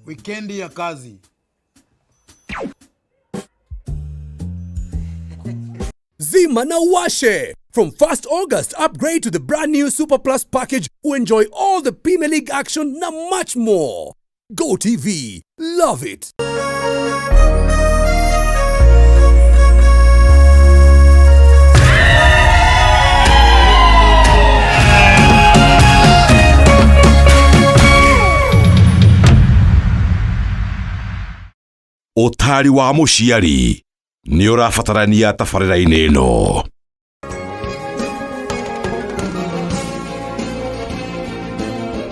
Wikendi ya kazi. Zima na Washe. From 1st August, upgrade to the brand new Super Plus package to enjoy all the Premier League action na much more. Go TV. Love it. Ũtari wa mũciari nĩ ũrabatarania tabarĩra-inĩ ĩno.